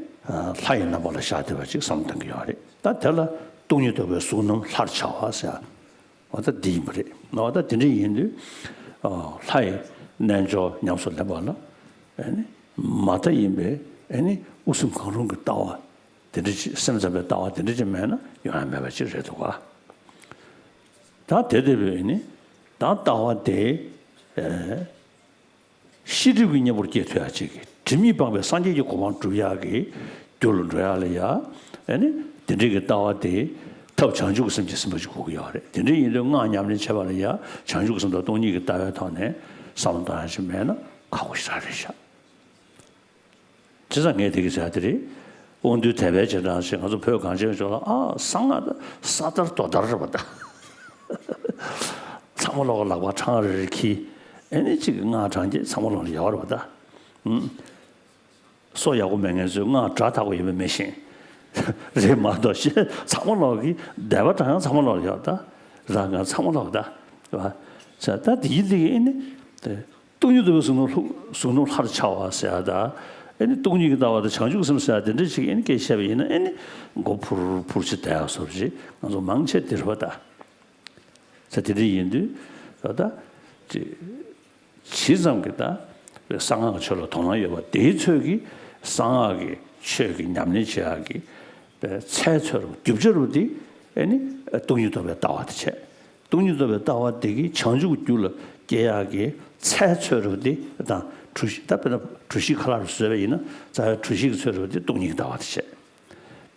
ལྷ་ཡི་རྣམ་པ་ལ་བཞག་བསྡད་པ་ཅིག་བསམ་བློ་གཏང་གི་ཡོད་རེད། ད་དེ་ལ་སྟོང་ཉིད་རྟོགས་པའི་གཟུགས་རྣམས་ལྷར་འཆར་བ་ཟེར། འོ་ད་འདི་ཡིན་པ་རེད། འོ་ད་དེ་འདྲ་ཡིན་དུས་ལྷ་ཡི་རྣལ་འབྱོར་ཉམས་སུ་ལེན་པ་ལ་ཨ་ནི་མ་མཐའ་ཡིན་པའི་ཨ་ནི་དབུགས་སེམས་གང་རུང་གི་ལྟ་བ་དེ་འདྲ་ཅིག་སེམས་ཙམ་པའི་ལྟ་བ་དེ་འདྲ་ཅིག་མེད་ན་ཡོང་ཡ་མེད་པ་ཅིག་རེད་འདུག་ག་ད་དེ་ལྟ་བུའི་ནི་ད་ལྟ་བ་དེ་ཨེ། ཤེས་སྒྲིབ་ཀྱི་གཉེན་པོར་སྐྱེས་ཐུབ་ཡ་ཅིག་གི་སྒྲིབ་གཉིས་སྤངས་པའི་སངས་རྒྱས་ཀྱི་གོ་འཕང་སྒྲུབ་ཡག་གི་རྒྱུ་ལ་འགྲོ་ཡག་ལ་ཡ། ཨེ་ནི་དེ་འདྲའི་གི་ལྟ་བ་དེ་ཐབས་བྱང་ཆུབ་ཀྱི་སེམས་ཀྱིས་ཟིན་པ་ཅིག་དགོས་ཀྱི་ཡོད་རེད། དེ་འདྲ་ཡིན་དུས་སྔགས་ཉམས་ལེན་བྱེད་པ་ལ་ཡ་བྱང་ཆུབ་ཀྱི་སེམས་དང་སྟོང་ཉིད་ཀྱི་ལྟ་བའི་ཐོག་ནས་བསམ་བློ་གཏོང་ཡ་ཞིག་མེད་ན་ཁག་པོ་ཞེ་དྲག་རེད་ཤག་བྱས་ཙང་ངས་དེ་གི་ཟེར་ཡ་དེ་རེད། དབང་འདུས་དད་པའི་རྗེས་འབྲང་ཞེས་ང་ཚོ་བོད་གངས་ཅན་ལྗོངས་ལ་ཨ་གསང་སྔགས་ད་ས་དར་རྡོ་དར་རེད་པ་ད། ཚང་མ་ལོག་གི་ལག་པ་ཕྲེང་རེ་རེ་འཁྱེར། ཨེ་ནི་གཅིག་གིས་སྔགས་བགྲང་རྒྱུ་ཚང་མ་ལོག་ལ་ཡོད་རེད་པ་ད། ཨུམ། སོ་ཡག་པོ་མེད་མཁན་ཚོས་སྔགས་སྒྲ་དག་པོ་ཡོད་པ་མི་ཤེས། རེད་མ་གཏོགས་གཞན་ཚང་མ་ལོག་གི་བཟླས་པ་དང་ཡང་ཚང་མ་ལོག་ལ་ཡོད་ད། རང་གང་ཚང་མ་ལོག་ད། རེད་པ། ད་དེ་ཡིན་དེ་ཨེ་ནི། སྟོང་ཉིད་རྟོགས་པའི་གཟུགས་སྣང་ལྷུ་གཟུགས་སྣང་ལྷར་འཆར་བ་ཟེར་ཡ་ད། ཨེ་ནི་སྟོང་ཉིད་ཀྱི་ལྟ་བ་དང་བྱང་ཆུབ་སེམས་ཟེར་ཡ་དེ་འདྲ་ཞིག་ཨེ་ནི་སྐད་བཤད་པ་ཡིན་ན་ཨེ་ནི་མགོ་འཕུར་འཕུར་ཅིག་བསྡད་ཡ་བཟོ་འདྲ་ཞིག་ང་ཚོ་མང་ཆེ་དེ་རེད་པ་ད། ས་དེ་འདྲ་ཡིན་དུས་ད་ད་ཅི་ཇི་ཙམ་གྱི་ད་གསང་སྔགས་ཀྱི་ཆོས་ལ་དོ་སྣང་ཡོད་པ་དེའི་ཚོད་ཀྱིས་གསང་སྔགས་ཀྱི་ཆོས་ཀྱི་ཉམས་ལེན་བྱེད་ཡ་གི་ཚད་ཚོད་རུ་རྒྱུ་ཆ་རུ་དེ་ཨེ་ནི་སྟོང་ཉིད་རྟོགས་པའི་ལྟ་བ་དེ་བྱས། སྟོང་ཉིད་རྟོགས་པའི་ལྟ་བ་དེ་གིས་བྱང་ཆུབ་རྒྱུ་ལ་སྐྱེ་ཡག་གི་ཚད་ཚོད་རུ་དེ་དང་གྲུ་བཞི་ད་དཔེར་ན་གྲུ་བཞི་ཁ་ལག་རུ་བཟོས་པ་ཡིན་ན་རྩ་བའི་གྲུ་བཞི་གི་ཚོད་རུ་དེ་སྟོང་ཉིད་ཀྱི་ལྟ་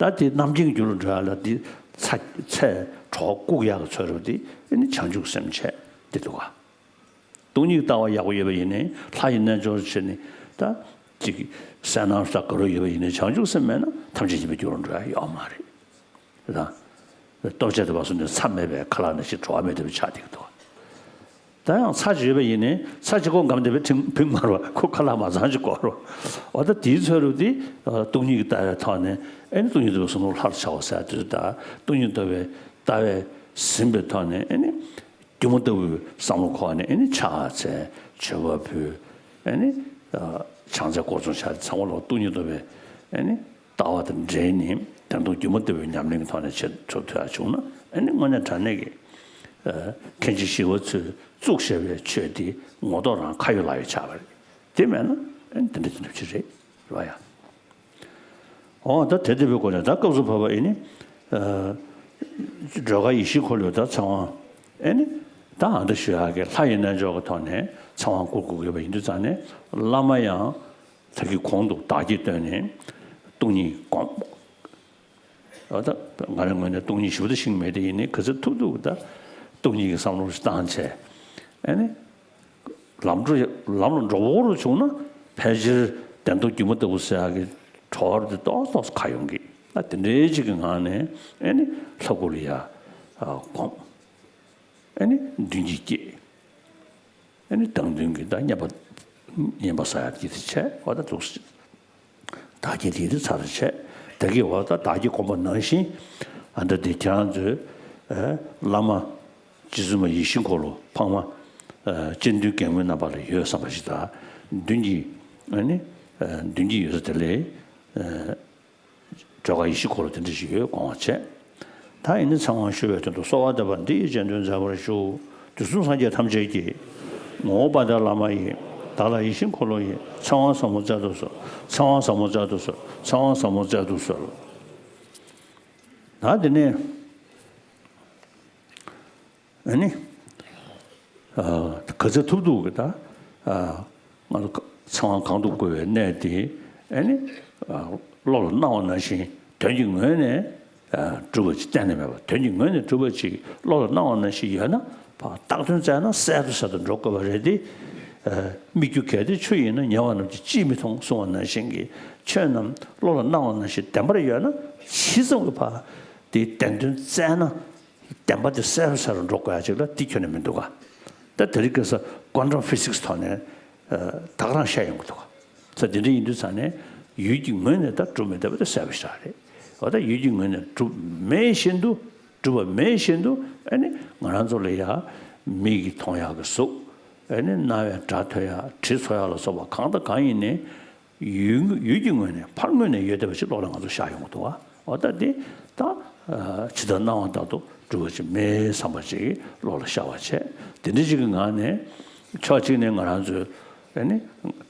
བ་དེ་བྱས། ད་དེ་རྣམ་མཁྱེན་གྱི་རྒྱུ་ལ་འགྲོ་ཡག་ལ་དེ་ཚད་ཚད་གྲོགས་བཀུག་ཡག་གི་ཚོད་རུ་དེ་ཨེ་ནི་བྱང་ཆུབ་སེམས་བྱས་དེ་འདུག་ག་སྟོང་ཉིད་ཀྱི་ལྟ་བ་ཡག་པོ་ཡོད་པ་ཡིན་ནའི་ལྷ་ཡི་རྣལ་འབྱོར་བྱས་ནས་ད་ཅིག་གསལ་སྣང་ལྟ་ག་རུ་ཡོད་པ་ཡིན་ནའི་བྱང་ཆུབ་སེམས་མེད་ན་ཐམས་ཅད་མཁྱེན་པའི་རྒྱུ་ལ་འགྲོ་ཡག་ཡོད་མ་རེད། དང་། ལྟོ་ཆས་དེ་བ་སོ་ནས་མཚམས་མེད་པའི་ཁ་ལག་ནང་བཞིན་བྲོ་བ་མེད་པའི་ཆ་དེ་གི་འདུག་ད་ཡང་ཚྭ་ཅིག་ཡོད་པ་ཡིན་ནའི་ཚྭ་ཅིག་ཁོ་འགམ་བསྡད་པའི་ཕིང་ཕིང་མ་རུ་ཁོ་ཁ་ལག་མ་ཚང་ཅིག་དགོས་རུ། འོ་ད་དེའི་ཚོད་རུ་དེ་སྟོང་ཉིད་ཀྱི་ལྟ་བའི་ཐོག་ནས་ཨེ་ནི་སྟོང་ཉིད་རྟོགས་པའི་གཟུགས་སྣང་ལྷར་འཆར་བ་ཟེར་དུས་ད་སྟོང་ཉིད་རྟོགས་པའི་ལྟ་བས་ཟིན་པའི་ཐོག་ནས་ཨེ་ནི་སྒྱུ་མ་ལྟ་བུའི་བསམ་བློ་འཁོར་ནས་ཨེ་ནི་ཕྱག་འཚལ་མཆོད་པ་ཕུལ། ཨེ་ནི་ཕྱག་འཚལ་སྐོར་ཚོང་བྱ་དེ་ཚང་མ་ལོག་སྟོང་ཉིད་རྟོགས་པའི་ཨེ་ནི། ལྟ་བ་དང་འབྲེལ་ནས་བདེན་སྟོང་སྒྱུ་མ་ལྟ་བུའི་ཉམས་ལེན་གྱི་ཐོག་ནས་བྱེད་ཐུབ་ཐུབ་ཡག་བྱུང་ན་ཨ་ནི་དངོས་གནས་དྲང་གནས་ཀྱི་མཁན་ཆེན་ཞི་བ་འཚོས་བཙུགས་བཞག་པའི་ཆོས་དེ་ངོ་ཐོག་རང་ཁ་ཡོད་ལག་ཡོད་ཆགས་པ་རེད། དེ་མེད་ན་ཨ་ནི་དེ་འདྲ་དེ་འདྲ་ཅིག་རེད་རེད་བ་ཡ། འོ་ད་དེ་ལྟ་བུའི་སྒོ་ནས་ད་སྐབས་སུ་བབ་པ་ཨེ་ནི་སྒྲོལ་དཀར་ཡིད་བཞིན་འཁོར་ལོའི་ད་ཚེ་དབང་ཨེ་ནི་ད་ཨ་འདྲ་ཞུ་ཡག་གི་ལྷ་ཡི་རྣལ་འབྱོར་གྱི་ཐོག་ནས་ཚེ་དབང་བསྐུར་དགོས་ཀྱི་ཡོད་པ་ཡིན་དུས་ཙང་ནས་བླ་མ་ཡང་། ད་གིན་གོང་དུ་བདག་བསྐྱེད་བཏོན་ནས་སྟོང་ཉིད་སྒོམ། ཨ་ད་ང་རང་ངོས་ནས་སྟོང་ཉིད་ཞེ་པོ་ད་ཤེས་ཀྱི་མེད་དེ་ཡིན་ནའི་ག་ཚོད་ཐུབ་ཐུབ་ད་སྟོང་ཉིད་ཀྱི་བསམ་བློ་ཞིག་བཏང་བྱས། ཨ་ནི། ལམ་འགྲོ་ལམ་ལ་འགྲོ་བོ་རུ་བྱུང་ན་ཕལ་ཆེར་བདེན་སྟོང་སྒྱུ་མ་ལྟ་བུ་ཟེར་ཡག་གི་གྲོགས་དེ་ཏོག་ཏོག་ཁ་ཡོང་གི། ཨ་དེ་འདྲའི་ཅིག་གི་ངང་ནས་ཨ་ནི་ལྷ་སྐུ་ལ་ཡ་སྒོམ། ཨ་ནི་མདུན་གྱི་སྐྱེས། ཨ་ནི་བདག་མདུན་གྱི་ད་བསྙེན་པ་བསྙེན་པ་ཟ་ཡག་གི་དེ་བྱས་འོ་ད་འདུག་སེ། བདག་བསྐྱེད་དེ་དེ་ཚར་བྱས་ད་གི་འོ་ད་བདག་བསྐྱེད་སྒོམ་པ་ནང་བཞིན་ཨ་ད་དེ་ཁྱེད་རང་ཚོའི་ཨེ་བླ་མ་རྗེ་བཙུན་མ་ཡིད་བཞིན་འཁོར་ལོ་འཕགས་མ་ཨེ་སྤྱན་ལྡན་རྒྱལ་མོའི་རྣམ་པ་ལ་ཡོད་བསམ་པ་ཞིག་དང་མདུན་གྱི་ཨ་ནི་ཨེ་མདུན་གྱི་ཡོད་ས་དེ་ལས་ཨེ། སྒྲོལ་དཀར་ཡིད་བཞིན་འཁོར་ལོ་དེ་འདྲ་ཞིག་ཡོད་དགོངས་པ་བྱས། ད་ཡིན་ན་ཚེ་དབང་ཞུ་བའི་དོན་དུ་གསོལ་བ་འདེབས་པ་འདི་ཡི་རྗེས་ཟློས་མཛད་པར་ཞུ། དུས་གསུམ་སངས་རྒྱས་ཐམས་ཅད་ཀྱི། ངོ་བོ་དཔལ་ལྡན་བླ་མ་ཡི། བདག་ལ་ཡིད་བཞིན་འཁོར་ལོ་ཡི། ཚེ་དབང་ཟབ་མོ་སྩལ་དུ་གསོལ། ཚེ་དབང་ཟབ་མོ་སྩལ་དུ་གསོལ། ཚེ་དབང་ཟབ་མོ་སྩལ་དུ་གསོལ། ད་དེ་ནས། ཨ་ནི། ཨ་ག་ཚོད་ཐུབ་ཐུབ་ཀྱིས་ད། ཨ་ང་ཚོ་ཚེ་དབང་གང་དུ་བསྐུར་བའི་གནས་དེ་ཨ་ནི། ཨ་བློ་ལ་སྣང་བ་ནང་བཞིན་དོན་གྱི་ངོས་ནས་ཨ་གྲུབ་པ་ཅིག་གཏན་ནས་མེད་པ་དོན་གྱི་ངོས་ནས་གྲུབ་པ་ཅིག་བློ་ལ་སྣང་བ་ནང་བཞིན་ཡོད་ན་ཕར་བཏགས་དོན་བཙལ་ན་གསལ་དུ་གསལ་དུ་འགྲོ་དགོས་པ་རེད་དེ། ཨ་སྨིག་རྒྱུ་གལ་ཏེ་ཆུ་ཡིན་ན། ཉེ་བ་རྣམས་ཀྱིས་ཅིས་མི་མཐོང་གསུངས་པ་ནང་བཞིན་གྱི་ཆོས་རྣམས་བློ་ལ་སྣང་བ་ནང་བཞིན་བདེན་པར་ཡོད་ན་ཇི་ཙམ་གྱིས་ཕར་དེའི་བདེན་དོན་བཙལ་ན། བདེན་པ་དེ་གསལ་རུ་གསལ་རུ་འགྲོ་དགོས་ཡ་ཅིག་ལ་འདི་ཁྱོན་ནས་མི་འདུག་ག་ད་དེ་རིང་ཁ་སང་ཀོན་ཊམ་ཕི་སིག་སི་ཐོག་ནས་ད་ག་རང་བཤད་ཡོང་གི་འདུག་ག་ས་དེ་འདྲ་ཡིན་དུས་ཙང་ནས་ཡུལ་གྱི་ངོས་ནས་ད་གྲུབ་མི་བདེ་བ་དེ་གསལ་པོ་ཞིག་རེད། འོ་ད་ཡུལ་གྱི་ངོས་ནས་གྲུབ་མེད་བཞིན་དུ་གྲུབ་པ་མེད་བཞིན་དུ་ཨ་ནི་ང་རང་ཚོ་ལ་ཡ་མིག་གིས་མཐོང་ཡག་གི་གཟུགས་ཨ་ནི་རྣ་བས་སྒྲ་ཐོས་ཡག་དྲི་ཚོར་ཡག་ལ་སོགས་པ་གང་དང་གང་ཡིན་ནའི། ཡུལ་ཡུལ་གྱི་ངོས་ནས་ཕར་ངོས་ནས་ཡོད་བསྡད་པ་ཞིག་བློ་ལ་ང་ཚོ་ཤར་ཡོང་གི་འདུག་བ། འོ་ད་འདི་ད་ཇི་ལྟར་སྣང་བ་ལྟར་དུ་གྲུབ་པ་ཅིག་མེད་བསམ་པ་ཅིག་བློ་ལ་ཤར་བ་བྱས། དེ་འདྲ་ཅིག་གི་ངང་ནས་ཕྱོགས་གཅིག་ནས་ང་རང་ཚོས་ཨ་ནི་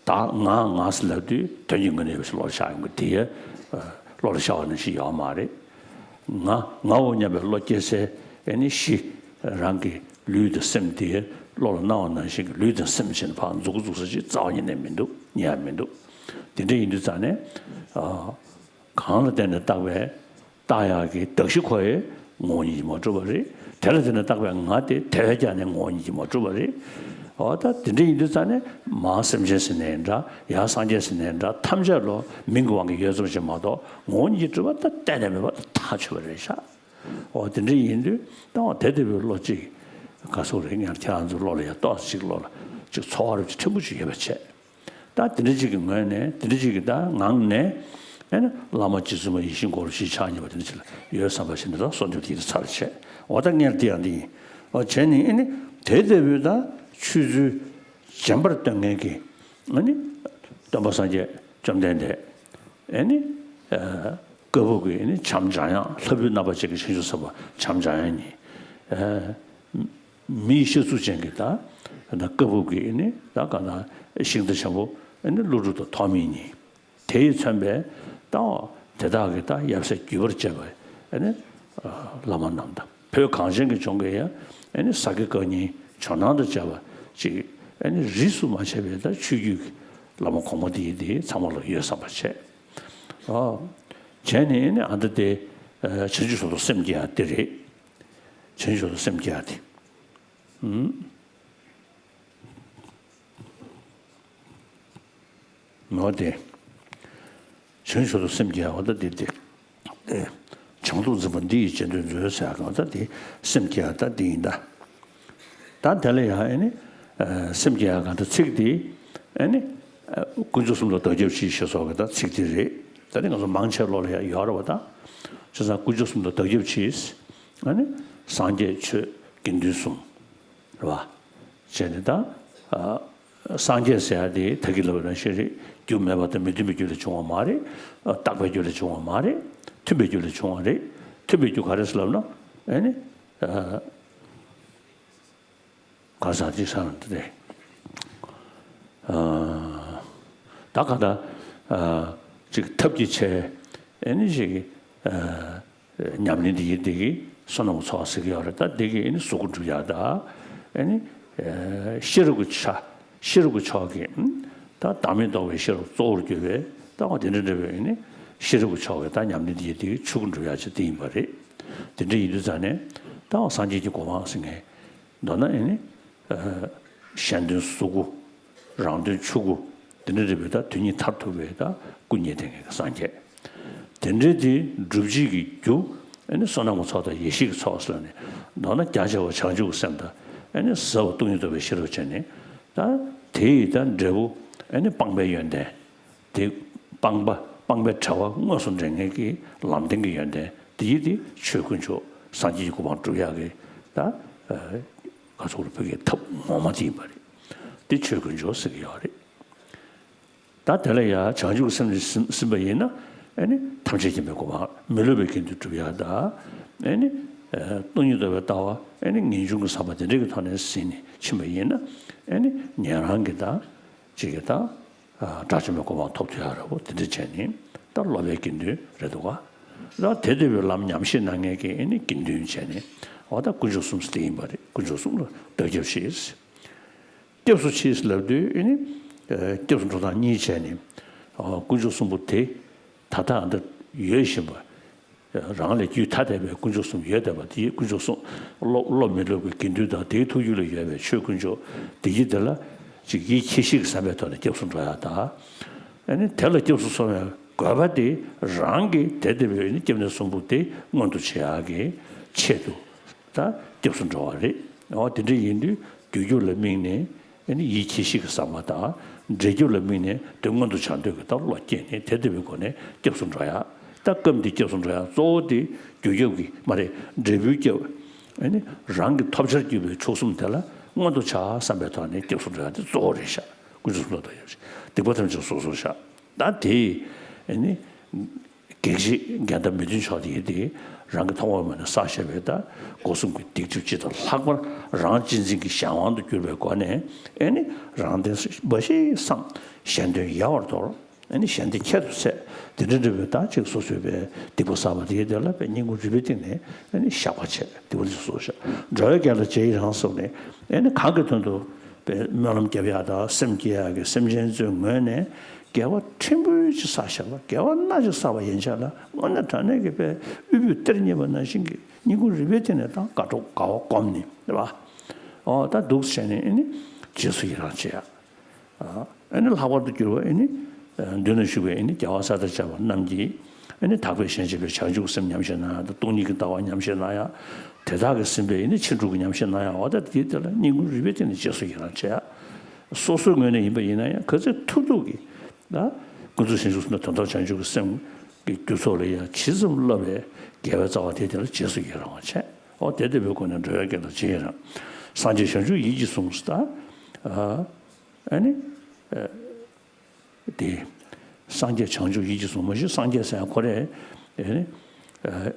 བདག་ང་ང་ཟེར་ལབ་དུས་དོན་གྱི་ངོས་ནས་ཡོད་པ་ཞིག་བློ་ལ་ཤར་ཡོང་གི་དེ་བློ་ལ་ཤར་བ་ནང་བཞིན་ཡོད་མ་རེད། ང་ངའོ་སྙམ་པའི་བློ་སྐྱེ་སའི་ཨ་ནི་གཞི་རང་གི་ལུས་དང་སེམས་དེ་བློ་ལ་སྣང་བ་ནང་བཞིན་གྱི་ལུས་དང་སེམས་བྱས་ནས་ཕར་མཛུབ་གུ་བཙུགས་ས་ཅིག་རྩ་བ་ཉིད་ནས་མི་འདུག་རྙེད་ཡ་མི་འདུག་དེ་འདྲ་ཡིན་དུས་ཙང་ནས་ཨ། གང་ལ་བརྟེན་ནས་བཏགས་པའི་བཏགས་ཡག་གི་གདགས་གཞི་ཁོ་ཡི་ངོ་བོ་ཉིད་ཀྱིས་མ་གྲུབ་པ་རེད། དེ་ལ་བརྟེན་ནས་བཏགས་པའི་ང་དེ་དེ་བས་ཀྱང་ནི་ངོ་བོ་ཉིད་ཀྱིས་མ་གྲུབ་པ་རེད། འོ་ད་དེ་འདྲ་ཡིན་དུས་ཙང་ནས་མར་སེམས་ཅན་ཟེར་ནའི་འདྲ། ཡར་སངས་རྒྱས་ཟེར་ནའི་འདྲ། ཐམས་ཅད་ལོ་མིང་གི་དབང་གིས་ཡོད་ཙམ་ཞིག་མ་གཏོགས་ངོ་བོ་ཉིད་ཀྱི་གྲུབ་པ་ད་གཏན་ནས་མེད་པ་ཐག་ཆོད་པ་རེད་ཤག་འོ་དེ་འདྲ་ཡིན་དུས་ད་འོ་དེ་ལྟ་བུའི་བློ་གཅིག་ག་སོགས་རེད། ངས་ཁྱེད་རང་ཚོའི་བློ་ལ་ཡང་ཏོག་ཙམ་ཅིག་བློ་ལ་ཅིག་ཚོར་བ་རུ་ཅིག་ཕྲན་བུ་ཅིག་ཡོད་པ་བྱས། ད་དེ་འདྲ་ཅིག་གི་ངོས་ནས་དེ་འདྲ་ཅིག་གི་ད་ངང་ནས་ཨེ་ནི་བླ་མ་རྗེ་བཙུན་མ་ཡིད་བཞིན་འཁོར་ལོ་བཞི་ཆགས་གཉིས་པ་དེ་འདྲ་ཅིག་ལ་ཡོད་བསམ་པ་ཞིག་འདི་ད་གསོལ་འདེབས་དེ་ཡིན་ཚར་བྱས། འོ་ད་ངས་འདི་ཡང་འདི་ཡིན། འོ་བྱས་ནས་ཨེ་ནི་དེ་ལྟ་བུའི་ད་ཆོས་ཚུལ་རྗེན་པར་སྟོན་མཁན་གྱི་ཨེ་ནི་སྟོན་པ་སངས་རྒྱས་བཅོམ་ལྡན་འདས་ཨེ་ནི་ཨ་བཀའ་བབས་ཀྱི་ཨེ་ནི་བྱམས་སྦྱང་ཡག་ལྷ་བུའི་རྣམ་པ་ཅན་གྱི་བྱང་ཆུབ་སེམས་དཔའ་བྱམས་སྦྱང་ཡག་གཉིས། ཨ། མིའི་ཤ་ཚུགས་ཅན་གྱི་ད་ད་བཀའ་བབས་ཀྱི་ནི་ད་ག་ད་ཤིང་རྟ་ཆེན་པོ་ནི་ཀླུ་སྒྲུབ་དང་ཐོགས་མེད་གཉིས། དེས་མཚོན་པའི་ད་དེ་དག་གི་ད་ཡབ་སྲས་བརྒྱུད་པར་བཅས་པ་ནི་བླ་མ་རྣམས་དང་། བོད་གངས་ཅན་གྱི་ལྗོངས་ཀྱི་ཡང་ནི་ས་དགེ་བཀའ་རྙིང་ཇོ་ནང་དང་བཅས་པ་ཅིག་ནི་རིས་སུ་མ་ཆད་པའི་ད་ཆོས་བརྒྱུད་ཀྱི་བླ་མ་གོང་མ་དེ་ཡི་དེ་ཚང་མ་ལ་ཡོད་བསམ་པ་བྱས། ཨོ། བྱས་ནས་ནི་ཨ་ད་དེ་བྱང་ཆུབ་མཆོག་ཏུ་སེམས་བསྐྱེད་ཡག་དེ་རེད། བྱང་ཆུབ་མཆོག་ཏུ་སེམས་བསྐྱེད་ཡག་དེ། ཨུམ། ངོ་དེ། བྱང་ཆུབ་མཆོག་ཏུ་སེམས་བསྐྱེད་ཡག་འོ་ད་དེ་དེ། ཨེ། བྱང་དུ་འཛིན་པ་འདི་ཡི་རྗེས་ཟློས་མཛོད་ཟེར་ཡག་གི་འོ་ད་དེ་སེམས་བསྐྱེད་ཡག་ད་དེ་ཡིན་ད། ད་དེ་ལ་ཡང་ཨེ་ནི། ཨ། སེམས་བསྐྱེད་ཡག་ག་ད་ཚིག་དེ་ཨེ་ནི། ཨ། དཀོན་མཆོག་གསུམ་ལ་བདག་སྐྱབས་མཆི་ཞེས་སོགས་ཀྱི་ད་ཚིག་དེ་རེད། ད་ནི་ང་ཚོ་མང་ཆེ་བློ་ལ་ཡང་ཡོད་རེད་བ་ད། བྱས་ཙང་དཀོན་མཆོག་གསུམ་ལ་བདག་སྐྱབས་མཆི། ཨ་ནི། སངས་རྒྱས་ཆོས་དགེ་འདུན་གསུམ། རེད་བ། བྱས་ནས་ད། ཨ། སངས་རྒྱས་ཟེར་ཡག་དེ་ད་གིན་ལབ་པ་ནང་བཞིན་རེད། རྒྱུ་མེད་པ་དང་མི་མཐུན་པའི་རྒྱུ་ལས་བྱུང་བ་མ་རེད། ཨ། རྟག་པའི་རྒྱུ་ལས་བྱུང་བ་མ་རེད། མཐུན་པའི་རྒྱུ་ལས་བྱུང་བ་རེད། མཐུན་པའི་རྒྱུ་ག་རེ་ཟེར་ལབ་ན་ཨེ་ནི། ཨ། ག་ས་ཅི་ས་རེད། ཨ། ད་ག་ད། ཨ། ཅིག་ཐབས་ཀྱི་ཆེ། ཨེ་ནི་ཅིག་ཨ། ཉམས་ལེན་འདི་ཡིན་འདི་གི་བསོད་ནམས་ཚོགས་ཟེར་གི་ཡོད་རེད། ད་འདི་གི་ཨེ་ནི་གཟུགས་སྐུ་འགྲུབ་ཡག་ད། ཨེ་ནི། ཨ། ཤེས་རབ་ཀྱི་ཆ། ཤེས་རབ་ཀྱི་ཕྱོགས་ཀྱི། ད་བདག་མེད་རྟོགས་པའི་ཤེས་རབ་གཙོ་བོར་གྱུར་པའི་ད་འོ་དེ་འདྲ་འདྲ་བའི་ཨེ་ནི་ཤེས་རབ་ཀྱི་ཕྱོགས་ཀྱི་ད་ཉམས་ལེན་འདི་ཡིན་འདི་གི་ཆོས་སྐུ་འགྲུབ་ཡག་ཆེད་དེ་ཡིན་པ་རེད། དེ་འདྲ་ཡིན་དུས་ཙང་ནས་ད་འོ་སངས་རྒྱས་ཀྱི་གོ་འཕང་ཟེར་མཁན། མདོར་ན་ཨེ་ནི། ཨ། གཞན་དོན་གཟུགས་སྐུ། རང་དོན་ཆོས་སྐུ། དེ་འདྲ་རེད་པས་ད་དོན་གཉིས་མཐར་ཐུག་པའི་ད་སྐུ་བརྙེས་བསྡད་མཁན་གྱི་སངས་རྒྱས། དེ་འདྲའི་དེ་སྒྲུབ་བྱེད་ཀྱི་རྒྱུ་ཨེ་ནི་བསོད་ནམས་ཀྱི་ཚོགས་དང་ཡེ་ཤེས་ཀྱི་ཚོགས་ཟེར་ནས། མདོར་ན་རྒྱ་ཆེ་བ་བྱང་ཆུབ་ཀྱི་སེམས་དང་ཨེ་ནི་ཟབ་པ་སྟོང་ཉིད་རྟོགས་པའི་ཤེས་རབ་བྱས་ནས། ད་དེ་ཡི་ད་འབྲས་བུ་ཨེ་ནི་སྤངས་པའི་ཡོན་ཏན། དེ་སྤངས་པ་སྤངས་པའི་བྲལ་བ་དངོས་སུ་འདྲེན་མཁན་གྱི་ལམ་བདེན་གྱི་ཡོན་ཏན་དེ་ཡིས་དེ་ཆོས་དཀོན་མཆོག་སངས་རྒྱས་ཀྱི་གོ་འཕང་སྒྲུབ་ཡག་གི་ད་ག་ཚོད་ལ་ཕུལ་གྱི་ཐབས་ངོ་མ་དེ་ཡིན་པ་རེད། དེ་ཆོས་དཀོན་མཆོག་ཟེར་གྱི་ཡོད་རེད། ད་དེ་ལ་ཡང་བྱང་ཆུབ་སེམས་ཀྱིས་ཟིན་ཟིན་པ་ཡིན་ན་ཨེ་ནི་ཐམས་ཅད་མཁྱེན་པའི་གོ་འཕང་མི་སློབ་པའི་དཀྱིལ་དུ་སྒྲུབ་ཡག་ད། ཨེ་ནི་སྟོང་ཉིད་རྟོགས་པའི་ལྟ་བ་ཨེ་ནི་ངེས་འབྱུང་གི་ཟབ་པ་དེ་འདྲ་གི་ཐོག་ནས་ཟིན་ནས་ཕྱིན་པ་ཡིན་ན་ཨེ་ནི་ཉན་རང་གི་ད་ཅིག་གི་ད། དགྲ་བཅོམ་པའི་གོ་འཕང་ཐོབ་ཐུབ་ཡག་རེད་བོ། དེ་འདྲ་བྱས་ནས་ད་སློབ་པའི་དགེ་འདུན་རེད་འདུག་ག་ད་དེ་ལྟ་བུའི་ལམ་ཉམས་བཞེས་གནང་མཁན་གྱི་ཨེ་ནི་དགེ་འདུན་བྱས་ནས་འོ་ད་དཀོན་མཆོག་གསུམ་ཟེར་དེ་ཡིན་པ་རེད། དཀོན་མཆོག་གསུམ་ལ་བདག་སྐྱབས་མཆི། སྐྱབས་སུ་མཆི་ལབ་དུས་ཨེ་ནི་སྐྱབས་སུ་འགྲོ་སྟངས་གཉིས་བྱས་ནས་དཀོན་མཆོག་གསུམ་པོ་དེ་ད་ལྟ་འདི་ཡོད་བཞིན་པ། རང་ལས་རྒྱུད་ཐ་དད་པའི་དཀོན་མཆོག་གསུམ་ཡོད་བསྡད་པ་དེའི་དཀོན་མཆོག་གསུམ། སློབ་སློབ་མི་སློབ་ཀྱི་དགེ་འདུན་དང་དེའི་ཐུགས་རྒྱུད་ལ་ཡོད་པའི་ཆོས་དཀོན་མཆོག་དེ་གྱིས་དེ་ལ་ཅིག་ཡིད་ཁྱེད་ཤེས་ཀྱི་བསམ་པའི་ཐོག་ནས་སྐྱབས་སུ་འགྲོ་ཡག་དང་། ཨ་ནི་དེ་ལ་སྐྱབས་སུ་སོང་བའི་དགོས་པ་དེ་རང་གིས་དེ་ལྟ་བུའི་ནི་སྐྱབས་གནས་གསུམ་པོ་དེ་མངོན་དུ་བྱེད་ཡག་གི་ཆེད་དུ་ད་སྐྱབས་སུ་འགྲོ་བ་རེད། འོ་དེ་འདྲ་ཡིན་དུས་རྒྱུ་རྒྱུད་ལ་དམིགས་ནས། ཨ་ནི་ཡིད་ཁྱེད་ཤེས་ཀྱི་བསམ་པ་དང་འབྲས་རྒྱུད་ལ་དམིགས་ནས་དེ་མངོན་དུ་བྱ་འདོད་ཀྱི་ད་བློ་སྐྱེས་ནས་དེ་ལྟ་བུའི་སྒོ་ནས་སྐྱབས་སུ་འགྲོ་ཡག་ད་སྐབས་འདི་སྐྱབས་སུ་འགྲོ་ཡག་གཙོ་བོ་དེ་རྒྱུ་རྒྱུད་ཀྱི་མ་རེད་འབྲས་བུའི་སྐྱབས། ཨ་ནི་རང་གི་ཐོབ་བྱར་གྱུར་པའི་མཆོག་གསུམ་དེ་ལ་མངོན་དུ་བྱ་བསམ་པའི་ཐོག་ནས་སྐྱབས་སུ་འགྲོ་ཡག་དེ་གཙོ་བོ་རེད་ཤག་དཀོན་མཆོག་གསུམ་ལ་བདག་སྐྱབས་མཆི། སྡིག་པ་ཐམས་ཅད་སོ་སོར་བཤགས། ད་དེ་ཨ་ནི། གེགས་བྱེད་འགལ་ཟླ་མི་མཐུན་ཕྱོགས་དེ་ཡིན་ཏེ། རང་གི་མཐོང་བ་མ་ནས་བསགས་བཞག་པའི་ད་སྒོ་གསུམ་གྱི་སྡིག་སྒྲིབ་སྤྱི་དང་ལྷག་པར་རང་གཅེས་འཛིན་གྱི་གཞན་དབང་དུ་གྱུར་པའི་སྒོ་ནས་ཨེ་ནི་རང་དོན་འབའ་ཞིག་བསམ། གཞན་དོན་ཡལ་བར་དོར། ཨེ་ནི་གཞན་དོན་ཁྱད་དུ་བསད། དེ་འདྲ་འདྲ་བའི་ད་ཅིག་སོ་སོས་པའི་སྡིག་པ་བསགས་པ་དེ་ཡིན་དེ་ལ་པའི་སྙིང་ཁུང་རུས་པའི་གཏིང་ནས་ཨེ་ནི་བཤགས་པ་བྱས་སྡིག་པ་དེ་ཚོ་གསོག་བཞག་འགྲོ་བའི་དཀྱིལ་ལ་རྗེས་ཡི་རང་སོང་ནས་ཨེ་ནི་གང་གི་དོན་དུ་པའི་སྨོན་ལམ་རྒྱབ་ཡག་དང་སེམས་བསྐྱེད་ཡག་གི་སེམས་ཅན་ཚོའི་ངོས་ནས། དགེ་བ་ཕྲན་བུ་ཅིག་བསགས་བཞག་པ་དགེ་བ་སྣ་ཅིག་བསགས་པ་ཡན་ཆད་ལ་དངོས་གནས་དྲང་གནས་ཀྱི་དཔེ་དབུལ་པོས་གཏེར་རྙེད་པ་ནང་བཞིན་གྱི་སྙིང་ཁུང་རུས་པའི་གཏིང་ནས་དང་དགའ་སྤྲོ་དགའ་བ་སྒོམ་ནི་རེད་པ། ཨོ་ད་འདུག་བྱས་ནས་ཨེ་ནི་ རྗེས་སུ་ཡི་རང་བྱེད་ཡ། ཨ་ནི་ལྷག་པར་དུ་གྱུར་པ་ཨ་ནི་མདུན་ན་བཞུགས་པའི་ཨ་ནི་རྒྱལ་བ་ས་ལྟ་བྱ་བ་རྣམས་ཀྱིས་ཨ་ནི་དག་པའི་ཞིང་བྱེད་པའི་བྱང་ཆུབ་སེམས་ཉམས་བཞེས་གནང་ཡ་དང་སྟོང་ཉིད་ཀྱི་ལྟ་བ་ཉམས་བཞེས་གནང་ཡ། དེ་དག་གིས་ཟིན་པའི་ཨ་ནི་ཕྱིན་དྲུག་གི་ཉམས་བཞེས་གནང་ཡ། འོ་ད་དེའི་དེ་ལ་སྙིང་ཁུང་རུས་པའི་གཏིང་ནས་རྗེས་སུ་ཡི་རང་བྱེད་ཡ། སོ་སོའི་ངོས་ནས་ཡིན་པ་ཡིན་ན་ཡང་ག་ཚོད་ཐུབ་ཐུབ་ཀྱིས་ད་ཀུན་རྫོབ་ཞིང་སྐྱོང་གསུམ་ན་དོན་དམ་བྱང་ཆུབ་ཀྱི་སེམས་ཀྱི་རྒྱུ་ཚོགས་ལ་ཡང་ཇི་ཙམ་བསླབ་པའི་དགེ་བའི་རྩ་བ་དེ་དེ་ལ་རྗེས་སུ་ཡི་རང་བ་བྱས། འོ་དེ་ལྟ་བུའི་སྒོ་ནས་འགྲོ་བའི་དགེ་ལ་རྗེས་ཡི་རང་། སངས་རྒྱས་བྱང་ཆུབ་ཡིད་ཀྱིས་བཟུང་ཟེར་ད། ཨ་ནི། དེ། སངས་རྒྱས་བྱང་ཆུབ་ཡིད་ཀྱིས་བཟུང་མ་གཞི་སངས་རྒྱས་ཟེར་ཡ་ཁོ་རེ། ཨ་ནི།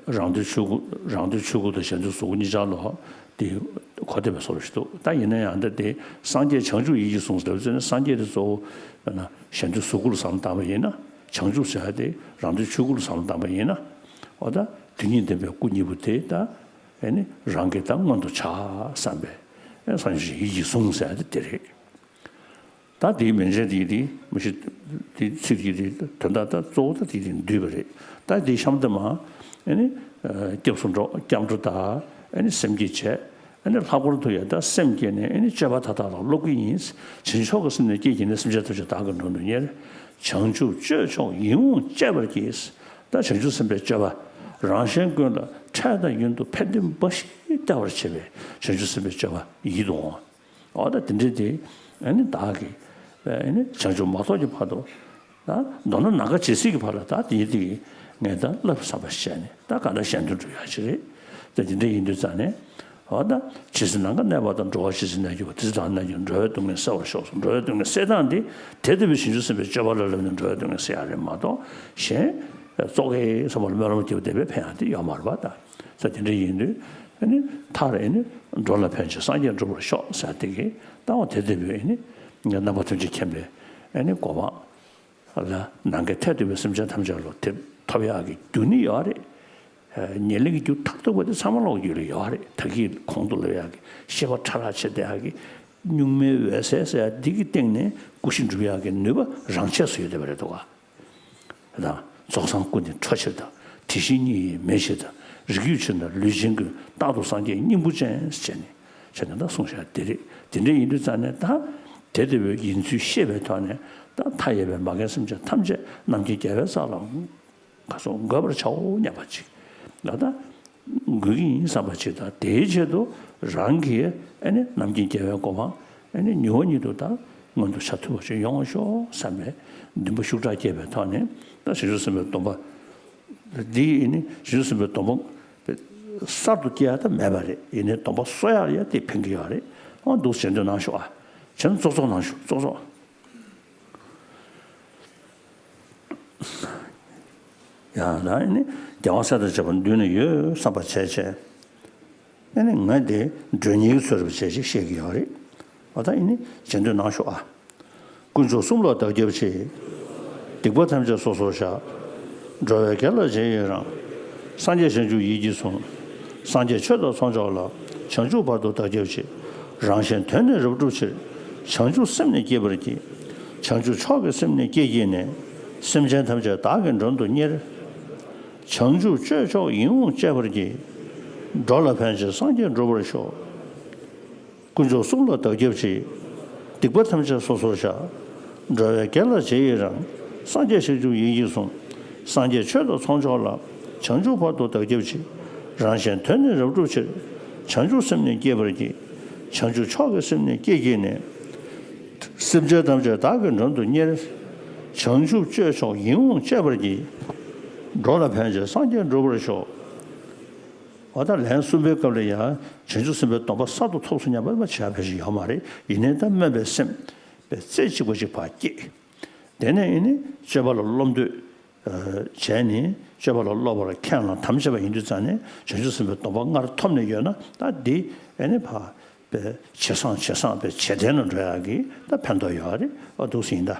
རང་དོན་ཆོས་སྐུ། རང་དོན་ཆོས་སྐུ་དང་གཞན་དོན་གཟུགས་སྐུ་གཉིས་ཆར་ལ་དེ་གོ་བདེ་བའི་བཟོ་འདྲ་ཞིག་འདུག་ད་ཡིན་ན་ཡང་ད་དེ་སངས་རྒྱས་བྱང་ཆུབ་ཡིད་ཀྱིས་བཟུང་ཟེར་བ་ཚོ་ནི་སངས་རྒྱས་དེ་གཙོ་བོ་ན་གཞན་དོན་གཟུགས་སྐུ་ལ་བསམ་བློ་བཏང་བ་ཡིན་ན། བྱང་ཆུབ་ཟེར་ཡ་དེ་རང་དོན་ཆོས་སྐུ་ལ་བསམ་བློ་བཏང་བ་ཡིན་ན། འོ་ད་དེ་ཉིད་ལྡན་པའི་སྐུ་གཉིས་པོ་དེ་ད་ཨ་ནི་རང་གི་ད་མངོན་དུ་བྱ་བསམ་པས་སངས་རྒྱས་ཡིད་ཀྱིས་བཟུང་ཟེར་ཡ་དེ་དེ་རེད། ད་དེའི་མན་ཆད་དེ་དེ་མི་ཤེས། དེ་ཚིག་དེ་དེ་དོན་དག་ད་གཙོ་བོ་ད་དེ་དེ་འདུས་པ་རེད། ད་དེ་གཤམ་དུ་མ་ཨ་ནི་སྐྱབས་སུ་འགྲོ། སྐྱབས་འགྲོ་དང་ཨ་ནི་སེམས་བསྐྱེད་བྱས། ཨ་ནི་ལྷག་པར་དུ་ཡང་ད་སེམས་བསྐྱེད་ནས་ཨ་ནི་སྤྱོད་པ་མཐའ་དག་ལ་སློབ་ཀྱི་ཡིན། བྱང་ཆུབ་ཀྱི་སེམས་ནི་བསྐྱེད་བགྱིས་ནས། སེམས་ཅན་ཐམས་ཅད་བདག་གིས་མགྲོན་དུ་གཉེར། བྱང་ཆུབ་སྤྱོད་མཆོག་ཡིད་འོང་སྤྱད་པར་བགྱི། ད་བྱང་ཆུབ་སེམས་དཔའི་སྤྱོད་པ་རང་གཞན་ཀུན་ལ་འཕྲལ་དང་ཡུན་དུ་ཕན་བདེ་འབའ་ཞིག་སྟེར་བར་བྱེད་པའི་བྱང་ཆུབ་སེམས་དཔའི་སྤྱོད་པ་ཡིད་དུ་འོང་། འོ་ད་དེ་འདྲའི་དེ་ཨ་ནི་བདག་གིས་ཨ་ནི་བྱང་ཆུབ་མ་ཐོབ་ཀྱི་བར་དུ། ད་མདོར་ན་ནམ་མཁའ་ཇི་སྲིད་ཀྱི་བར་ལ་ད་དེའི་དེ་ངས་ད་བསླབ་བསམ་པ་བྱས་ནས་ད་གང་ལྟར་གཞན་དོན་སྒྲུབ་ཡག་ཅིག་རེད། ད་དེ་འདྲ་ཡིན་དུས་ཙང་ནས་འོ་ད་ཇི་སྲིད་ནམ་མཁའ་གནས་པ་དང་། འགྲོ་བ་ཇི་སྲིད་གནས་གྱུར་པ། དེ་སྲིད་བདག་གནས་ཀྱང་། འགྲོ་བའི་སྡུག་བསྔལ་སེལ་བར་ཤོག་གསུངས། འགྲོ་བའི་སྡུག་བསྔལ་སེལ་སྟངས་དེ་དེ་ལྟ་བུའི་བྱང་ཆུབ་སེམས་དཔའི་སྤྱོད་པ་ལ་བསླབས་ནས་འགྲོ་བའི་སྡུག་བསྔལ་སེལ་ཡག་རེད་མ་གཏོགས། གཞན་ཙོག་གེ་ཚང་མ་ལ་སྨོན་ལམ་རྒྱབ་བསྡད་པའི་ཕན་ཡག་དེ་ཡོད་མ་རེད་པ། ད་ད་དེ་འདྲ་ཡིན་དུས་ཨ་ནི་མཐར་ཨ་ནི་འགྲོ་ལ་ཕན་ཕྱིར་སངས་རྒྱས་འགྲུབ་པར་ཤོག་ཟེར་དེ་གི་ད་འོ་དེ་ལྟ་བུའི་ཨ་ནི་རྣམ་པ་ཐམས་ཅད་མཁྱེན་པའི་ཨ་ནི་གོ་འཕང་ལ་ནམ་མཁའི་མཐས་གཏུགས་པའི་སེམས་ཅན་ཐམས་ཅད་ལ་དེ་ཐོབ་ཡག་གི་རྒྱུ་ནི་ཡོད་རེད། ཉེར་ལེན་གྱི་རྒྱུ་མཐར་ཐུག་པ་དེ་ཚང་མ་ལོག་རྒྱུད་ལ་ཡོད་རེད། ད་གིན་གོང་དུ་ལབ་ཡག་གི་ཤེས་པ་ཕྲ་རགས་ཆེ་བསྡད་ཡག་གི་གཉུག་མའི་འོད་གསལ་ཟེར་ཡག་འདི་གི་སྟེང་ནས་སྐུ་བཞི་འགྲུབ་ཡག་གི་ནུས་པ་རང་ཆས་སུ་ཡོད་བསྡད་པ་རེད་འདུག་ག་དང་། རྫོགས་སངས་སྐུ་ནི་འཕྲོ་ཕྱིར་དང་། དེ་བཞིན་ཉིད་ཡིན་མེད་ཕྱིར་དང་། རིགས་རྒྱུད་ཕྱིར་དང་། ལུས་ཅན་ཀུན། རྟག་ཏུ་སངས་རྒྱས་སྙིང་པོ་ཅན། ཟེར་ནས་བྱས་ནས་ད་གསུངས་བཞག་དེ་རེད། དེ་འདྲ་ཡིན་དུས་ཙང་ནས་ད་དེ་ལྟ་བུའི་ཡིན་ཚུལ་ཤེས་པའི་ཐོག་ནས་ད་མཐའ་ཡས་པའི་མ་རྒན་སེམས་ཅན་ཐམས་ཅད་རྣམ་མཁྱེན་རྒྱལ་བའི་ས་ལ་ག་སོང་འགོད་པར་བྱའོ་སྙམ་པ་ཅིག་ལ་ད་དགོས་ཀྱི་ཡིན་བསམ་པ་ཅིག་དང་། དེའི་ཆེད་དུ་རང་གིས་ཨ་ནི་རྣམ་མཁྱེན་རྒྱལ་བའི་གོ་འཕང་ཨ་ནི་མྱུར་བ་ཉིད་དུ་ད་མངོན་དུ་བྱ་ཐུབ་པ་ཞིག་ཡོང་བར་ཤོག་བསམ་པའི་འདུན་པ་ཤུགས་དྲག་སྐྱེས་པའི་ཐོག་ནས་ད་བྱང་ཆུབ་སེམས་དཔའི་སྡོམ་པ་འདི་ཡིན་ནི་བྱང་ཆུབ་སེམས་དཔའི་སྡོམ་པ་གསར་དུ་སྐྱེ་ཡ་ད་མེད་པ་རེད། ཡིན་ནའི་སྡོམ་པ་གསོ་ཡ་ལ་ཡ་དེ་ཕན་གྱི་ཡོད་རེད། འོ་འདུག་སེ་འདོན་གནང་ཤོག་ཨ། བྱས་ན་ཙོག་ཙོག་གནང་ཤོག་ཙོག་ཙོག་ཡང་ན་ཨ་ནི་རྒྱལ་དབང་གསལ་དང་བཅས་པ་མདུན་ན་ཡོད་བསམ་པ་བྱས་བྱས། ཨ་ནི་ང་དེ་མགྲོན་གཉེར་གྱི་ཚུལ་རེད་བྱས་ཅིག་བཤད་ཀྱི་ཡོད་རེད། འོ་ད་ཨ་ནི་བྱེད་འདོད་གནང་ཤོག་ཨ། དཀོན་མཆོག་གསུམ་ལ་བདག་སྐྱབས་མཆི། སྡིག་པ་ཐམས་ཅད་སོ་སོར་བཤགས། འགྲོ་བའི་དགེ་ལ་རྗེས་ཡི་རང་། སངས་རྒྱས་བྱང་ཆུབ་ཡིད་ཀྱིས་བཟུང་། སངས་རྒྱས་ཆོས་དང་ཚོགས་མཆོག་ལ། བྱང་ཆུབ་བར་དུ་བདག་སྐྱབས་མཆི། རང་གཞན་དོན་ནི་རབ་བསྒྲུབ་ཕྱིར། བྱང་ཆུབ་སེམས་ནི་བསྐྱེད་པར་བགྱི། བྱང་ཆུབ་མཆོག་གི་སེམས་ནི་བསྐྱེད་བགྱིས་ནས། སེམས་ཅན་ཐམས་ཅད་བདག་གིས་མགྲོན་དུ་གཉེར། བྱང་ཆུབ་སྤྱོད་མཆོག་ཡིད་འོང་སྤྱད་པར་བགྱི། འགྲོ་ལ་ཕན་ཕྱིར་སངས་རྒྱས་འགྲུབ་པར་ཤོག་དཀོན་མཆོག་གསུམ་ལ་བདག་སྐྱབས་མཆི། སྡིག་པ་ཐམས་ཅད་སོ་སོར་བཤགས། འགྲོ་བའི་དགེ་ལ་རྗེས་ཡི་རང་། སངས་རྒྱས་བྱང་ཆུབ་ཡིད་ཀྱིས་བཟུང་། སངས་རྒྱས་ཆོས་དང་ཚོགས་མཆོག་ལ། བྱང་ཆུབ་བར་དུ་བདག་སྐྱབས་མཆི། རང་གཞན་དོན་ནི་རབ་བསྒྲུབ་ཕྱིར། བྱང་ཆུབ་སེམས་ནི་བསྐྱེད་པར་བགྱི། བྱང་ཆུབ་མཆོག་གི་སེམས་ནི་བསྐྱེད་བགྱིས་ནས། སེམས་ཅན་ཐམས་ཅད་བདག་གིས་མགྲོན་དུ་གཉེར། བྱང་ཆུབ་སྤྱོད་མཆོག་ཡིད་འོང་སྤྱད་པར་བགྱི། འགྲོ་ལ་ཕན་ཕྱིར་སངས་རྒྱས་འགྲུབ་པར་ཤོག་འོ་ད་ལན་གསུམ་པའི་སྐབས་ལ་ཡང་བྱང་ཆུབ་སེམས་དཔའི་སྡོམ་པ་གསར་དུ་ཐོབ་སོང་སྙམ་པ་བྱ་བ་ཞིག་ཡོད་མ་རེད། ཡིན་ནའི་ད་སྨོན་པའི་སེམས་པའི་རྩེ་གཅིག་པ་ཅིག་ཕར་བསྐྱེད། དེ་ནས་ཨེ་ནི་སྤྱོད་པ་ལ་སློབ་འདོད་བྱས་ནས་སྤྱོད་པ་ལ་སློབ་པར་ཁས་བླངས་དམ་བཅས་པ་ཡིན་དུས་ཙང་ནས་བྱང་ཆུབ་སེམས་དཔའི་སྡོམ་པ་སྔར་ཐོབ་ནས་ཡོད་ན་ད་འདི་ཨེ་ནི་ཕར་པའི་ཇེ་བཟང་ཇེ་བཟང་པའི་ཇེ་བརྟན་ལ་འགྲོ་ཡག་གི་ད་ཕན་ཐོགས་ཡོད་རེད། ཨ་འདུག་སེ་ཡིན་ད།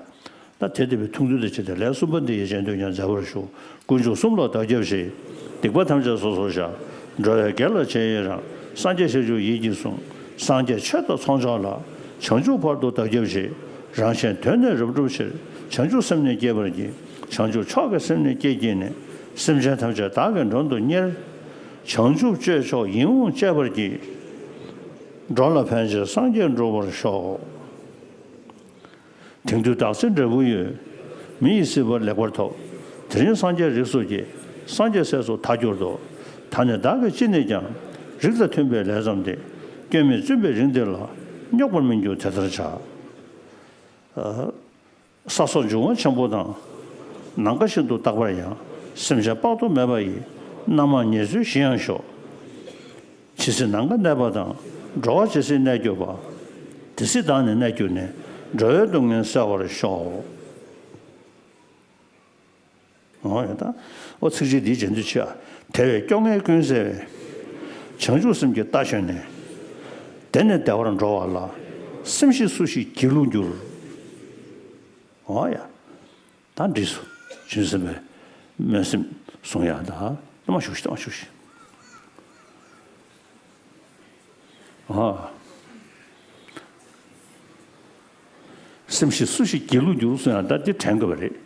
ད་དེ་ལྟ་བུའི་ཐུགས་འདུན་དང་བཅས་ཏེ་ལན་གསུམ་པ་འདི་ཡི་རྗེས་ཟློས་ཀྱང་མཛད་པར་ཞུ། དཀོན་མཆོག་གསུམ་ལ་བདག་སྐྱབས་མཆི། སྡིག་པ་ཐམས་ཅད་སོ་སོར་བཤགས། འགྲོ་བའི་དགེ་ལ་རྗེས་ཡི་རང་། སངས་རྒྱས་བྱང་ཆུབ་ཡིད་ཀྱིས་བཟུང་། སངས་རྒྱས་ཆོས་དང་ཚོགས་མཆོག་ལ། བྱང་ཆུབ་བར་དུ་བདག་སྐྱབས་མཆི། རང་གཞན་དོན་ནི་རབ་བསྒྲུབ་ཕྱིར། བྱང་ཆུབ་སེམས་ནི་བསྐྱེད་པར་བགྱི། བྱང་ཆུབ་མཆོག་གི་སེམས་ནི་བསྐྱེད་བགྱིས་ནས། སེམས་ཅན་ཐམས་ཅད་བདག་གིས་མགྲོན་དུ་གཉེར། བྱང་ཆུབ་སྤྱོད་མཆོག་ཡིད་འོང་སྤྱད་པར་བགྱི། འགྲོ་ལ་ཕན་ཕྱིར་སངས་རྒྱས་འགྲུབ་པར་ཤོག་དེང་དུས་བདག་ཚེ་འབྲས་བུ་ཡོད། མི་ཡི་སྲིད་པ་ལེགས་པར་ཐོབ། དེ་རིང་སངས་རྒྱས་རིགས་སུ་སྐྱེས། སངས་རྒྱས་སྲས་སུ་ཐལ་གྱུར་ཏོ། ད་ནི་བདག་གིས་ཅི་ནས་ཀྱང་། རིགས་དང་མཐུན་པའི་ལས་བརྩམས་ཏེ། སྐྱོན་མེད་བཙུན་པའི་རིགས་འདི་ལ། རྙོག་པར་མི་འགྱུར་དེ་ལྟར་བྱ། ས་སོགས་འབྱུང་བ་ཆེན་པོ་དང་། ནམ་མཁའ་བཞིན་དུ་རྟག་པར་ཡང་། སེམས་ཅན་དཔག་ཏུ་མེད་པ་ཡི། རྣམ་མང་ཉེར་འཚོའི་ཞིང་ཡང་ཞོག། ཇི་སྲིད་ནམ་མཁའ་གནས་པ་དང་། འགྲོ་བ་ཇི་སྲིད་གནས་གྱུར་པ། དེ་སྲིད་བདག་ནི་གནས་གྱུར་ནས། འགྲོ་བའི་སྡུག་བསྔལ་བསལ་བར་ཤོག། འོ་ཡ་ད། ཨོ་ཚིགས་བཅད་འདིའི་རྗེས་ཟློས་ཆེ། དལ་བའི་སྐྱོ་ངལ་ཀུན་བསལ་བའི། བྱང་ཆུབ་སེམས་ཀྱི་རྟ་ཞོན་ནས། དེ་ནས་བདེ་བར་འགྲོ་བ་ལ། སེམས་ཤེས་སུ་ཞིག་སྒྱིད་ལུག་འགྱུར། འོ་ཡ། ད་འགྲིགས་སོ། བྱང་ཆུབ་སེམས་དཔའི་སྨོན་སེམས་གསུང་ཡག་ད། ལྟ་མ་བཞུགས་ཤིག་ལྟ་མ་བཞུགས་ཤིག་ཨ། སེམས་ཤེས་སུ་ཞིག་སྒྱིད་ལུག་འགྱུར་གསུང་ཡག་ད་འདི་དྲན་དགོས་པ་རེད།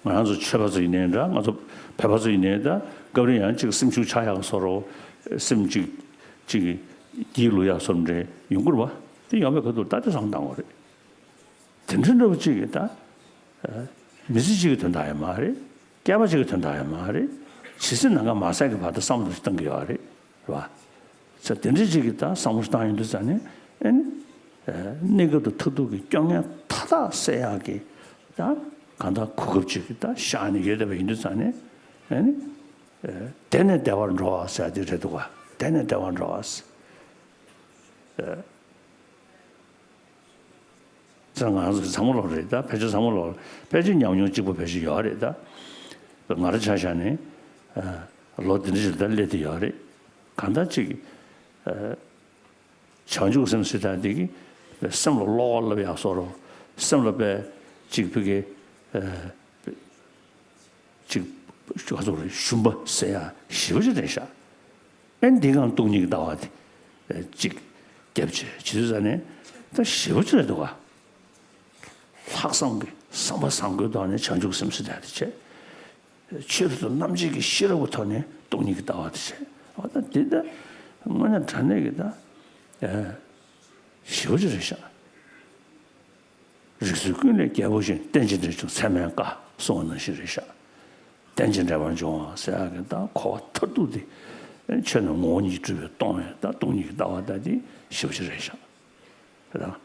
ང་རང་ཚོ་ཆོས་པ་ཚོ་ཡིན་ནའི་འདྲ། ང་ཚོ་བོད་པ་ཚོ་ཡིན་ནའི་འདྲ། སྐབས་རེ་ཡང་ཅིག་སེམས་ཤུགས་ཆག་ཡག་བཟོ་འདྲ། སེམས་ཅིག་ཅིག་སྒྱིད་ལུག་ཡག་བཟོ་འདྲ་ཡོང་གི་རེད་པ། དེ་ཡོང་བའི་ཁ་ཐུག་ད་དེ་བསམ་བློ་བཏང་དགོས་རེད། དེ་འདྲ་འདྲ་པོ་གཅིག་གིས་ད། མི་ཚེ་གཅིག་གི་དོན་དག་ཡང་མ་རེད། སྐྱེས་པ་གཅིག་གི་དོན་དག་ཡང་མ་རེད། ཇི་སྲིད་ནམ་མཁའ་མ་ཟད་ཀྱི་བར་དུ་བསམ་བློ་ཞིག་གཏོང་གི་ཡོད་རེད། རེད་པ། ཚེ་དེ་འདྲ་གཅིག་གིས་ད་བསམ་བློ་ཞིག་བཏང་ཡོང་དུས་ཙང་ནས་ཨེ་ནི། གནས་སྐབས་དང་མཐར་ཐུག་གི་སྐྱོ་ངལ་མཐའ་དག་སེལ་ཡག་གི་ད་གང་ལྟར་གོ་སྐབས་ཅིག་གི་ད་བཞག་ནས་ཡོད་བསྡད་པ་ཡིན་དུས་ཙང་ནས་ཨེ་ནི། དེ་ནས་བདེ་བར་འགྲོ་བ་ཟེར་ཡག་དེ་རེད་འདུག་ག། དེ་ནས་བདེ་བར་འགྲོ་བ་ཟེར། ཚང་མ་ལོག་རེད་ད། ཕལ་ཆེར་ཚང་མ་ལོག་ཕལ་ཆེར་ཉམས་མྱོང་གཅིག་པ་ཕལ་ཆེར་ཡོད་རེད་ད། ང་རང་ཆ་བཞག་ནས་ལོ་འདི་འདྲ་ཞིག་ད་སླེབས་བསྡད་ཡོད་རེད། གང་ལྟར་ཅིག་བྱང་ཆུབ་སེམས་ཟེར་ཡག་འདི་གིས་སེམས་ལ་བློ་ཁོག་སླེབས་ཡག་བཟོ་འདྲ། སེམས་ལ་དཔེ་ཅིག་ཕ་གི་ཅིག་ག་ཚོད་རེད། ཞུམ་པ་ཟེར་ཡག་ཞེ་པོ་ཅིག་རེད་ཤག། ཨེ་འདི་གང་སྟོང་ཉིད་ཀྱི་ལྟ་བ་དེ་ཅིག་རྒྱབ་བྱས་བྱེད་དུས་ཙང་ནས་ད་ཞེ་པོ་ཅིག་རེད་འདུག་ག། ལྷག་བསམ་གྱི་བསམ་པ་བཟང་པོའི་ཐོག་ནས་བྱང་ཆུབ་སེམས་ཟེར་ཡག་དེ་བྱས། ཆོས་དང་རྣམ་འབྱེད་ཀྱི་ཤེས་རབ་ཀྱི་ཐོག་ནས་སྟོང་ཉིད་ཀྱི་ལྟ་བ་དེ་བྱས། འོ་ད་འདི་ད་དངོས་གནས་དྲང་གནས་ཀྱི་ད་ཞེ་པོ་ཅིག་རེད་ཤག། རིགས་ཚོགས་ཀུན་ལས་རྒྱལ་པོ་བཞིན། རྟེན་ཅིང་འབྲེལ་བྱུང་ཚད་མེད་དཀའ། གསུངས་པ་ནང་བཞིན་རེད་ཤག། རྟེན་ཅིང་འབྲེལ་པར་འབྱུང་བ་ཟེར་ཡག་གི་ད་གོ་བ་མཐར་ཐུག་དེ། ཆོས་ནི་ངོ་བོ་ཉིད་ཀྱིས་གྲུབ་པས་སྟོང་བས་ད་སྟོང་ཉིད་ཀྱི་ལྟ་བ་ད་དེ་ཞེ་པོ་ཅིག་རེད་ཤག། རེད་དང་།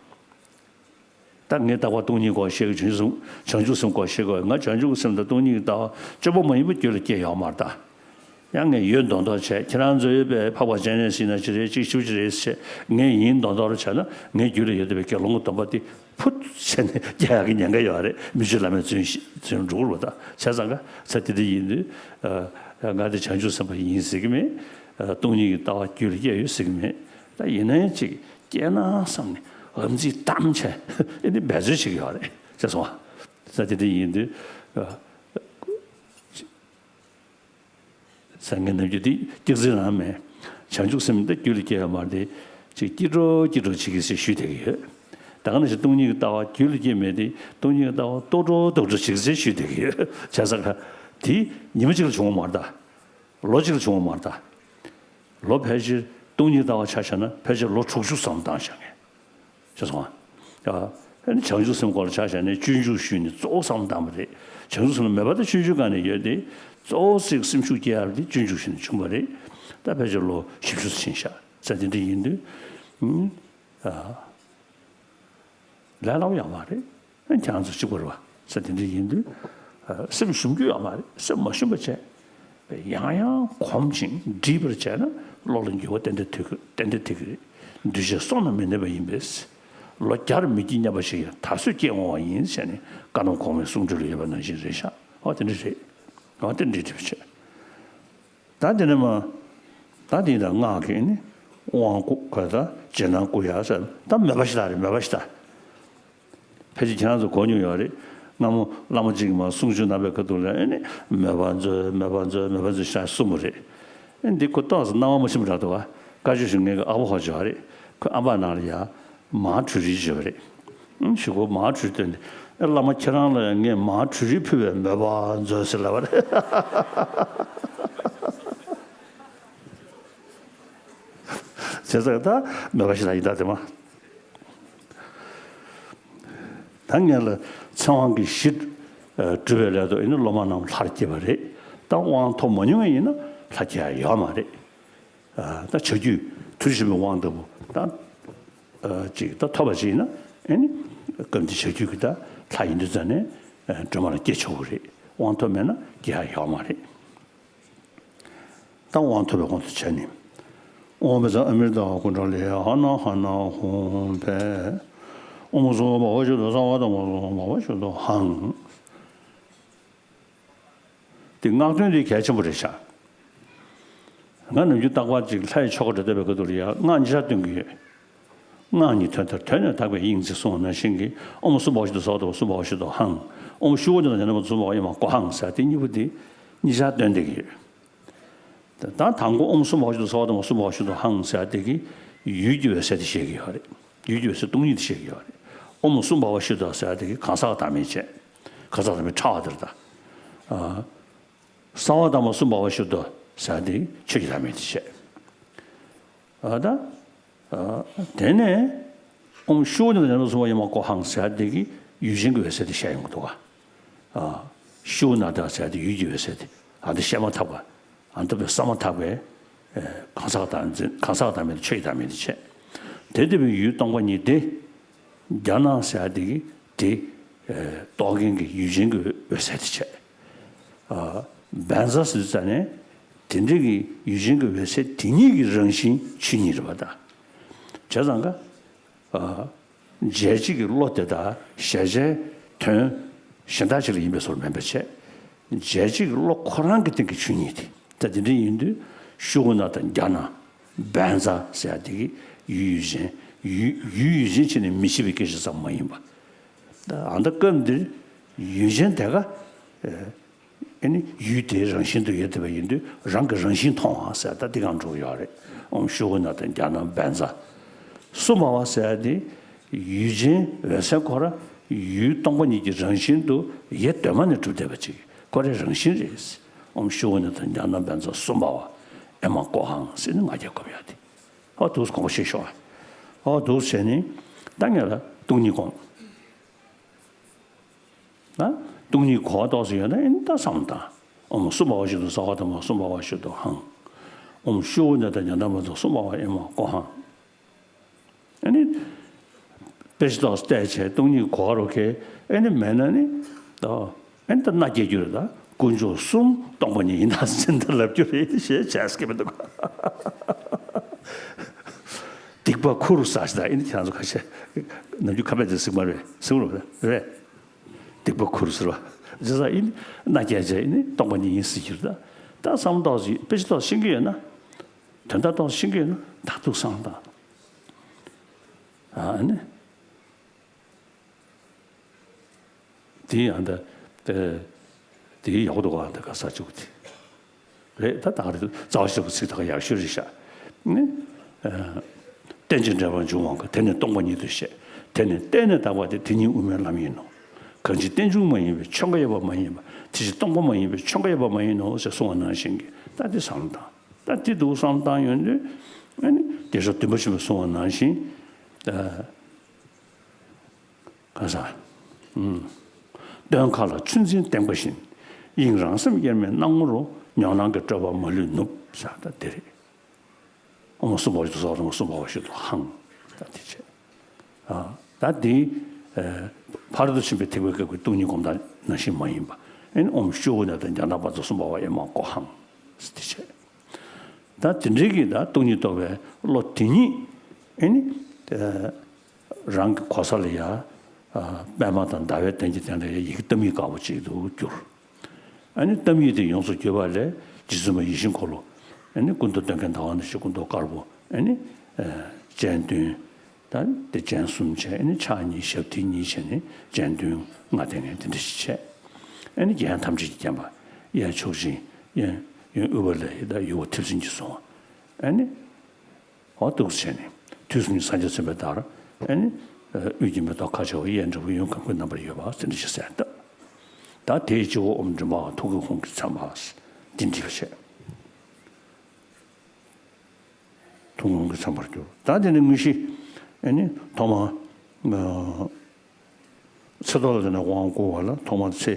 ད་ངས་རྟག་པར་སྟོང་ཉིད་སྐོར་བཤད་ཀྱི། བྱང་ཆུབ་སེམས། བྱང་ཆུབ་སེམས་སྐོར་བཤད་དགོས། ང་བྱང་ཆུབ་སེམས་དང་སྟོང་ཉིད་ཀྱི་ལྟ་བ་སྤྱོད་པ་མ་ཡིན་པ་རྒྱུད་ལ་སྐྱེས་ཡོད་མ་རེད་ད། ཡང་ངས་ཡོད་མདོག་མདོག་བྱས། ཁྱེད་རང་ཚོའི་པའི་འཕགས་པ་སྤྱན་རས་གཟིགས་ན་ཅི་རེད། ཅིག་ཞུ་ཅི་རེད་བྱས། ངས་ཡིན་མདོག་མདོག་རེ་བྱས་ན་ངའི་རྒྱུད་ལ་ཡོད་བསྡད་པའི་དགེ་སློང་གི་སྡོམ་པ་དེ་ཕུད་བྱས་ནས་སྐྱེ་ཡག་གི་ཉེན་ཁ་ཡོད་རེད། མི་ཆོས་བླ་མའི་རྫུན་ཞིག་རྫུན་འགྲོ་གི་རེད་ད། བྱས་ཙང་ཀ་ཚ་དེ་འདྲ་ཡིན་དུས། ང་དེ་བྱང་ཆུབ་སེམས་དཔའ་ཡིན་ཟེར་གི་མེད། སྟོང་ཉིད་ཀྱི་ལྟ་བ་རྒྱུད་ལ་སྐྱེས་ཡོད་ཟེར་གི་མེད། ད་ཡིན་ན་ཡང་ཅིག་སྐྱེས་ན་བསམ་ནས་ཨམ་ཙི་གཏམ་བྱས་ཨེ་འདི་འབད་རྩོལ་བྱེད་ཀྱི་ཡོད་རེད། ཤེས་སོང་ང་། ས་དེ་འདྲ་ཡིན་དུས། ས་ངན་ནམ་རྒྱུན་དེ་སྐྱག་རྫུན་རང་མེད། བྱང་ཆུབ་སེམས་འདི་རྒྱུད་ལ་སྐྱེས་ཡོད་མ་རེད་དེ། ཅིག་སྐྱིད་འགྲོ་སྐྱིད་འགྲོ་བྱེད་ཀྱི་ཟེར་ཞུས་བསྡད་ཀྱི་ཡོད། ད་ག་ནང་བཞིན་སྟོང་ཉིད་ཀྱི་ལྟ་བ་རྒྱུད་ལ་སྐྱེས་མེད་དེ། སྟོང་ཉིད་ཀྱི་ལྟ་བ་རྟོགས་འགྲོ་རྟོགས་འགྲོ་བྱེད་ཀྱི་ཟེར་ཞུས་བསྡད་ཀྱི་ཡོད། བྱས་ཙང་ཀ་དེ་ཉི་མ་གཅིག་ལ་བྱུང་བ་མ་རེད་ད། ལོ་གཅིག་ལ་བྱུང་བ་མ་རེད་ད། ལོ་ཕལ་ཆེར་སྟོང་ཉིད་ལྟ་བ་ཆ་བཞག་ན་ཕལ་ཆེར་ལོ་དྲུག་ཅུ་བསམ་བློ་བཏང་བཞག་མཁན། ཤེས་སོང་ང་། ཨ་ནི་བྱང་ཆུབ་སེམས་སྐོར་ལ་ཆ་བཞག་ནས་སྤྱོད་འཇུག་ཞུས་ནས་གཙོ་བོ་བསམ་བློ་བཏང་བ་རེད། བྱང་ཆུབ་སེམས་ལ་མོས་པ་དང་སྤྱོད་འཇུག་སྒང་ནས་ཡོད་དེ། གཙོ་བོ་ཅིག་སེམས་ཤུགས་སྐྱེ་ཡག་དེ་སྤྱོད་འཇུག་ཞུས་ནས་བྱུང་བ་རེད། ད་ཕལ་ཆེར་ལོ་བཞི་བཅུ་ཙམ་ཕྱིན་ཤག། ས་དེ་འདྲ་ཡིན་དུས། ཨ། ལས་སླ་པོ་ཡང་མ་རེད། ཁྱེད་རང་ཚོ་གཅིག་པ་རེད་པ། ས་དེ་འདྲ་ཡིན་དུས། སེམས་ཞུམ་རྒྱུ་ཡང་མ་རེད། སེམས་མ་ཞུམ་པ་བྱས། ཡང་ཡང་གོམས་ཤིང་འདྲིས་པར་བྱས་ན་བློ་ལ་འགྱུར་བ་ཏན་ཏན་ཐེབས་ཀྱི། ཏན་ཏན་ཐེབས་ཀྱི་རེད། འདུས་བྱས་སོང་ན་མི་གནས་པ་ཡིན་པས། ལོ་བརྒྱར་མི་སྐྱེ་སྙམ་པ་ཞིག་ཡང་ད་གཟོད་སྐྱེ་འོང་བ་ཡིན་ཟེར་ནས་བཀའ་གདམས་གོང་མའི་གསུང་སྒྲོས་ལ་ཡོད་པ་ནང་བཞིན་རེད་ཤག། འོ་དེ་འདྲ་རེད། འོ་དེ་འདྲ་ཐེབས་བྱས། ད་དེ་ནས་མ། ད་དེ་ཡིན་ད་སྔགས་ཀྱི་ནི། དབང་བསྐུར་ག་ད་རྗེས་གནང་བསྐུར་ཡག་ཟེར། ད་མོས་པ་ཞེ་དྲག་རེད། མོས་པ་ཞེ་དྲག། ཕལ་ཆེར་ཁྱེད་རང་ཚོ་གོ་མྱོང་ཡོད་རེད། སྔ་མོ་བླ་མ་གཅིག་གིས་མ་གསུང་ཆོས་གནང་བའི་ཁ་ཐུག་ལ་ཨེ་ནི་མོས་པ་མཛོད། མོས་པ་མཛོད། མོས་པ་མཛོད་ཞེས་གསུངས་པ་རེད། ཨེ་འདི་ཁོ་ཏོག་ཙམ་སྣང་བ་མ་ཞིམ་པ་འདྲ་འདུག་ག། བཀའ་ཆོས་ཞུ་མཁན་གྱི་ཨ་བོ་ཧོ་ཅིག་ཡོད་རེད། ཁོས་ཨམ་བག་ནང་ལ་ཡ་མར་བྲུས་རིལ་བྱོས་པ་རེད། ཨང་། ཞུ་གོ། མར་བྲུས་བཏོན་ཏེ། ཨེ་བླ་མ་ཁྱེད་རང་ལ་ཡང་ངས་མར་བྲུས་རིལ་ཕུལ་བའི་མོས་པ་མཛོད་ཟེར་ལབ་པ་རེད། བྱས་ཙང་ད་མོས་པ་ཞེ་དྲག་ཡིན་ད་དེ་མ། ད་ ད་ངེད་ལ་ཚེ་དབང་གི་གཞི་སྒྲུབ་པའི་སླད་དུ་ཨེ་ནི་སློབ་མ་རྣམས་ལྷར་སྐྱེས་པ་རེད། ད་དབང་ཐོབ་མ་མྱོང་བ་ཡིན་ན་ལྷར་སྐྱེ་ཡ་ཡོད་མ་རེད། ད་བྱ་རྒྱུད་མཐར་ཕྱིན་པའི་དབང་ལྟ་བུ་ད་ཅིག་ད་ཐོབ་པ་ཅིག་ཡིན་ན་ཨེ་ནི་སྐབས་འདི་བྱ་རྒྱུད་ཀྱི་ད་ལྷ་ཡིན་དུས་ཙ་ནས་སྒྲོལ་མ་ལ་སྐྱེ་ཆོག་གི་རེད། དབང་ཐོབ་མེད་ན་སྐྱེ་ཡ་ཡོད་མ་རེད། ད་དབང་ཐོབ་པའི་དབང་དུ་བྱས་ནས། ཨོཾ་བཛྲ་ཨ་མྲྀ་ཏ་ཀུཎྜ་ལི་ཧ་ན་ཧ་ན་ཧཱུྃ་ཕཊ། ཨོཾ་སུ་བྷ་ཝ་ཤུདྡྷ་སརྦ་དྷརྨ་སུ་བྷ་ཝ་ཤུདྡྷོ་ཧཾ། དེ་སྔགས་དོན་དེ་གལ་ཆེན་པོ་རེད་ཤག་ང་ནམ་རྒྱུན་རྟག་པར་ཅིག་ལྷའི་ཆོ་ག་འགྲོ་བསྡད་པའི་སྐབས་དུ་ལ་ཡ་སྔགས་ཉིས་ཆར་འདོན་གྱི་ཡོད། སྔགས་ཉིད་དོན་མཐར་དོན་ནི་དག་པའི་དབྱིངས་ཅེས་གསུངས་པ་ནང་བཞིན་གྱི་ཨོཾ་སུ་བྷ་ཝ་ཤུདྡྷ་སརྦ་དྷརྨ་སུ་བྷ་ཝ་ཤུདྡྷོ་ཧཾ། ཨོཾ་ཤུ་ཝ་ནི་དང་ཛྙཱ་ན་པ་ཛ་སུ་བྷ་ཝ་ཨེ་མ་ཀོ་ཧཾ་ཟེར་དེ་གཉིས་པོ་དེ་ཉིས་ཆར་འདོན་བསྡད་ཀྱི་ཡོད། ད་དང་པོ་ཨོཾ་སུ་བྷ་ཝ་ཤུདྡྷ་སརྦ་དྷརྨ་སུ་བྷ་ཝ་ཤུདྡྷོ་ཧཾ་ཟེར་དེ་གི་ཡུལ་གྱི་འོད་ཟེར་དེ་བཤད་ཀྱི་ཡོད་རེད། ཡུལ་གྱི་འོད་ཟེར་སྟོང་ཉིད་དེ་བཤད་ཀྱི་ཡོད་རེད། ཨོཾ་སུ་བྷ་ཝ་ཤུདྡྷ་སརྦ་དྷརྨ་ཟེར་དེ་གི་གང་ཟག་བདག་མེད་བྱས། གང་ཟག་བདག་མེད་ཕྲ་བ་དེ་རེད་ད། ཨ། སརྦ་དྷརྨ་སུ་བྷ་ཝ་ཤུདྡྷོ་ཟེར་དེ་གི་ཆོས་ཀྱི་བདག་མེད་དེ་བཤད། ཨ་ད། ཨ། དེ་ནས་ཨོཾ་ཤུ་ཝ་ནི་དང་ཛྙཱ་ན་པ་ཛ་སུ་བྷ་ཝ་ཨེ་མ་ཀོ་ཧཾ་ཟེར་དེ་གི་ཡུལ་ཅན་གྱི་འོད་ཟེར་དེ་བཤད་ཡོང་གི་འདུག་ག་ཨ། ཤུ་ཝ་ན་ཏ་ཟེར་དེ་ཡུལ་གྱི་འོད་ཟེར་དེ། ཨ་འདི་བཤད་མ་ཐག་པ། ཨ་འདི་བསམ་མ་ཐག་པའི། ཨེ། གང་ཟག་དང་འཛིན་གང་ཟག་དང་མེད་དེ་ཆོས་ཀྱི་བདག་མེད་དེ་བྱས། དེ་ལྟ་བུའི་ཡུལ་སྟོང་པ་ཉིད་དེ། ཛྙཱ་ན་ཟེར་དེ་གི་དེ། ཨེ། རྟོགས་མཁན་གྱི་ཡུལ་ཅན་གྱི་འོད་ཟེར་དེ་བྱས། ཨ། བཛྲ་ཟེར་ཙ་ནས་དེ་འདྲ་གི་ཡུལ་ཅན་གྱི་འོད་ཟེར་དེ་ཉིད་ཀྱི་རང་བཞིན་ཆོས་ཉིད་རེད་པ་ད། བྱས་ཙང་ཀ། ཨ། འཇལ་བྱེད་ཀྱི་བློ་དེ་དག་གཞལ་བྱའི་དོན་གཞན་དག་ཅིག་ལ་ཡིན་པའི་བཟོ་འདྲ་མིན་པ་བྱས། འཇལ་བྱེད་ཀྱི་བློ་ཁོ་རང་གི་སྟེང་གི་ཆོས་ཉིད་དེ། ད་དེ་འདྲ་ཡིན་དུས་ཤུ་ཝ་ན་ཏ་ཛྙཱ་ན་བཛྲ་ཟེར་ཡ་དེ་གི་ཡུལ་ཡུལ་ཅན་ཡུལ་ཡུལ་ཡུལ་ཅན་བྱས་ནས་མི་ཕྱེད་པའི་སྐད་ཆ་ཙམ་མ་ཡིན་པ། ད་ཨ་ད་སྐབས་འདིར་ཡུལ་ཅན་དེ་ག་ཨེ་ནི་ཡུལ་དེའི་རང་བཞིན་དུ་ཡོད་བསྡད་པ་ཡིན་དུས་རང་གི་རང་བཞིན་མཐོང་བ་ཟེར་ད་འདི་གང་འགྲོ་གི་ཡོད་རེད། ཨོཾ་ཤུ་ཝ་ན་ཏ་ཛྙཱ་ན་བཛྲ། སུ་བྷ་ཝ་ཟེར་ཡ་དེ་ཡུལ་ཅན་འོད་གསལ་ཁོ་ར་ཡུལ་སྟོང་པ་ཉིད་ཀྱི་རང་བཞིན་དུ་ཡེ་གདོད་མ་ནས་གྲུབ་བསྡད་པ་ཅིག་ཁོ་རའི་རང་བཞིན་རེད། ཨོཾ་ཤུ་ཝ་ན་ཏ་ཛྙཱ་ན་བཛྲ་སུ་བྷ་ཝ་ཨེ་མ་ཀོ་ཧཾ་ཟེར་ནས་ང་རྒྱལ་སྐོབ་ཡ་དེ། ཨོ་འདུག་སེ་དགོངས་པ་བཞེས་ཤོག་ཨོ་འདུག་སེ་བྱས་ནས་ད་ངེད་ལ་སྟོང་ཉིད་སྒོམ། ན། སྟོང་ཉིད་གོ་བ་ཏོག་ཙམ་ཡོད་ན་ཨེ་ནི་ད་བསམ་བློ་བཏང་། ཨོཾ་སུ་བྷ་ཝ་ཤུདྡྷ་སརྦ་དྷརྨ་སུ་བྷ་ཝ་ཤུདྡྷོ་ཧཾ། ཨོཾ་ཤུ་ཝ་ན་ཏ་ཛྙཱ་ན་པ་ཛ་སུ་བྷ་ཝ་ཨེ་མ་ཀོ་ཧཾ། ཨེ་ནི། དཔེ་ཆ་ཏོག་ཙམ་བལྟས་བྱས་སྟོང་ཉིད་གོ་བ་རོ་ཁེ་ཨེ་ནི་མེད་ན་ནི། ད། ཨེ་ནི་ད་མནའ་སྐྱེལ་རྒྱུ་རེད་ད། དཀོན་མཆོག་གསུམ་སྟོང་པ་ཉིད་ཡིན་ད་ཟིན་ད་ལབ་རྒྱུ་རེད་ཞེས་བྱས་སྐད་མི་འདུག་སྡིག་པ་ཁུར་ཟ་ཞིག་ད་ཨེ་ནི་ཁྱེད་རང་ཚོ་ཁ་ཤས། ནམ་རྒྱུན་ཁ་པད་དེ་ཟིག་མ་རེད་ཟིག་རོ་རེད། སྡིག་པ་ཁུར་ཟེར་བ། རྗེས་ས་ཨིན་མནའ་སྐྱེལ་བྱས་ཨིན་སྟོང་པ་ཉིད་ཡིན་ཟེར་གྱི་རེད་ད། ད་བསམ་བློ་ཏོག་ཙམ་དཔེ་ཆ་ཏོག་ཙམ་ཤེས་ཀྱི་ཡོད་ན། དོན་དག་ཏོག་ཙམ་ཤེས་ཀྱི་ཡོད་ན་ད་ཐུག་སང་ད། ཨ་ནི། དེ་ཡང་ད། དེ་ཡག་པོ་འདུག་ག་ད་ག་ས་བཅུག་དེ། རེད་ད་ད་ག་རེད་རྩ་བ་ཞིག་གི་ཚིག་ད་ག་ཡག་ཤོས་རེད་ཤག་ནི། རྟེན་ཅིང་འབྲེལ་པར་འབྱུང་བའང་གི་དེ་ནི་སྟོང་པ་ཉིད་དུ་བཤད། དེ་ནི་གཏན་ནས་དག་པ་སྟེ་དེ་ཉིད་དབུ་མའི་ལམ་ཡིན་ནོ། གང་ཕྱིར་རྟེན་འབྱུང་མ་ཡིན་པའི་ཆོས་འགའ་ཡོད་པ་མ་ཡིན་པ་དེ་ཕྱིར་སྟོང་པ་མ་ཡིན་པའི་ཆོས་འགའ་ཡོད་པ་མ་ཡིན་ནོ་ཞེས་གསུངས་པ་ནང་བཞིན་གྱི་ད་དེ་བསམ་བློ་བཏང་། ད་དེ་འདུག་བསམ་བློ་བཏང་ཡོང་དུས་ཨ་ནི་བདེ་མཆོག་བདུན་པོ་ཆེན་པོས་གསུངས་པ་ནང་བཞིན། ག་ས། ཨུམ། སྟོན་མཁའ་ལ་ཆུ་འཛིན་བརྟེན་པ་བཞིན། དབྱིངས་རང་སེམས་དབྱེར་མེད་སྣང་ངོ་རུ། མྱོང་སྣང་གི་སྤྲོས་པ་མ་ལུས་ནུབ་ཟེར་ད་དེ་རེད། ཨོཾ་སུ་བྷ་ཝ་ཤུདྡྷ་སརྦ་དྷརྨ་སུ་བྷ་ཝ་ཤུདྡྷོ་ཧཾ། ད་དེ་བྱས། ཨ། ད་དེ། ཨ། ཕ་རོལ་ཏུ་ཕྱིན་པའི་ཐེག་པའི་སྐབས་ཀྱི་སྟོང་ཉིད་སྒོམ་སྟངས་ནང་བཞིན་མ་ཡིན་པ། ཨེ་ནི་ཨོཾ་ཤུ་བྷ་ཎ་ཏ་ཛྙཱ་ན་པ་ཛ་སུ་བྷ་ཝ་ཨེ་མ་ཀོ་ཧཾ། དེ་བྱས། ད་དེ་འདྲའི་གི་ད་སྟོང་ཉིད་རྟོགས་པའི་བློ་དེ་ཉིད་ཨེ་ནི་རང་གི་གོ་ས་ལ་ཡ་པདྨ་དང་ཟླ་བའི་གདན་གྱི་སྟེང་ལ་ཡ་ཡི་གེ་གཏམ་ཡིག་དཀར་པོ་ཅིག་ཏུ་གྱུར། ཨ་ནི་གཏམ་ཡིག་དེ་ཡོངས་སུ་གྱུར་པ་ལས་རྗེ་བཙུན་མ་ཡིད་བཞིན་འཁོར་ལོ་ཨ་ནི་སྐུ་མདོག་སྟོན་ཁའི་ཟླ་བ་ནང་བཞིན་སྐུ་མདོག་དཀར་པོ་ཨ་ནི་སྤྱན་བདུན། ད་དེ་སྤྱན་གསུམ་བྱས་ཨ་ནི་ཕྱག་གཉིས་ཞབས་མཐིལ་གཉིས་བྱས་ནས་སྤྱན་བདུན་ལྔ་སྟེ་ལྔ་དེ་འདྲ་ཞིག་བྱས། ཨ་ནི་རྒྱན་ཐམས་ཅད་ཀྱིས་བརྒྱན་པ། གཡས་མཆོག་སྦྱིན། གཡོན་གཡོན་དབུས་པ་ལས་ད་ཡུ་བ་མཐིལ་སྲིན་གྱིས་བཟུང་བ། ཨ་ནི། འོ་འདུག་སེ་བྱས་ནས་དུས་གསུམ་གྱི་སངས་རྒྱས་མཚན་དཔེ་ལྟར་ཨ་ནི། དབུས་ཀྱི་མེ་ཏོག་ཁ་ཕྱེ་བ་གཡས་འབྲས་བུ་གཡོན་གང་ཁུའི་རྣམ་པར་ཡོད་པ་དེ་འདྲ་ཞིག་གསལ་བཏབ། ད་དེའི་སྤྱི་བོ་ཨོཾ་མགྲིན་པ་ཐུགས་ཀའི་ཧཱུྃ་གིས་མཚན་པ་འདི་འདྲ་བྱས། ཐུགས་ཀའི་ཧཱུྃ་གིས་མཚན་པར་གྱུར། ད་དེ་ནི་དངོས་གཞི་ཨ་ནི་ཐོག་མ། ཨ། ཚེ་ཐོག་ལ་དེ་ནས་དབང་བསྐུར་བ་ལ་ཐོག་མར་ཚེ་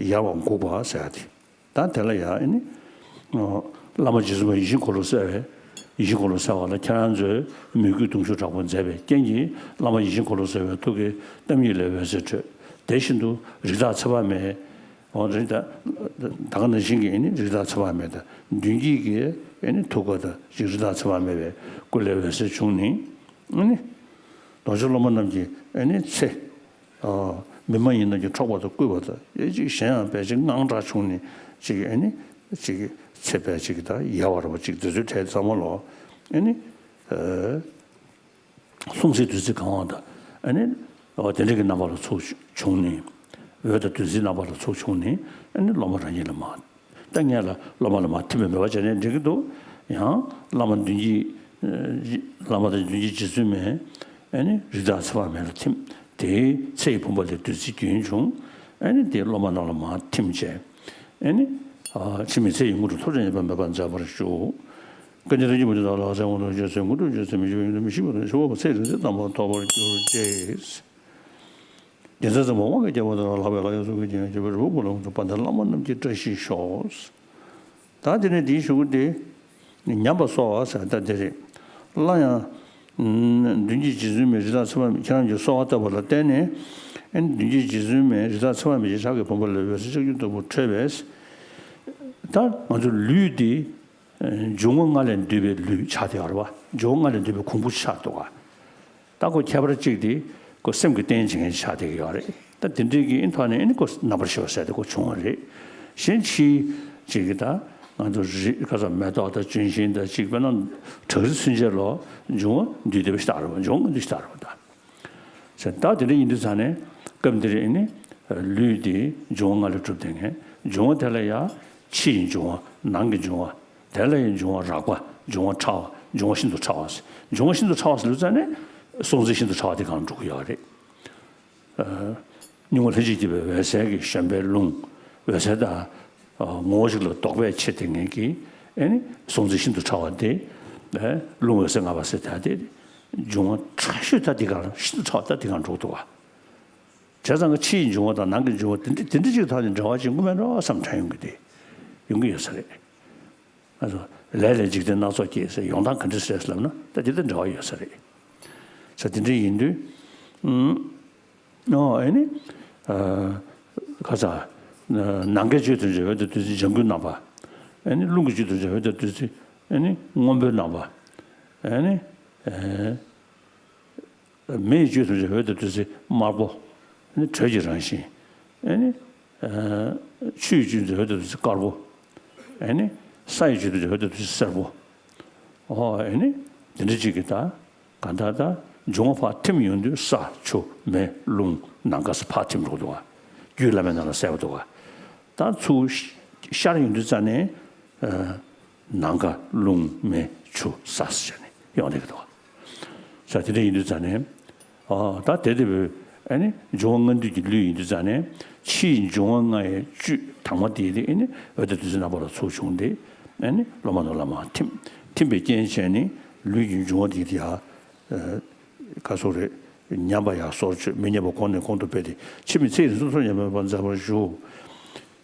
ཡར་བ་འགུགས་པ་ཟེར་ཡ་དེ། ད་དེ་ལ་ཡང་ཨེ་ནི། བླ་མ་རྗེ་བཙུན་མ་ཡིད་བཞིན་འཁོར་ལོ་གསལ་བའི། ཡིད་བཞིན་འཁོར་ལོ་གསལ་བ་ལ་ཁྱེད་རང་ཚོས་མོས་གུས་གདུང་ཤུགས་དྲག་པོ་མཛད་པའི་རྐྱེན་གྱིས་བླ་མ་ཡིད་བཞིན་འཁོར་ལོ་གསལ་བའི་ཐུགས་ཀའི་གཏམ་ཡིག་ལས་འོད་ཟེར་འཕྲོས། དེ་བཞིན་དུ་རིགས་བདག་ཚེ་དཔག་མེད། འོ་རེད་ད། ད་ག་ནང་བཞིན་གྱི་ཨེ་ནི་རིགས་བདག་ཚེ་དཔག་མེད་དང་མདུན་བསྐྱེད་ཀྱི་ཨེ་ནི་ཐུགས་ཀ་དང་ཅིག་རིགས་བདག་ཚེ་དཔག་མེད་པའི་སྐུ་ལས་འོད་ཟེར་བྱུང་ནས། ཨེ་ནི། རྡོ་རྗེ་སློབ་མ་རྣམས་ཀྱི་ཨེ་ནི་ཚེ། མི་མ་ཡིན་རྣམས་ཀྱིས་འཕྲོག་པ་དང་བརྐུས་པ་དང་ཨེ་ཅིག་གཞན་ཡང་ཕལ་ཆེར་དངངས་སྐྲག་བྱུང་ནས་ཅིག་ཨེ་ནི་ཅིག་ཚེ་ཕལ་ཆེར་གྱི་ད་ཡལ་བ་རེད་པ་ཅིག་དེ་ཚོའི་གྲས་ཚང་མ་ལོ་ཨེ་ནི་སྲུང་བརྩི་བདུད་རྩི་གང་བ་དང་ཨེ་ནི་དེ་འདྲ་གི་རྣམ་པ་ལ་ཚུར་བྱུང་ནས་འོད་དང་བདུད་རྩིའི་རྣམ་པ་ལ་ཚུར་བྱུང་ནས་ཨེ་ནི་སློབ་མ་རང་ཉིད་ལ་མར། ད་ངས་ལ་སློབ་མ་ལ་མར་ཐིམ་པའི་མོས་པ་བྱས་ནས་འགྲིག་གི་འདུག་ཡང་བླ་མ་མདུན་བསྐྱེད། བླ་མ་དང་མདུན་བསྐྱེད་རྗེ་བཙུན་མས་ཨེ་ནི་རིགས་བདག་ཚེ་དཔག་མེད་ལ་ཐིམ། དེའི་ཚེ་ཡི་བུམ་པ་ལས་བདུད་རྩི་རྒྱུན་བྱུང་། ཨེ་ནི་དེ་སློབ་མ་རྣམས་ལ་མར་ཐིམ་བྱས། ཨེ་ནི། འཆི་མེད་ཚེ་ཡི་དངོས་གྲུབ་ཐོབ་བྱ་ཉེས་པ་མེད་པར་མཛད་པར་ཞུ། བསྐལ་ཆེན་རིན་ཆེན་མུ་ཏིག་དང་ལག་ལེན་དབང་ཐོབ་ཅེས་ཚེ་དངོས་གྲུབ་ཅེས་ཚེ་མི་འཆི་བའི་ཡུན་དུ་མི་ཤི་བ་དང་ཞི་བ་པོ་ཚེ་རིང་ཚེ་དམ་པ་ཐོབ་པར་གྱུར་ཅིག་རྒྱལ་མཚན་ཚེ་དམུ་དབང་གི་རྒྱལ་པོ་དང་ལྷག་པའི་ལྷ་ཡི་གཙུག་གི་རྒྱལ་མཚན་བྱེད་པའི་རི་བོ་དཔའ་ལ་དཔལ་ལྡན་བླ་མ་རྣམས་ཀྱི་བཀྲ་ཤིས་ཤོག་ད་དེ་ནས་འདིའི་གཞུག་གུ་དེ། ཉམས་པ་གསོ་བ་ཟེར་ད་དེ་རེད། སླར་ཡང་། མདུན་བསྐྱེད་རྗེ་བཙུན་མའི་རིགས་བདག་ཚེ་དཔག་མེད་ཁྱེད་རང་གི་གསོལ་བ་བཏབ་པ་ལ་བརྟེན་ནས། མདུན་བསྐྱེད་རྗེ་བཙུན་མའི་རིགས་བདག་ཚེ་དཔག་མེད་ཀྱི་ཕྱག་གི་བུམ་པ་ལས་འོད་ཟེར་ལྕགས་ཀྱུ་ལྟ་བུ་འཕྲོས་པས། ད་ང་ཚོ་ལུས་འདི། འབྱུང་བ་ལྔ་ལས་འདུས་པའི་ལུས་ཆགས་བསྡད་ཡོད་རེད་བ། འབྱུང་བ་ལྔ་ལས་འདུས་པའི་གོང་བུ་ཆགས་འདུག་ག་ད་ཁོ་ཁྱད་པར་གཅིག་དེ་ཁོ་སེམས་ཀྱི་རྟེན་བྱེད་མཁན་ཆགས་བསྡད་ཀྱི་ཡོད་རེད། ད་དེ་འདྲའི་གི་ཐོག་ནས་ཨེ་ནི་ཁོ་རྣམ་པར་ཤེས་པ་ཟེར་དེ་ཁོ་བྱུང་བ་རེད། གཞན་ཕྱིའི་གཅིག་གི་ད་ང་ཚོ་རི་ཁ་ས་མེ་ཏོག་དང་ལྗོན་ཤིང་དང་གཅིག་དཔེར་ན་བྲག་རི་ཚུན་ཆད་ལོ་འབྱུང་བ་འདུས་བསྡད་པ་ཞིག་ལྟ་བུ་རེད་བ། འབྱུང་བ་འདུས་ཞིག་ལྟ་བུ་རེད་བ་ད། ཟེར་ད་དེ་འདྲ་ཡིན་དུས་ཙང་ནས་སྐབས་འདིར་ཨེ་ནི་ལུས་དེ་འབྱུང་བ་ལྔ་ལས་གྲུབ་བསྡད་མཁན། འབྱུང་བ་དེ་ལ་ཡང་ཕྱི་ཡི་འབྱུང་བ། ནང་གི་འབྱུང་བ། དེ་ལ་ཡང་འབྱུང་བ་རགས་པ། འབྱུང་བ་ཕྲ་བ། འབྱུང་བ་ཤིན་ཏུ་ཕྲ་བ་ཟེར། འབྱུང་བ་ཤིན་ཏུ་ཕྲ་བ་ཟེར་ལུགས་ཙང་ནས་སྲོག་འཛིན་ཤིན་ཏུ་ཕྲ་བ་དེ་གང་འགྲོ་གི་ཡོད་རེད། སྙིང་པོ་ལྷན་ཅིག་སྐྱེས་པའི་འོད་གསལ་གྱི་བཞོན་པའི་རླུང་། འོད་གསལ་དང་། ངོ་བོ་ཞིག་ལ་ལྡོག་པའི་ཕྱིར་དེ་ངེས་ཀྱི་ཨེ་ནི་སྲོག་འཛིན་ཤིན་ཏུ་ཕྲ་བ་དེ། རླུང་འོད་གསལ་ལྔ་པ་ཟེར་ད་དེ། འབྱུང་བ་ཕྲ་ཤོས་ད་དེ་གང་ཤིན་ཏུ་ཕྲ་བ་ད་དེ་གང་འགྲོ་འདུག་བ། བྱས་ཙང་གི་ཕྱིའི་འབྱུང་བ་དང་ནང་གི་འབྱུང་བ་དེ་འདྲ་དེ་འདྲ་ཅིག་ཐོག་ནས་འབྲེལ་བ་ཅིག་ཡོང་གི་མེད་འགྲོ་བསམ་དྲན་ཡོང་གི་དེ། ཡོང་གི་ཡོད་ས་རེད། ཨ་ཙོ། ལས་ལས་འཇིག་རྟེན་སྣ་ཚོགས་སྐྱེས་ཟེར་ཡོང་སྟངས་ག་འདྲ་རེད་ལབ་ན་ད་དེ་ལྟར་འབྲེལ་བ་ཡོད་ས་རེད། ས་དེ་འདྲ་ཡིན་དུས། ཨོ་ཨེ་ནི། ཁ་ས། ནམ་མཁའི་བཅུད་དུ་འཇོག་འོད་དང་བདུད་རྩི་ལྗང་གུ་རྣམ་པ། ཨེ་ནི་རླུང་གི་བཅུད་དུ་འཇོག་འོད་དང་བདུད་རྩི་ཨེ་ནི་སྔོན་པོའི་རྣམ་པ། ཨེ་ནི། མེ་ཡི་བཅུད་དུ་འཇོག་འོད་དང་བདུད་རྩི་དམར་པོ། ཨེ་ནི་དྲོད་ཀྱི་རང་བཞིན། ཨེ་ནི། ཆུ་ཡི་བཅུད་དུ་འཇོག་འོད་དང་བདུད་རྩི་དཀར་པོ། ཨེ་ནི། ས་ཡི་བཅུད་དུ་འཇོག་འོད་དང་བདུད་རྩི་སེར་པོ། ཨོ་ཨེ་ནི། དེ་འདྲ་ཅིག་གི་ད། གང་ལྟར་ད་འབྱུང་བ་ཕར་ཐིམ་ཡོང་དུས་ས་ཆུ་མེ་རླུང་ནམ་མཁའ་ས་ཕར་ཐིམ་འགྲོ་འདུག་བ། རྒྱུད་བླ་མའི་ནང་ལ་གསལ་པོ་འདུག་བ། ད་ཚུར་ཤར་ཡོང་དུས་ཙ་ནས་ནམ་མཁའ་རླུང་མེ་ཆུ་ས་ཟེར་ནས་ཡོང་བསྡད་ཀྱི་འདུག་བ། ས་དེ་འདྲ་ཡིན་དུས་ཙ་ནས་ཨ་ད་དེ་དེ་བས་ཨ་ནི་འབྱུང་བ་ལྔ་འདུས་ཀྱི་ལུས་ཡིན་དུས་ཙ་ནས་ཕྱིའི་འབྱུང་བ་ལྔ་ཡི་བཅུད་དྭངས་མ་དེ་དེ་ཨ་ནི་འོད་དང་བདུད་རྩི་རྣམ་པ་ལ་ཚུར་བྱུང་སྟེ་ཨ་ནི་སློབ་མ་རྣམས་ལ་མར་ཐིམ། ཐིམ་པའི་རྐྱེན་བྱས་ནས་ལུས་ཀྱི་འབྱུང་བ་དེ་དེ་ཡང་། ཁ་སོགས་རེད། ཉམས་པ་ཡང་སོར་ཆུད་མི་ཉམས་པ་གོང་ནས་གོང་དུ་འཕེལ་ཏེ་འཆི་མེད་ཚེ་ཡི་སོ་སོར་ཉམས་པ་མཛད་པར་ཞུ།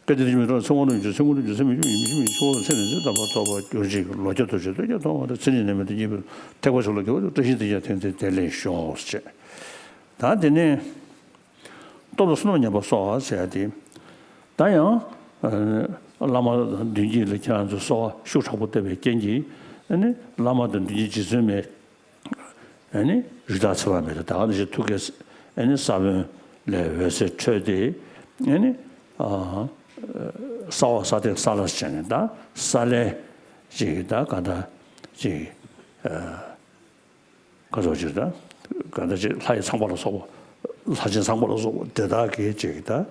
སྐད་ཅིག་མི་གྲོལ་ཚེ་དབང་རྣམས་ཀྱི་ཚེ་དངོས་གྲུབ་ཀྱི་ཚེ་མི་འཆི་མི་འཆི་མེད་ཆུ་བོ་ཚེ་རིང་ཚེ་དམ་པ་ཐོབ་པར་གྱུར་ཅིག་ལོ་བརྒྱ་ཐོབ་ཅིག་སྟོད་ཀྱང་མཐོང་བ་དང་ཚེ་འདི་ནད་མེད་དུ་གཉིས་པོ་ཐེག་པ་ཆོས་ལ་དགེ་བ་དང་བཀྲ་ཤིས་དེ་ཡང་ཐེངས་ཐེངས་བདེ་ལེགས་ཤོག་ཅེས། ད་དེ་ནས་སྟོབས་དང་བསོད་ནམས་ཉམས་པ་གསོ་བ་ཟེར་ཡ་དེ། ད་ཡང་། བླ་མ་མདུན་བསྐྱེད་ལ་ཁྱེད་རང་ཚོ་གསོལ་བ་ཤུགས་དྲག་པོ་བཏབ་པའི་རྐྱེན་གྱིས་ཨ་ནི་བླ་མ་དང་མདུན་བསྐྱེད་རྗེ་བཙུན་མའི། ཨ་ནི་རིགས་བདག་ཚེ་དཔག་མེད་དང་ད་ག་ནང་བཞིན་ཐུགས་ཀའི་ཨ་ནི་ས་བོན་ལས་འོད་ཟེར་འཕྲོས་ཏེ་ཨ་ནི་ཨ་ས་འོག་ས་སྟེང་ས་བླ་ཟེར་ནས་ད་ས་བླའི་ཅིག་ད་ག་ད་ཅིག་ཨ་ག་ཚོད་ཅིག་ད་ག་ད་ཅིག་ལྷ་ཡི་ཚངས་པ་ལ་སོགས་པ་ལྷ་ཆེན་ཚངས་པ་ལ་སོགས་པ་དེ་དག་གིས་ཅིག་ད་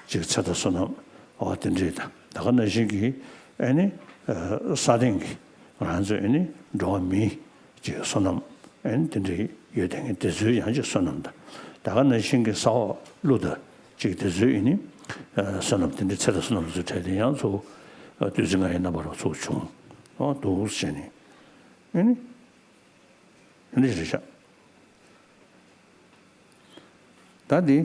ཅིག་ཚེ་དང་བསོད་ནམས་འོ་དེ་འདྲའི་ད་ད་ག་ནང་བཞིན་གྱི་ཨ་ནི་ས་སྟེང་གི་ང་རང་ཚོ་ཨ་ནི་འགྲོ་བ་མིའི། ཅིག་བསོད་ནམས་ཨེ་ནི་དེ་འདྲའི་ཡོད་དེ་ངས་དེ་ཚོའི་ཡང་ཅིག་བསོད་ནམས་དང་། ད་ག་ནང་བཞིན་གྱི་ས་འོག་ཀླུ་དང་ཅིག་དེ་ཚོའི་ཨེ་ནི་བསོད་ནམས་དེ་འདྲའི་ཚེ་དང་བསོད་ནམས་ཚོ་འཕྲད་དེ་ཡང་ཚུར་བདུད་རྩི་ལྔ་ཡི་རྣམ་པར་ཚུར་བྱུང་འོ་འདུག་ཟེར་ནས་ཨེ་ནི་དེ་འདྲ་ཞིག་རེད་ཤག་ད་འདི་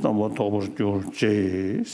རྣམ་པར་རྟོག་པར་གྱུར་ཅེས།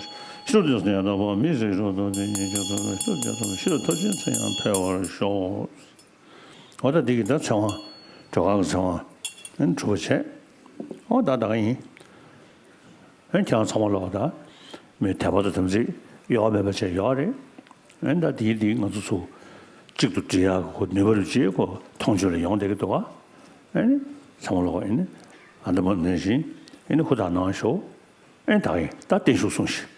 ཤོག་ཤི་རོ་དེ་ཚོ་ཡང་དག་པ་མི་ཟེར་ཤོག་དོ་དེ་ཉིད་ཀྱང་དོ་ཤི་རོ་དེ་ཚོ་ཤི་རོ་ཐོབ་ཕྱིན་ཚེ་ཡང་འཕེལ་བར་ཤོག་འོ་ད་འདི་གི་ད་ཚེ་དབང་སྒྲོལ་དཀར་གྱི་ཚེ་དབང་ཨན་གྲུབ་པ་བྱས། འོ་ད་ད་ག་ཡིན། ཨན་ཁྱེད་རང་ཚང་མ་ལོག་ད་མི་དད་པ་དང་དམ་ཚིག་གཡོ་བ་མེད་པ་བྱས་ཡོད་རེད། ཨན་ད་འདི་འདི་ང་ཚོ་ཚོ་གཅིག་ཏུ་སྒྲིལ་ཡག་གི་ཁོ་ནུས་པ་རུ་ཅིག་ཁོ་མཐོང་ཆོས་ལ་ཡོང་བསྡད་ཀྱི་འདུག་ག་ཨན་ཚང་མ་ལོག་ཨན་ཨ་འདི་མ་ནན་བཞིན་ཨན་ཧུར་ཐག་གནང་ཤོག་ཨེ་ད་ཡིན་ད་བརྟན་བཞུགས་གསུངས་ཤིག་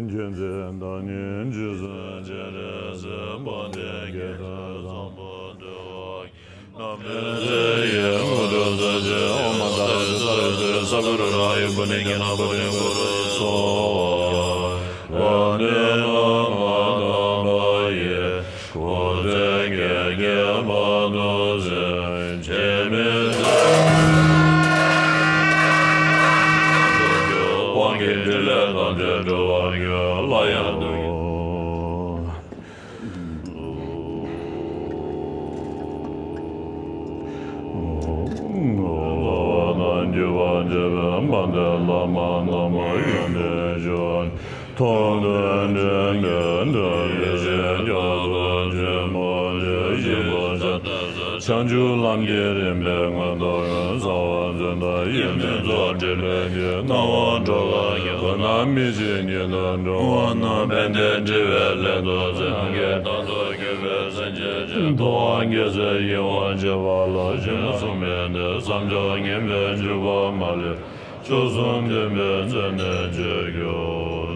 མཁྱེན་བརྩེ་བདག་ཉིད་རྗེས་སུ་སྤྱད་རེ་སེམས་དཔའ་དེ་སྐད་དུ་བཟང་པོ་འདུལ་བ་ནམ་མཁའི་མཐའ་ཡས་དངོས་གྲུབ་ཟེར་ཅིང་ཨོཾ་མ་ཏཱ་ར་ཏི་ས་རུ་ཏི་ས་གུ་རུ་ར་ཧི་པུ་ཎི་ཀེ་ན་པུ་ཎི་གུ་རུ་སྭཱ་ཧཱ། ཨ་ནི་ན་མ་དམ་པ་ཡི། སྐུ་ཚེ་བསྐལ་བརྒྱའི་བར་དུ་གསོན། ཆད་མེད་དབང་གི་ཕྲིན་ལས་ཐམས་ཅད་འགྲུབ་པར་འགྱུར། སླར་ཡང་འདུག་ལ་བ་དང་བརྒྱུད་པར་བཅས་པའི་དཔལ་ལྡན་བླ་མ་རྣམས་ཡོན་ཏན་ཤུགས་ཐོགས་ཏེ་འདྲེན་པའི་འདུན་པའི་ཞལ་རྒྱ་མཚོ་ཆེན་པོ་ཆེ་ཞིག་པོ་ཆེ། བྱང་ཆུབ་ལམ་གྱི་རིམ་པའི་མངོན་རྟོགས་ཀྱི་རྩ་བ་འཛིན་པ་ཡིད་མི་རྟོག་དྲི་མེད་ཀྱི་སྣང་བ་འཕྲོ་བརླག་གི་མུན་ནག་མི་ཕྱེད་ཉིད་དུ་འགྲོ་བ་རྣམས་ཕན་བདེའི་འབྲེལ་བའི་སླད་དུ་ཚེ་རྣམས་ཀྱི་བདག་ཏུ་གྱུར་པའི་སེམས་ཅན་གྱི་ཐུབ་དབང་རྒྱལ་སྲས་ཡིད་འོང་བྱེད་པ་ལ་ཞལ་གསུངས་པའི་མཐའི་མཚམས་སྦྱོར་ངེས་པའི་འཇུག་པ་མ་ལུས། མཆོག་གསུམ་མཐུན་པའི་མཚན་ནས་བརྗོད་རྒྱུ།